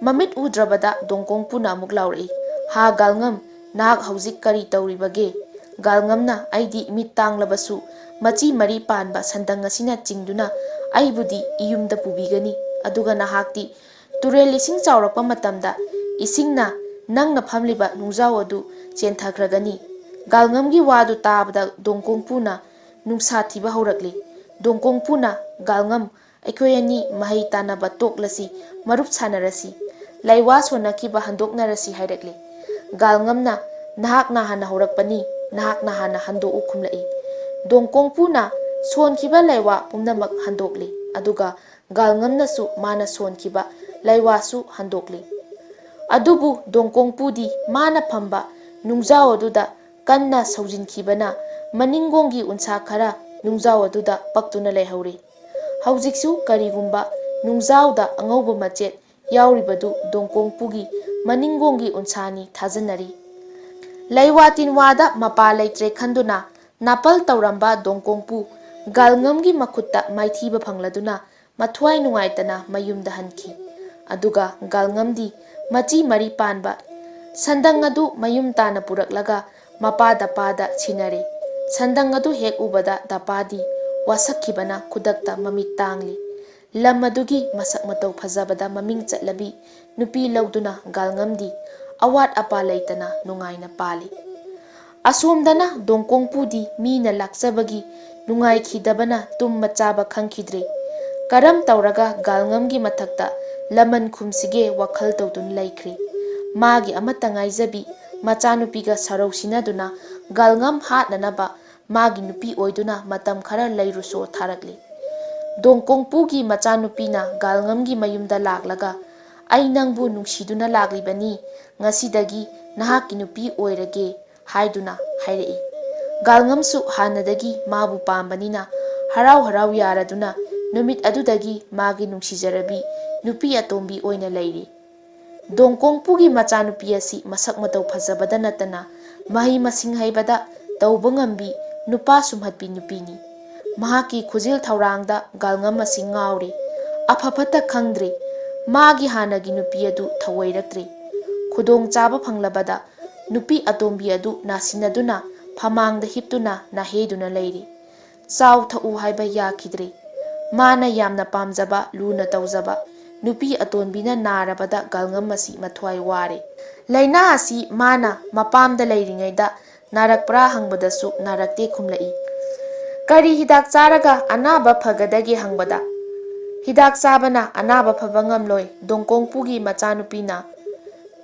ꯃꯃꯤꯠ ꯎꯗ꯭ꯔꯕꯗ ꯗꯣꯡꯀꯣꯡꯄꯨꯅ ꯑꯃꯨꯛ ꯂꯥꯎꯔꯛꯏ, "ꯍꯥ ꯒꯥꯜꯉꯝ, ꯅꯍꯥꯛ ꯍꯧꯖꯤꯛ ꯀꯔꯤ ꯇꯧꯔꯤꯕꯒꯦ?" ꯒꯥꯜꯉꯝꯅ, "ꯑꯩꯗꯤ ꯃꯤꯠ ꯇꯥꯡꯂꯕꯁꯨ ꯃꯆꯤ ꯃꯔꯤ ꯄꯥꯟꯕ ꯁꯟꯗꯪ ꯑꯁꯤꯅ ꯆꯤꯡꯗꯨꯅ ꯑꯩꯕꯨꯗꯤ ꯏꯌꯨꯝꯗ ꯄꯨꯕꯤꯒꯅꯤ, ꯑꯗꯨꯒ ꯅꯍꯥꯛꯇꯤ ꯇꯨꯔꯦꯜ ꯏꯁꯤꯡ ꯆꯥꯎꯔꯛꯄ ꯃꯇꯝꯗ ꯏꯁꯤꯡꯅ ꯅꯪꯅ ꯐꯝꯂꯤꯕ ꯅꯨꯡꯖꯥꯎ ꯑꯗꯨ ꯆꯦꯟꯊꯈ꯭ꯔꯒꯅꯤ꯫" ꯒꯥꯜꯉꯝꯒꯤ ꯋꯥꯗꯨ ꯇꯥꯕꯗ ꯗꯣꯡꯀꯣꯡꯄꯨꯅ ꯅꯨꯡꯁꯥ ꯊꯤꯕ ꯍꯧꯔꯛꯂꯤ꯫ ꯗꯣꯡꯀꯣꯡꯄꯨꯅ, "ꯒꯥꯜꯉꯝ, ꯑꯩꯈꯣꯏ ꯑꯅꯤ ꯃꯍꯩ ꯇꯥꯟꯅꯕ ꯇꯣꯛꯂꯁꯤ, ꯃꯔꯨꯞ ꯁꯥꯟꯅꯔꯁꯤ, ꯂꯩꯋꯥ ꯁꯣꯟꯅꯈꯤꯕ ꯍꯟꯗꯣꯛꯅꯔꯁꯤ" ꯍꯥꯏꯔꯛꯂꯤ꯫ ꯒꯥꯜꯉꯝꯅ, "ꯅꯍꯥꯛꯅ ꯍꯥꯟꯅ ꯍꯧꯔꯛꯄꯅꯤ, ꯅꯍꯥꯛꯅ ꯍꯥꯟꯅ ꯍꯟꯗꯣꯛꯎ" ꯈꯨꯝꯂꯛꯏ꯫ ꯗꯣꯡꯀꯣꯡꯄꯨꯅ ꯁꯣꯟꯈꯤꯕ ꯂꯩꯋꯥ ꯄꯨꯝꯅꯃꯛ ꯍꯟꯗꯣꯛꯂꯤ, ꯑꯗꯨꯒ ꯒꯥꯜꯉꯝꯅꯁꯨ ꯃꯥꯅ ꯁꯣꯟꯈꯤꯕ ꯂꯩꯋꯥꯁꯨ ꯍꯟꯗꯣꯛꯂꯤ꯫ ꯑꯗꯨꯕꯨ ꯗꯣꯡꯀꯣꯡꯄꯨꯗꯤ ꯃꯥꯅ ꯐꯝꯕ ꯅꯨꯡꯖꯥꯎ ꯑꯗꯨꯗ ꯀꯟꯅ ꯁꯧꯖꯤꯟꯈꯤꯕꯅ ꯃꯅꯤꯡꯒꯣꯡꯒꯤ ꯎꯟꯁꯥ ꯈꯔ ꯅꯨꯡꯖꯥꯎ ꯑꯗꯨꯗ ꯄꯛꯇꯨꯅ ꯂꯩꯍꯧꯔꯤ꯫ ꯍꯧꯖꯤꯛꯁꯨ ꯀꯔꯤꯒꯨꯝꯕ ꯅꯨꯡꯖꯥꯎꯗ ꯑꯉꯧꯕ ꯃꯆꯦꯠ ꯌꯥꯎꯔꯤꯕꯗꯨ ꯗꯣꯡꯀꯣꯡꯄꯨꯒꯤ ꯃꯅꯤꯡꯒꯣꯡꯒꯤ ꯎꯟꯁꯥꯅꯤ ꯊꯥꯖꯅꯔꯤ꯫ ꯂꯩꯋꯥ ꯇꯤꯟꯋꯥꯗ ꯃꯄꯥ ꯂꯩꯇ꯭ꯔꯦ ꯈꯟꯗꯨꯅ ꯅꯥꯄꯜ ꯇꯧꯔꯝꯕ ꯗꯣꯡꯀꯣꯡꯄꯨ ꯒꯥꯜꯉꯝꯒꯤ ꯃꯈꯨꯠꯇ ꯃꯥꯏꯊꯤꯕ ꯐꯪꯂꯗꯨꯅ ꯃꯊ꯭ꯋꯥꯏ ꯅꯨꯡꯉꯥꯏꯇꯅ ꯃꯌꯨꯝꯗ ꯍꯟꯈꯤ꯫ ꯑꯗꯨꯒ ꯒꯥꯜꯉꯝꯗꯤ ꯃꯆꯤ ꯃꯔꯤ ꯄꯥꯟꯕ ꯁꯟꯗꯪ ꯑꯗꯨ ꯃꯌꯨꯝ ꯇꯥꯅ ꯄꯨꯔꯛꯂꯒ ꯃꯄꯥ ꯗꯄꯥꯗ ꯁꯤꯟꯅꯔꯦ꯫ ꯁꯟꯗꯪ ꯑꯗꯨ ꯍꯦꯛ ꯎꯕꯗ ꯗꯄꯥꯗꯤ ꯋꯥꯁꯛꯈꯤꯕꯅ ꯈꯨꯗꯛꯇ ꯃꯃꯤꯠ ꯇꯥꯡꯂꯤ꯫ ꯂꯝ ꯑꯗꯨꯒꯤ ꯃꯁꯛ ꯃꯇꯧ ꯐꯖꯕꯗ ꯃꯃꯤꯡ ꯆꯠꯂꯕꯤ ꯅꯨꯄꯤ ꯂꯧꯗꯨꯅ ꯒꯥꯜꯉꯝꯗꯤ ꯑꯋꯥꯠ ꯑꯄꯥ ꯂꯩꯇꯅ ꯅꯨꯡꯉꯥꯏꯅ ꯄꯥꯜꯂꯤ꯫ ꯑꯁꯣꯝꯗꯅ ꯗꯣꯡꯀꯣꯡꯄꯨꯗꯤ ꯃꯤꯅ ꯂꯥꯛꯆꯕꯒꯤ ꯅꯨꯡꯉꯥꯏꯈꯤꯗꯕꯅ ꯇꯨꯝꯕ ꯆꯥꯕ ꯈꯪꯈꯤꯗ꯭ꯔꯦ꯫ ꯀꯔꯝ ꯇꯧꯔꯒ ꯒꯥꯜꯉꯝꯒꯤ ꯃꯊꯛꯇ ꯂꯃꯟ ꯈꯨꯝꯁꯤꯒꯦ ꯋꯥꯈꯜ ꯇꯧꯗꯨꯅ ꯂꯩꯈ꯭ꯔꯦ꯫ ꯃꯥꯒꯤ ꯑꯃꯠꯇ ꯉꯥꯏꯖꯕꯤ ꯃꯆꯥꯅꯨꯄꯤꯒ ꯁꯔꯧ ꯁꯤꯟꯅꯗꯨꯅ ꯒꯥꯜꯉꯝ ꯍꯥꯠꯅꯅꯕ ꯃꯥꯒꯤ ꯅꯨꯄꯤ ꯑꯣꯏꯗꯨꯅ ꯃꯇꯝ ꯈꯔ ꯂꯩꯔꯨꯁꯣ ꯊꯥꯔꯛꯂꯤ꯫ ꯗꯣꯡꯀꯣꯡꯄꯨꯒꯤ ꯃꯆꯥꯅꯨꯄꯤꯅ ꯒꯥꯜꯉꯝꯒꯤ ꯃꯌꯨꯝꯗ ꯂꯥꯛꯂꯒ, "ꯑꯩ ꯅꯪꯕꯨ ꯅꯨꯡꯁꯤꯗꯨꯅ ꯂꯥꯛꯂꯤꯕꯅꯤ, ꯉꯁꯤꯗꯒꯤ ꯅꯍꯥꯛꯀꯤ ꯅꯨꯄꯤ ꯑꯣꯏꯔꯒꯦ" ꯍꯥꯏꯗꯨꯅ ꯍꯥꯏꯔꯛꯏ꯫ ꯒꯥꯜꯉꯝꯁꯨ ꯍꯥꯟꯅꯗꯒꯤ ꯃꯥꯕꯨ ꯄꯥꯝꯕꯅꯤꯅ ꯍꯔꯥꯎ ꯍꯔꯥꯎ ꯌꯥꯔꯗꯨꯅ ꯅꯨꯃꯤꯠ ꯑꯗꯨꯗꯒꯤ ꯃꯥꯒꯤ ꯅꯨꯡꯁꯤꯖꯔꯕꯤ ꯅꯨꯄꯤ ꯑꯇꯣꯝꯕꯤ ꯑꯣꯏꯅ ꯂꯩꯔꯤ꯫ ꯗꯣꯡꯀꯣꯡꯄꯨꯒꯤ ꯃꯆꯥꯅꯨꯄꯤ ꯑꯁꯤ ꯃꯁꯛ ꯃꯇꯧ ꯐꯖꯕꯗ ꯅꯠꯇꯅ ꯃꯍꯩ ꯃꯁꯤꯡ ꯍꯩꯕꯗ ꯇꯧꯕ ꯉꯝꯕꯤ ꯅꯨꯄꯥ ꯁꯨꯝꯍꯠꯄꯤ ꯅꯨꯄꯤꯅꯤ꯫ ꯃꯍꯥꯛꯀꯤ ꯈꯨꯖꯤꯜ ꯊꯧꯔꯥꯡꯗ ꯒꯥꯜꯉꯝ ꯑꯁꯤ ꯉꯥꯎꯔꯤ꯫ ꯑꯐ ꯐꯠꯇ ꯈꯪꯗ꯭ꯔꯤ꯫ ꯃꯥꯒꯤ ꯍꯥꯟꯅꯒꯤ ꯅꯨꯄꯤ ꯑꯗꯨ ꯊꯧꯑꯣꯏꯔꯛꯇ꯭ꯔꯤ꯫ ꯈꯨꯗꯣꯡ ꯆꯥꯕ ꯐꯪꯂꯕꯗ ꯅꯨꯄꯤ ꯑꯇꯣꯝꯕꯤ ꯑꯗꯨ ꯅꯥꯁꯤꯟꯅꯗꯨꯅ ꯐꯃꯥꯡꯗ ꯍꯤꯞꯇꯨꯅ ꯅꯥꯍꯦꯗꯨꯅ ꯂꯩꯔꯤ꯫ ꯆꯥꯎ ꯊꯛꯎ ꯍꯥꯏꯕ ꯌꯥꯈꯤꯗ꯭ꯔꯦ꯫ ꯃꯥꯅ ꯌꯥꯝꯅ ꯄꯥꯝꯖꯕ, ꯂꯨꯅ ꯇꯧꯖꯕ ꯅꯨꯄꯤ ꯑꯇꯣꯟꯕꯤꯅ ꯅꯥꯔꯕꯗ ꯒꯥꯜꯉꯝ ꯑꯁꯤ ꯃꯊ꯭ꯋꯥꯏ ꯋꯥꯔꯦ꯫ ꯂꯥꯏꯅꯥ ꯑꯁꯤ ꯃꯥꯅ ꯃꯄꯥꯝꯗ ꯂꯩꯔꯤꯉꯩꯗ ꯅꯥꯔꯛꯄ꯭ꯔꯥ ꯍꯪꯕꯗꯁꯨ ꯅꯥꯔꯛꯇꯦ ꯈꯨꯝꯂꯛꯏ꯫ ꯀꯔꯤ ꯍꯤꯗꯥꯛ ꯆꯥꯔꯒ ꯑꯅꯥꯕ ꯐꯒꯗꯒꯦ ꯍꯪꯕꯗ, ꯍꯤꯗꯥꯛ ꯆꯥꯕꯅ ꯑꯅꯥꯕ ꯐꯕ ꯉꯝꯂꯣꯏ, ꯗꯣꯡꯀꯣꯡꯄꯨꯒꯤ ꯃꯆꯥꯅꯨꯄꯤꯅ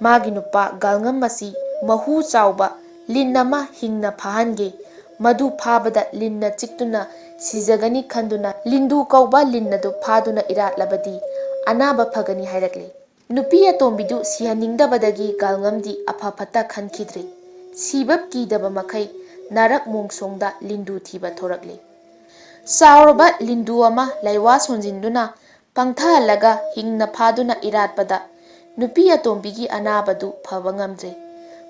ꯃꯥꯒꯤ ꯅꯨꯄꯥ ꯒꯥꯜꯉꯝ ꯑꯁꯤ ꯃꯍꯨ ꯆꯥꯎꯕ ꯂꯤꯟ ꯑꯃ ꯍꯤꯡꯅ ꯐꯥꯍꯟꯒꯦ꯫ ꯃꯗꯨ ꯐꯥꯕꯗ ꯂꯤꯟꯅ ꯆꯤꯛꯇꯨꯅ ꯁꯤꯖꯒꯅꯤ ꯈꯟꯗꯨꯅ ꯂꯤꯟꯗꯨ ꯀꯧꯕ ꯂꯤꯟ ꯑꯗꯨ ꯐꯥꯗꯨꯅ ꯏꯔꯥꯠꯂꯕꯗꯤ ꯑꯅꯥꯕ ꯐꯒꯅꯤ ꯍꯥꯏꯔꯛꯂꯤ꯫ ꯅꯨꯄꯤ ꯑꯇꯣꯝꯕꯤꯗꯨ ꯁꯤꯍꯟꯅꯤꯡꯗꯕꯗꯒꯤ ꯒꯥꯜꯉꯝꯗꯤ ꯑꯐ ꯐꯠꯇ ꯈꯟꯈꯤꯗ꯭ꯔꯦ꯫ ꯁꯤꯕ ꯀꯤꯗꯕ ꯃꯈꯩ ꯅꯥꯔꯛ ꯃꯣꯡꯁꯣꯡꯗ ꯂꯤꯟꯗꯨ ꯊꯤꯕ ꯊꯣꯔꯛꯂꯤ꯫ ꯆꯥꯎꯔꯕ ꯂꯤꯟꯗꯨ ꯑꯃ ꯂꯥꯏꯋꯥ ꯁꯣꯟꯖꯤꯟꯗꯨꯅ ꯄꯪꯊꯍꯜꯂꯒ ꯍꯤꯡꯅ ꯐꯥꯗꯨꯅ ꯏꯔꯥꯠꯄꯗ ꯅꯨꯄꯤ ꯑꯇꯣꯝꯕꯤꯒꯤ ꯑꯅꯥꯕꯗꯨ ꯐꯕ ꯉꯝꯗ꯭ꯔꯦ꯫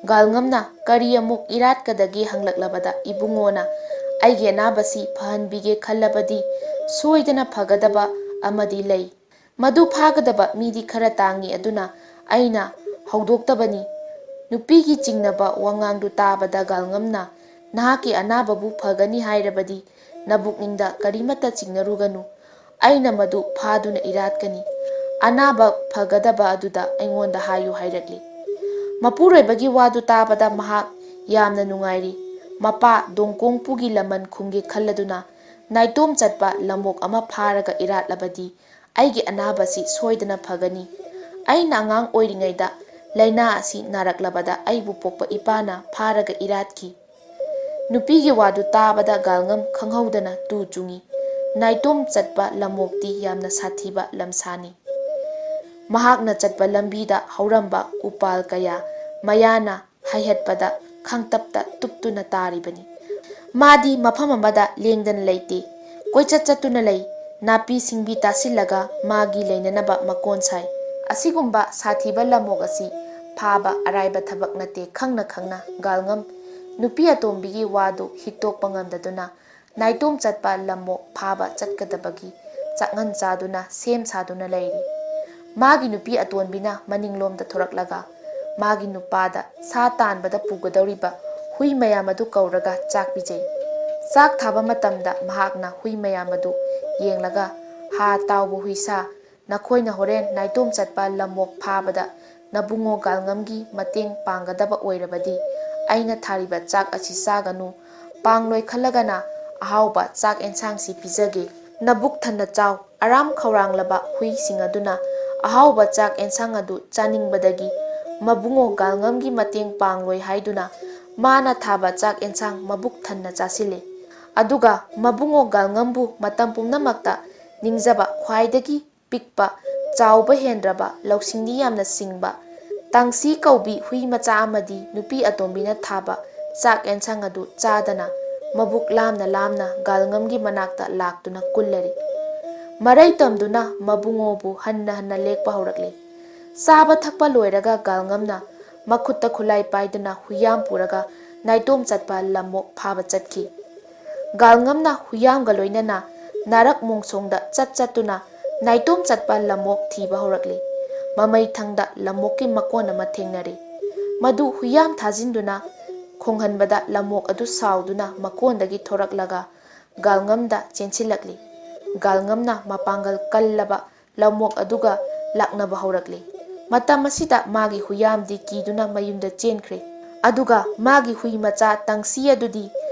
ꯒꯥꯜꯉꯝꯅ ꯀꯔꯤ ꯑꯃꯨꯛ ꯏꯔꯥꯠꯀꯗꯒꯦ ꯍꯪꯂꯛꯂꯕꯗ ꯏꯕꯨꯡꯉꯣꯅ, "ꯑꯩꯒꯤ ꯑꯅꯥꯕꯁꯤ ꯐꯍꯟꯕꯤꯒꯦ ꯈꯜꯂꯕꯗꯤ ꯁꯣꯏꯗꯅ ꯐꯒꯗꯕ ꯑꯃꯗꯤ ꯂꯩ꯫ ꯃꯗꯨ ꯐꯥꯒꯗꯕ ꯃꯤꯗꯤ ꯈꯔ ꯇꯥꯡꯉꯤ, ꯑꯗꯨꯅ ꯑꯩꯅ ꯍꯧꯗꯣꯛꯇꯕꯅꯤ꯫ ꯅꯨꯄꯤꯒꯤ ꯆꯤꯡꯅꯕ ꯋꯥꯉꯥꯡꯗꯨ ꯇꯥꯕꯗ ꯒꯥꯜꯉꯝꯅ, "ꯅꯍꯥꯛꯀꯤ ꯑꯅꯥꯕꯕꯨ ꯐꯒꯅꯤ ꯍꯥꯏꯔꯕꯗꯤ ꯅꯕꯨꯛꯅꯤꯡꯗ ꯀꯔꯤꯃꯠꯇ ꯆꯤꯡꯅꯔꯨꯒꯅꯨ꯫ ꯑꯩꯅ ꯃꯗꯨ ꯐꯥꯗꯨꯅ ꯏꯔꯥꯠꯀꯅꯤ꯫ ꯑꯅꯥꯕ ꯐꯒꯗꯕ ꯑꯗꯨꯗ ꯑꯩꯉꯣꯟꯗ ꯍꯥꯏꯌꯨ" ꯍꯥꯏꯔꯛꯂꯤ꯫ ꯃꯄꯨꯔꯣꯏꯕꯒꯤ ꯋꯥꯗꯨ ꯇꯥꯕꯗ ꯃꯍꯥꯛ ꯌꯥꯝꯅ ꯅꯨꯡꯉꯥꯏꯔꯤ꯫ ꯃꯄꯥ ꯗꯣꯡꯀꯣꯡꯄꯨꯒꯤ ꯂꯃꯟ ꯈꯨꯝꯒꯦ ꯈꯜꯂꯗꯨꯅ, "ꯅꯥꯏꯇꯣꯝ ꯆꯠꯄ ꯂꯝꯑꯣꯛ ꯑꯃ ꯐꯥꯔꯒ ꯏꯔꯥꯠꯂꯕꯗꯤ ꯑꯩꯒꯤ ꯑꯅꯥꯕꯁꯤ ꯁꯣꯏꯗꯅ ꯐꯒꯅꯤ꯫ ꯑꯩꯅ ꯑꯉꯥꯡ ꯑꯣꯏꯔꯤꯉꯩꯗ ꯂꯥꯏꯅꯥ ꯑꯁꯤ ꯅꯥꯔꯛꯂꯕꯗ ꯑꯩꯕꯨ ꯄꯣꯛꯄ ꯏꯄꯥꯅ ꯐꯥꯔꯒ ꯏꯔꯥꯠꯈꯤ"꯫ ꯅꯨꯄꯤꯒꯤ ꯋꯥꯗꯨ ꯇꯥꯕꯗ ꯒꯥꯜꯉꯝ ꯈꯪꯍꯧꯗꯅ ꯇꯨ ꯆꯨꯡꯏ꯫ ꯅꯥꯏꯇꯣꯝ ꯆꯠꯄ ꯂꯝꯑꯣꯛꯇꯤ ꯌꯥꯝꯅ ꯁꯥꯊꯤꯕ ꯂꯝꯁꯥꯅꯤ꯫ ꯃꯍꯥꯛꯅ ꯆꯠꯄ ꯂꯝꯕꯤꯗ ꯍꯧꯔꯝꯕ ꯎꯄꯥꯜ ꯀꯌꯥ ꯃꯌꯥꯅ ꯍꯥꯏꯍꯠꯄꯗ ꯈꯥꯡꯇꯞꯇ ꯇꯨꯞꯇꯨꯅ ꯇꯥꯔꯤꯕꯅꯤ꯫ ꯃꯥꯗꯤ ꯃꯐꯝ ꯑꯃꯗ ꯂꯦꯡꯗꯅ ꯂꯩꯇꯦ꯫ ꯀꯣꯏꯆꯠ ꯆꯠꯇꯨꯅ ꯂꯩ꯫ ꯅꯥꯄꯤ ꯁꯤꯡꯕꯤ ꯇꯥꯁꯤꯜꯂꯒ ꯃꯥꯒꯤ ꯂꯩꯅꯅꯕ ꯃꯀꯣꯟ ꯁꯥꯏ꯫ ꯑꯁꯤꯒꯨꯝꯕ ꯁꯥꯊꯤꯕ ꯂꯝꯑꯣꯛ ꯑꯁꯤ ꯐꯥꯕ ꯑꯔꯥꯏꯕ ꯊꯕꯛ ꯅꯠꯇꯦ ꯈꯪꯅ ꯈꯪꯅ ꯒꯥꯜꯉꯝ ꯅꯨꯄꯤ ꯑꯇꯣꯝꯕꯤꯒꯤ ꯋꯥꯗꯨ ꯍꯤꯛꯇꯣꯛꯄ ꯉꯝꯗꯗꯨꯅ ꯅꯥꯏꯇꯣꯝ ꯆꯠꯄ ꯂꯝꯑꯣꯛ ꯐꯥꯕ ꯆꯠꯀꯗꯕꯒꯤ ꯆꯥꯛꯉꯟ ꯆꯥꯗꯨꯅ ꯁꯦꯝ ꯁꯥꯗꯨꯅ ꯂꯩꯔꯤ꯫ ꯃꯥꯒꯤ ꯅꯨꯄꯤ ꯑꯇꯣꯟꯕꯤꯅ ꯃꯅꯤꯡꯂꯣꯝꯗ ꯊꯣꯔꯛꯂꯒ ꯃꯥꯒꯤ ꯅꯨꯄꯥꯗ ꯁꯥ ꯇꯥꯟꯕꯗ ꯄꯨꯒꯗꯧꯔꯤꯕ ꯍꯨꯏ ꯃꯌꯥꯝ ꯑꯗꯨ ꯀꯧꯔꯒ ꯆꯥꯛ ꯄꯤꯖꯩ꯫ ꯆꯥꯛ ꯊꯥꯕ ꯃꯇꯝꯗ ꯃꯍꯥꯛꯅ ꯍꯨꯏ ꯃꯌꯥꯝ ꯑꯗꯨ ꯌꯦꯡꯂꯒ, "ꯍꯥ ꯇꯥꯎꯕ ꯍꯨꯏꯁꯥ, ꯅꯈꯣꯏꯅ ꯍꯣꯔꯦꯟ ꯅꯥꯏꯇꯣꯝ ꯆꯠꯄ ꯂꯝꯑꯣꯛ ꯐꯥꯕꯗ ꯅꯕꯨꯡꯉꯣ ꯒꯥꯜꯉꯝꯒꯤ ꯃꯇꯦꯡ ꯄꯥꯡꯒꯗꯕ ꯑꯣꯏꯔꯕꯗꯤ ꯑꯩꯅ ꯊꯥꯔꯤꯕ ꯆꯥꯛ ꯑꯁꯤ ꯆꯥꯒꯅꯨ꯫ ꯄꯥꯡꯂꯣꯏ ꯈꯜꯂꯒꯅ ꯑꯍꯥꯎꯕ ꯆꯥꯛ ꯑꯦꯟꯁꯥꯡꯁꯤ ꯄꯤꯖꯒꯦ꯫ ꯅꯕꯨꯛ ꯊꯟꯅ ꯆꯥꯎ꯫ ꯑꯔꯥꯝ ꯈꯧꯔꯥꯡꯂꯕ ꯍꯨꯏꯁꯤꯡ ꯑꯗꯨꯅ ꯑꯍꯥꯎꯕ ꯆꯥꯛ ꯑꯦꯟꯁꯥꯡ ꯑꯗꯨ ꯆꯥꯅꯤꯡꯕꯗꯒꯤ ꯃꯕꯨꯡꯉꯣ ꯒꯥꯜꯉꯝꯒꯤ ꯃꯇꯦꯡ ꯄꯥꯡꯂꯣꯏ ꯍꯥꯏꯗꯨꯅ ꯃꯥꯅ ꯊꯥꯕ ꯆꯥꯛ ꯑꯦꯟꯁꯥꯡ ꯃꯕꯨꯛ ꯊꯟꯅ ꯆꯥꯁꯤꯜꯂꯦ꯫ ꯑꯗꯨꯒ ꯃꯕꯨꯡꯉꯣ ꯒꯥꯜꯉꯝꯕꯨ ꯃꯇꯝ ꯄꯨꯝꯅꯃꯛꯇ ꯅꯤꯡꯖꯕ ꯈ꯭ꯋꯥꯏꯗꯒꯤ ꯄꯤꯛꯄ, ꯆꯥꯎꯕ ꯍꯦꯟꯗ꯭ꯔꯕ, ꯂꯧꯁꯤꯡꯗꯤ ꯌꯥꯝꯅ ꯁꯤꯡꯕ ꯇꯥꯡꯁꯤ ꯀꯧꯕꯤ ꯍꯨꯏ ꯃꯆꯥ ꯑꯃꯗꯤ ꯅꯨꯄꯤ ꯑꯇꯣꯝꯕꯤꯅ ꯊꯥꯕ ꯆꯥꯛ ꯑꯦꯟꯁꯥꯡ ꯑꯗꯨ ꯆꯥꯗꯅ ꯃꯕꯨꯛ ꯂꯥꯝꯅ ꯂꯥꯝꯅ ꯒꯥꯜꯉꯝꯒꯤ ꯃꯅꯥꯛꯇ ꯂꯥꯛꯇꯨꯅ ꯀꯨꯜꯂꯔꯤ꯫ ꯃꯔꯩ ꯇꯝꯗꯨꯅ ꯃꯕꯨꯡꯉꯣꯕꯨ ꯍꯟꯅ ꯍꯟꯅ ꯂꯦꯛꯄ ꯍꯧꯔꯛꯂꯤ꯫ ꯆꯥꯕ ꯊꯛꯄ ꯂꯣꯏꯔꯒ ꯒꯥꯜꯉꯝꯅ ꯃꯈꯨꯠꯇ ꯈꯨꯠꯂꯥꯏ ꯄꯥꯏꯗꯨꯅ ꯍꯨꯏꯌꯥꯝ ꯄꯨꯔꯒ ꯅꯥꯏꯇꯣꯝ ꯆꯠꯄ ꯂꯝꯑꯣꯛ ꯐꯥꯕ ꯆꯠꯈꯤ꯫ ꯒꯥꯜꯉꯝꯅ ꯍꯨꯏꯌꯥꯝꯒ ꯂꯣꯏꯅꯅ ꯅꯥꯔꯛ ꯃꯣꯡꯁꯣꯡꯗ ꯆꯠ ꯆꯠꯇꯨꯅ ꯅꯥꯏꯇꯣꯝ ꯆꯠꯄ ꯂꯝꯑꯣꯛ ꯊꯤꯕ ꯍꯧꯔꯛꯂꯤ꯫ ꯃꯃꯩ ꯊꯪꯗ ꯂꯝꯑꯣꯛꯀꯤ ꯃꯀꯣꯟ ꯑꯃ ꯊꯦꯡꯅꯔꯦ꯫ ꯃꯗꯨ ꯍꯨꯏꯌꯥꯝ ꯊꯥꯖꯤꯟꯗꯨꯅ ꯈꯣꯡꯍꯟꯕꯗ ꯂꯝꯑꯣꯛ ꯑꯗꯨ ꯁꯥꯎꯗꯨꯅ ꯃꯀꯣꯟꯗꯒꯤ ꯊꯣꯔꯛꯂꯒ ꯒꯥꯜꯉꯝꯗ ꯆꯦꯟꯁꯤꯜꯂꯛꯂꯤ꯫ ꯒꯥꯜꯉꯝꯅ ꯃꯄꯥꯡꯒꯜ ꯀꯜꯂꯕ ꯂꯝꯑꯣꯛ ꯑꯗꯨꯒ ꯂꯥꯛꯅꯕ ꯍꯧꯔꯛꯂꯤ꯫ ꯃꯇꯝ ꯑꯁꯤꯗ ꯃꯥꯒꯤ ꯍꯨꯏꯌꯥꯝꯗꯤ ꯀꯤꯗꯨꯅ ꯃꯌꯨꯝꯗ ꯆꯦꯟꯈ꯭ꯔꯦ꯫ ꯑꯗꯨꯒ ꯃꯥꯒꯤ ꯍꯨꯏ ꯃꯆꯥ ꯇꯪꯁꯤ ꯑꯗꯨꯗꯤ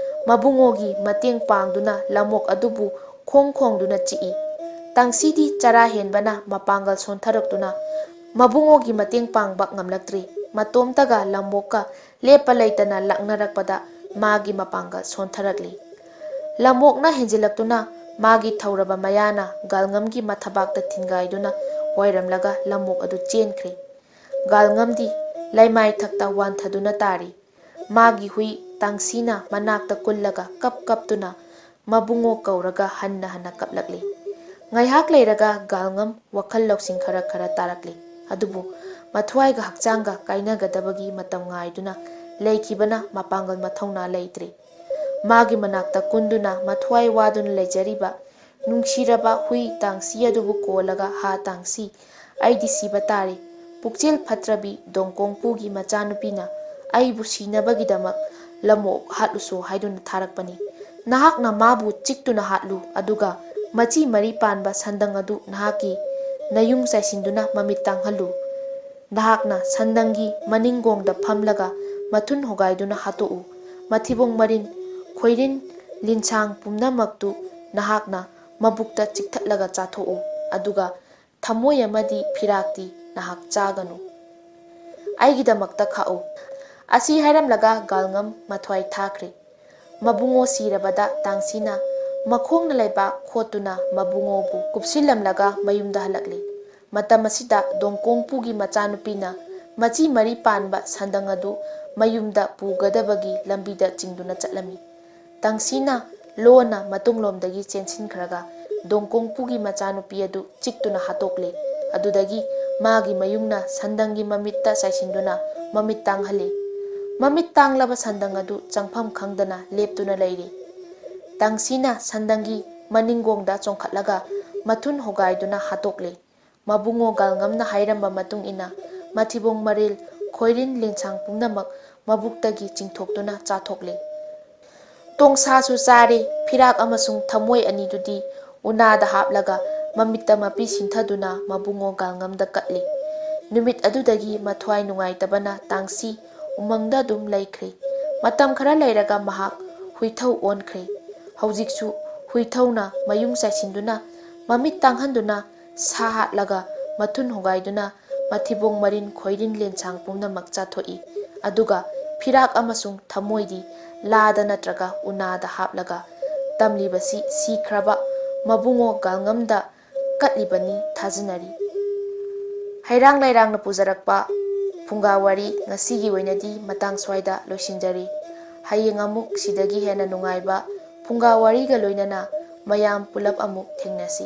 ꯃꯕꯨꯡꯉꯣꯒꯤ ꯃꯇꯦꯡ ꯄꯥꯡꯗꯨꯅ ꯂꯝꯑꯣꯛ ꯑꯗꯨꯕꯨ ꯈꯣꯡ ꯈꯣꯡꯗꯨꯅ ꯆꯤꯛꯏ꯫ ꯇꯪꯁꯤꯗꯤ ꯆꯔꯥ ꯍꯦꯟꯕꯅ ꯃꯄꯥꯡꯒꯜ ꯁꯣꯟꯊꯔꯛꯇꯨꯅ ꯃꯕꯨꯡꯉꯣꯒꯤ ꯃꯇꯦꯡ ꯄꯥꯡꯕ ꯉꯝꯂꯛꯇ꯭ꯔꯤ꯫ ꯃꯇꯣꯝꯇꯒ ꯂꯝꯑꯣꯛꯀ ꯂꯦꯞꯄ ꯂꯩꯇꯅ ꯂꯥꯛꯅꯔꯛꯄꯗ ꯃꯥꯒꯤ ꯃꯄꯥꯡꯒꯜ ꯁꯣꯟꯊꯔꯛꯂꯤ꯫ ꯂꯝꯑꯣꯛꯅ ꯍꯦꯟꯖꯤꯜꯂꯛꯇꯨꯅ ꯃꯥꯒꯤ ꯊꯧꯔꯕ ꯃꯌꯥꯅ ꯒꯥꯜꯉꯝꯒꯤ ꯃꯊꯕꯥꯛꯇ ꯊꯤꯟꯒꯥꯏꯗꯨꯅ ꯋꯥꯏꯔꯝꯂꯒ ꯂꯝꯑꯣꯛ ꯑꯗꯨ ꯆꯦꯟꯈ꯭ꯔꯦ꯫ ꯒꯥꯜꯉꯝꯗꯤ ꯂꯩꯃꯥꯏ ꯊꯛꯇ ꯋꯥꯟꯊꯗꯨꯅ ꯇꯥꯔꯤ꯫ ꯃꯥꯒꯤ ꯍꯨꯏ ꯇꯥꯡꯁꯤꯅ ꯃꯅꯥꯛꯇ ꯀꯨꯜꯂꯒ ꯀꯞ ꯀꯞꯇꯨꯅ ꯃꯕꯨꯡꯉꯣ ꯀꯧꯔꯒ ꯍꯟꯅ ꯍꯟꯅ ꯀꯞꯂꯛꯂꯤ꯫ ꯉꯥꯏꯍꯥꯛ ꯂꯩꯔꯒ ꯒꯥꯜꯉꯝ ꯋꯥꯈꯜ ꯂꯧꯁꯤꯡ ꯈꯔ ꯈꯔ ꯇꯥꯔꯛꯂꯤ꯫ ꯑꯗꯨꯕꯨ ꯃꯊ꯭ꯋꯥꯏꯒ ꯍꯛꯆꯥꯡꯒ ꯀꯥꯏꯅꯒꯗꯕꯒꯤ ꯃꯇꯝ ꯉꯥꯏꯗꯨꯅ ꯂꯩꯈꯤꯕꯅ ꯃꯄꯥꯡꯒꯜ ꯃꯊꯧꯅꯥ ꯂꯩꯇ꯭ꯔꯦ꯫ ꯃꯥꯒꯤ ꯃꯅꯥꯛꯇ ꯀꯨꯟꯗꯨꯅ ꯃꯊ꯭ꯋꯥꯏ ꯋꯥꯗꯨꯅ ꯂꯩꯖꯔꯤꯕ ꯅꯨꯡꯁꯤꯔꯕ ꯍꯨꯏ ꯇꯥꯡꯁꯤ ꯑꯗꯨꯕꯨ ꯀꯣꯜꯂꯒ, "ꯍꯥ ꯇꯥꯡꯁꯤ, ꯑꯩꯗꯤ ꯁꯤꯕ ꯇꯥꯔꯦ꯫ ꯄꯨꯛꯆꯦꯜ ꯐꯠꯇ꯭ꯔꯕꯤ ꯗꯣꯡꯀꯣꯡꯄꯨꯒꯤ ꯃꯆꯥꯅꯨꯄꯤꯅ ꯑꯩꯕꯨ ꯁꯤꯅꯕꯒꯤꯗꯃꯛ ꯂꯝꯑꯣꯛ ꯍꯥꯠꯂꯨꯁꯣ ꯍꯥꯏꯗꯨꯅ ꯊꯥꯔꯛꯄꯅꯤ꯫ ꯅꯍꯥꯛꯅ ꯃꯥꯕꯨ ꯆꯤꯛꯇꯨꯅ ꯍꯥꯠꯂꯨ, ꯑꯗꯨꯒ ꯃꯆꯤ ꯃꯔꯤ ꯄꯥꯟꯕ ꯁꯟꯗꯪ ꯑꯗꯨ ꯅꯍꯥꯛꯀꯤ ꯅꯌꯨꯝ ꯆꯥꯏꯁꯤꯟꯗꯨꯅ ꯃꯃꯤꯠ ꯇꯥꯡꯍꯜꯂꯨ꯫ ꯅꯍꯥꯛꯅ ꯁꯟꯗꯪꯒꯤ ꯃꯅꯤꯡꯒꯣꯡꯗ ꯐꯝꯂꯒ ꯃꯊꯨꯟ ꯍꯣꯒꯥꯏꯗꯨꯅ ꯍꯥꯠꯇꯣꯛꯎ꯫ ꯃꯊꯤꯕꯣꯡ ꯃꯔꯤꯟ, ꯈꯣꯏꯔꯤꯟ, ꯂꯤꯟꯁꯥꯡ ꯄꯨꯝꯅꯃꯛꯇꯨ ꯅꯍꯥꯛꯅ ꯃꯕꯨꯛꯇ ꯆꯤꯛꯊꯠꯂꯒ ꯆꯥꯊꯣꯛꯎ, ꯑꯗꯨꯒ ꯊꯃꯣꯏ ꯑꯃꯗꯤ ꯐꯤꯔꯥꯛꯇꯤ ꯅꯍꯥꯛ ꯆꯥꯒꯅꯨ꯫ ꯑꯩꯒꯤꯗꯃꯛꯇ ꯈꯥꯛꯎ꯫" ꯑꯁꯤ ꯍꯥꯏꯔꯝꯂꯒ ꯒꯥꯜꯉꯝ ꯃꯊ꯭ꯋꯥꯏ ꯊꯥꯈ꯭ꯔꯦ꯫ ꯃꯕꯨꯡꯉꯣ ꯁꯤꯔꯕꯗ ꯇꯥꯡꯁꯤꯅ ꯃꯈꯣꯡꯅ ꯂꯩꯕꯥꯛ ꯈꯣꯠꯇꯨꯅ ꯃꯕꯨꯡꯉꯣꯕꯨ ꯀꯨꯞꯁꯤꯜꯂꯝꯂꯒ ꯃꯌꯨꯝꯗ ꯍꯜꯂꯛꯂꯦ꯫ ꯃꯇꯝ ꯑꯁꯤꯗ ꯗꯣꯡꯀꯣꯡꯄꯨꯒꯤ ꯃꯆꯥꯅꯨꯄꯤꯅ ꯃꯆꯤ ꯃꯔꯤ ꯄꯥꯟꯕ ꯁꯟꯗꯪ ꯑꯗꯨ ꯃꯌꯨꯝꯗ ꯄꯨꯒꯗꯕꯒꯤ ꯂꯝꯕꯤꯗ ꯆꯤꯡꯗꯨꯅ ꯆꯠꯂꯝꯃꯤ꯫ ꯇꯪꯁꯤꯅ ꯂꯣꯟꯅ ꯃꯇꯨꯡꯂꯣꯝꯗꯒꯤ ꯆꯦꯟꯁꯤꯟꯈ꯭ꯔꯒ ꯗꯣꯡꯀꯣꯡꯄꯨꯒꯤ ꯃꯆꯥꯅꯨꯄꯤ ꯑꯗꯨ ꯆꯤꯛꯇꯨꯅ ꯍꯥꯠꯇꯣꯛꯂꯦ꯫ ꯑꯗꯨꯗꯒꯤ ꯃꯥꯒꯤ ꯃꯌꯨꯝꯅ ꯁꯟꯗꯪꯒꯤ ꯃꯃꯤꯠꯇ ꯆꯥꯏꯁꯤꯟꯗꯨꯅ ꯃꯃꯤꯠ ꯇꯥꯡꯍꯜꯂꯦ꯫ ꯃꯃꯤꯠ ꯇꯥꯡꯂꯕ ꯁꯟꯗꯪ ꯑꯗꯨ ꯆꯪꯐꯝ ꯈꯪꯗꯅ ꯂꯦꯞꯇꯨꯅ ꯂꯩꯔꯦ꯫ ꯇꯪꯁꯤꯅ ꯁꯟꯗꯪꯒꯤ ꯃꯅꯤꯡꯒꯣꯡꯗ ꯆꯣꯡꯈꯠꯂꯒ ꯃꯊꯨꯟ ꯍꯣꯒꯥꯏꯗꯨꯅ ꯍꯥꯠꯇꯣꯛꯂꯦ꯫ ꯃꯕꯨꯡꯉꯣ ꯒꯥꯜꯉꯝꯅ ꯍꯥꯏꯔꯝꯕ ꯃꯇꯨꯡ ꯏꯟꯅ ꯃꯊꯤꯕꯣꯡ ꯃꯔꯤꯜ, ꯈꯣꯏꯔꯤꯟ ꯂꯦꯟꯁꯥꯡ ꯄꯨꯝꯅꯃꯛ ꯃꯕꯨꯛꯇꯒꯤ ꯆꯤꯡꯊꯣꯛꯇꯨꯅ ꯆꯥꯊꯣꯛꯂꯦ꯫ ꯇꯣꯡꯁꯥꯁꯨ ꯆꯥꯔꯦ꯫ ꯐꯤꯔꯥꯛ ꯑꯃꯁꯨꯡ ꯊꯃꯣꯏ ꯑꯅꯤꯗꯨꯗꯤ ꯎꯅꯥꯗ ꯍꯥꯞꯂꯒ ꯃꯃꯤꯠꯇ ꯃꯄꯤ ꯁꯤꯟꯊꯗꯨꯅ ꯃꯕꯨꯡꯉꯣ ꯒꯥꯜꯉꯝꯗ ꯀꯠꯂꯤ꯫ ꯅꯨꯃꯤꯠ ꯑꯗꯨꯗꯒꯤ ꯃꯊ꯭ꯋꯥꯏ ꯅꯨꯡꯉꯥꯏꯇꯕꯅ ꯇꯥꯡꯁꯤ ꯎꯃꯪꯗ ꯑꯗꯨꯝ ꯂꯩꯈ꯭ꯔꯦ꯫ ꯃꯇꯝ ꯈꯔ ꯂꯩꯔꯒ ꯃꯍꯥꯛ ꯍꯨꯏꯊꯧ ꯑꯣꯟꯈ꯭ꯔꯦ꯫ ꯍꯧꯖꯤꯛꯁꯨ ꯍꯨꯏꯊꯧꯅ ꯃꯌꯨꯝ ꯆꯥꯏꯁꯤꯟꯗꯨꯅ, ꯃꯃꯤꯠ ꯇꯥꯡꯍꯟꯗꯨꯅ, ꯁꯥ ꯍꯥꯠꯂꯒ ꯃꯊꯨꯟ ꯍꯣꯒꯥꯏꯗꯨꯅ ꯃꯊꯤꯕꯣꯡ ꯃꯔꯤꯟ ꯈꯣꯏꯔꯤꯟ ꯂꯦꯟꯁꯥꯡ ꯄꯨꯝꯅꯃꯛ ꯆꯥꯊꯣꯛꯏ꯫ ꯑꯗꯨꯒ ꯐꯤꯔꯥꯛ ꯑꯃꯁꯨꯡ ꯊꯃꯣꯏꯗꯤ ꯂꯥꯗ ꯅꯠꯇ꯭ꯔꯒ ꯎꯅꯥꯗ ꯍꯥꯞꯂꯒ ꯇꯝꯂꯤꯕꯁꯤ ꯁꯤꯈ꯭ꯔꯕ ꯃꯕꯨꯡꯉꯣ ꯒꯥꯜꯉꯝꯗ ꯀꯠꯂꯤꯕꯅꯤ ꯊꯥꯖꯅꯔꯤ꯫ ꯍꯩꯔꯥꯡ ꯂꯩꯔꯥꯡꯅ ꯄꯨꯖꯔꯛꯄ ꯐꯨꯡꯒꯥ ꯋꯥꯔꯤ ꯉꯁꯤꯒꯤ ꯑꯣꯏꯅꯗꯤ ꯃꯇꯥꯡ ꯁ꯭ꯋꯥꯏꯗ ꯂꯣꯏꯁꯤꯟꯖꯔꯤ꯫ ꯍꯌꯦꯡ ꯑꯃꯨꯛ ꯁꯤꯗꯒꯤ ꯍꯦꯟꯅ ꯅꯨꯡꯉꯥꯏꯕ ꯐꯨꯡꯒꯥ ꯋꯥꯔꯤꯒ ꯂꯣꯏꯅꯅ ꯃꯌꯥꯝ ꯄꯨꯂꯞ ꯑꯃꯨꯛ ꯊꯦꯡꯅꯁꯤ꯫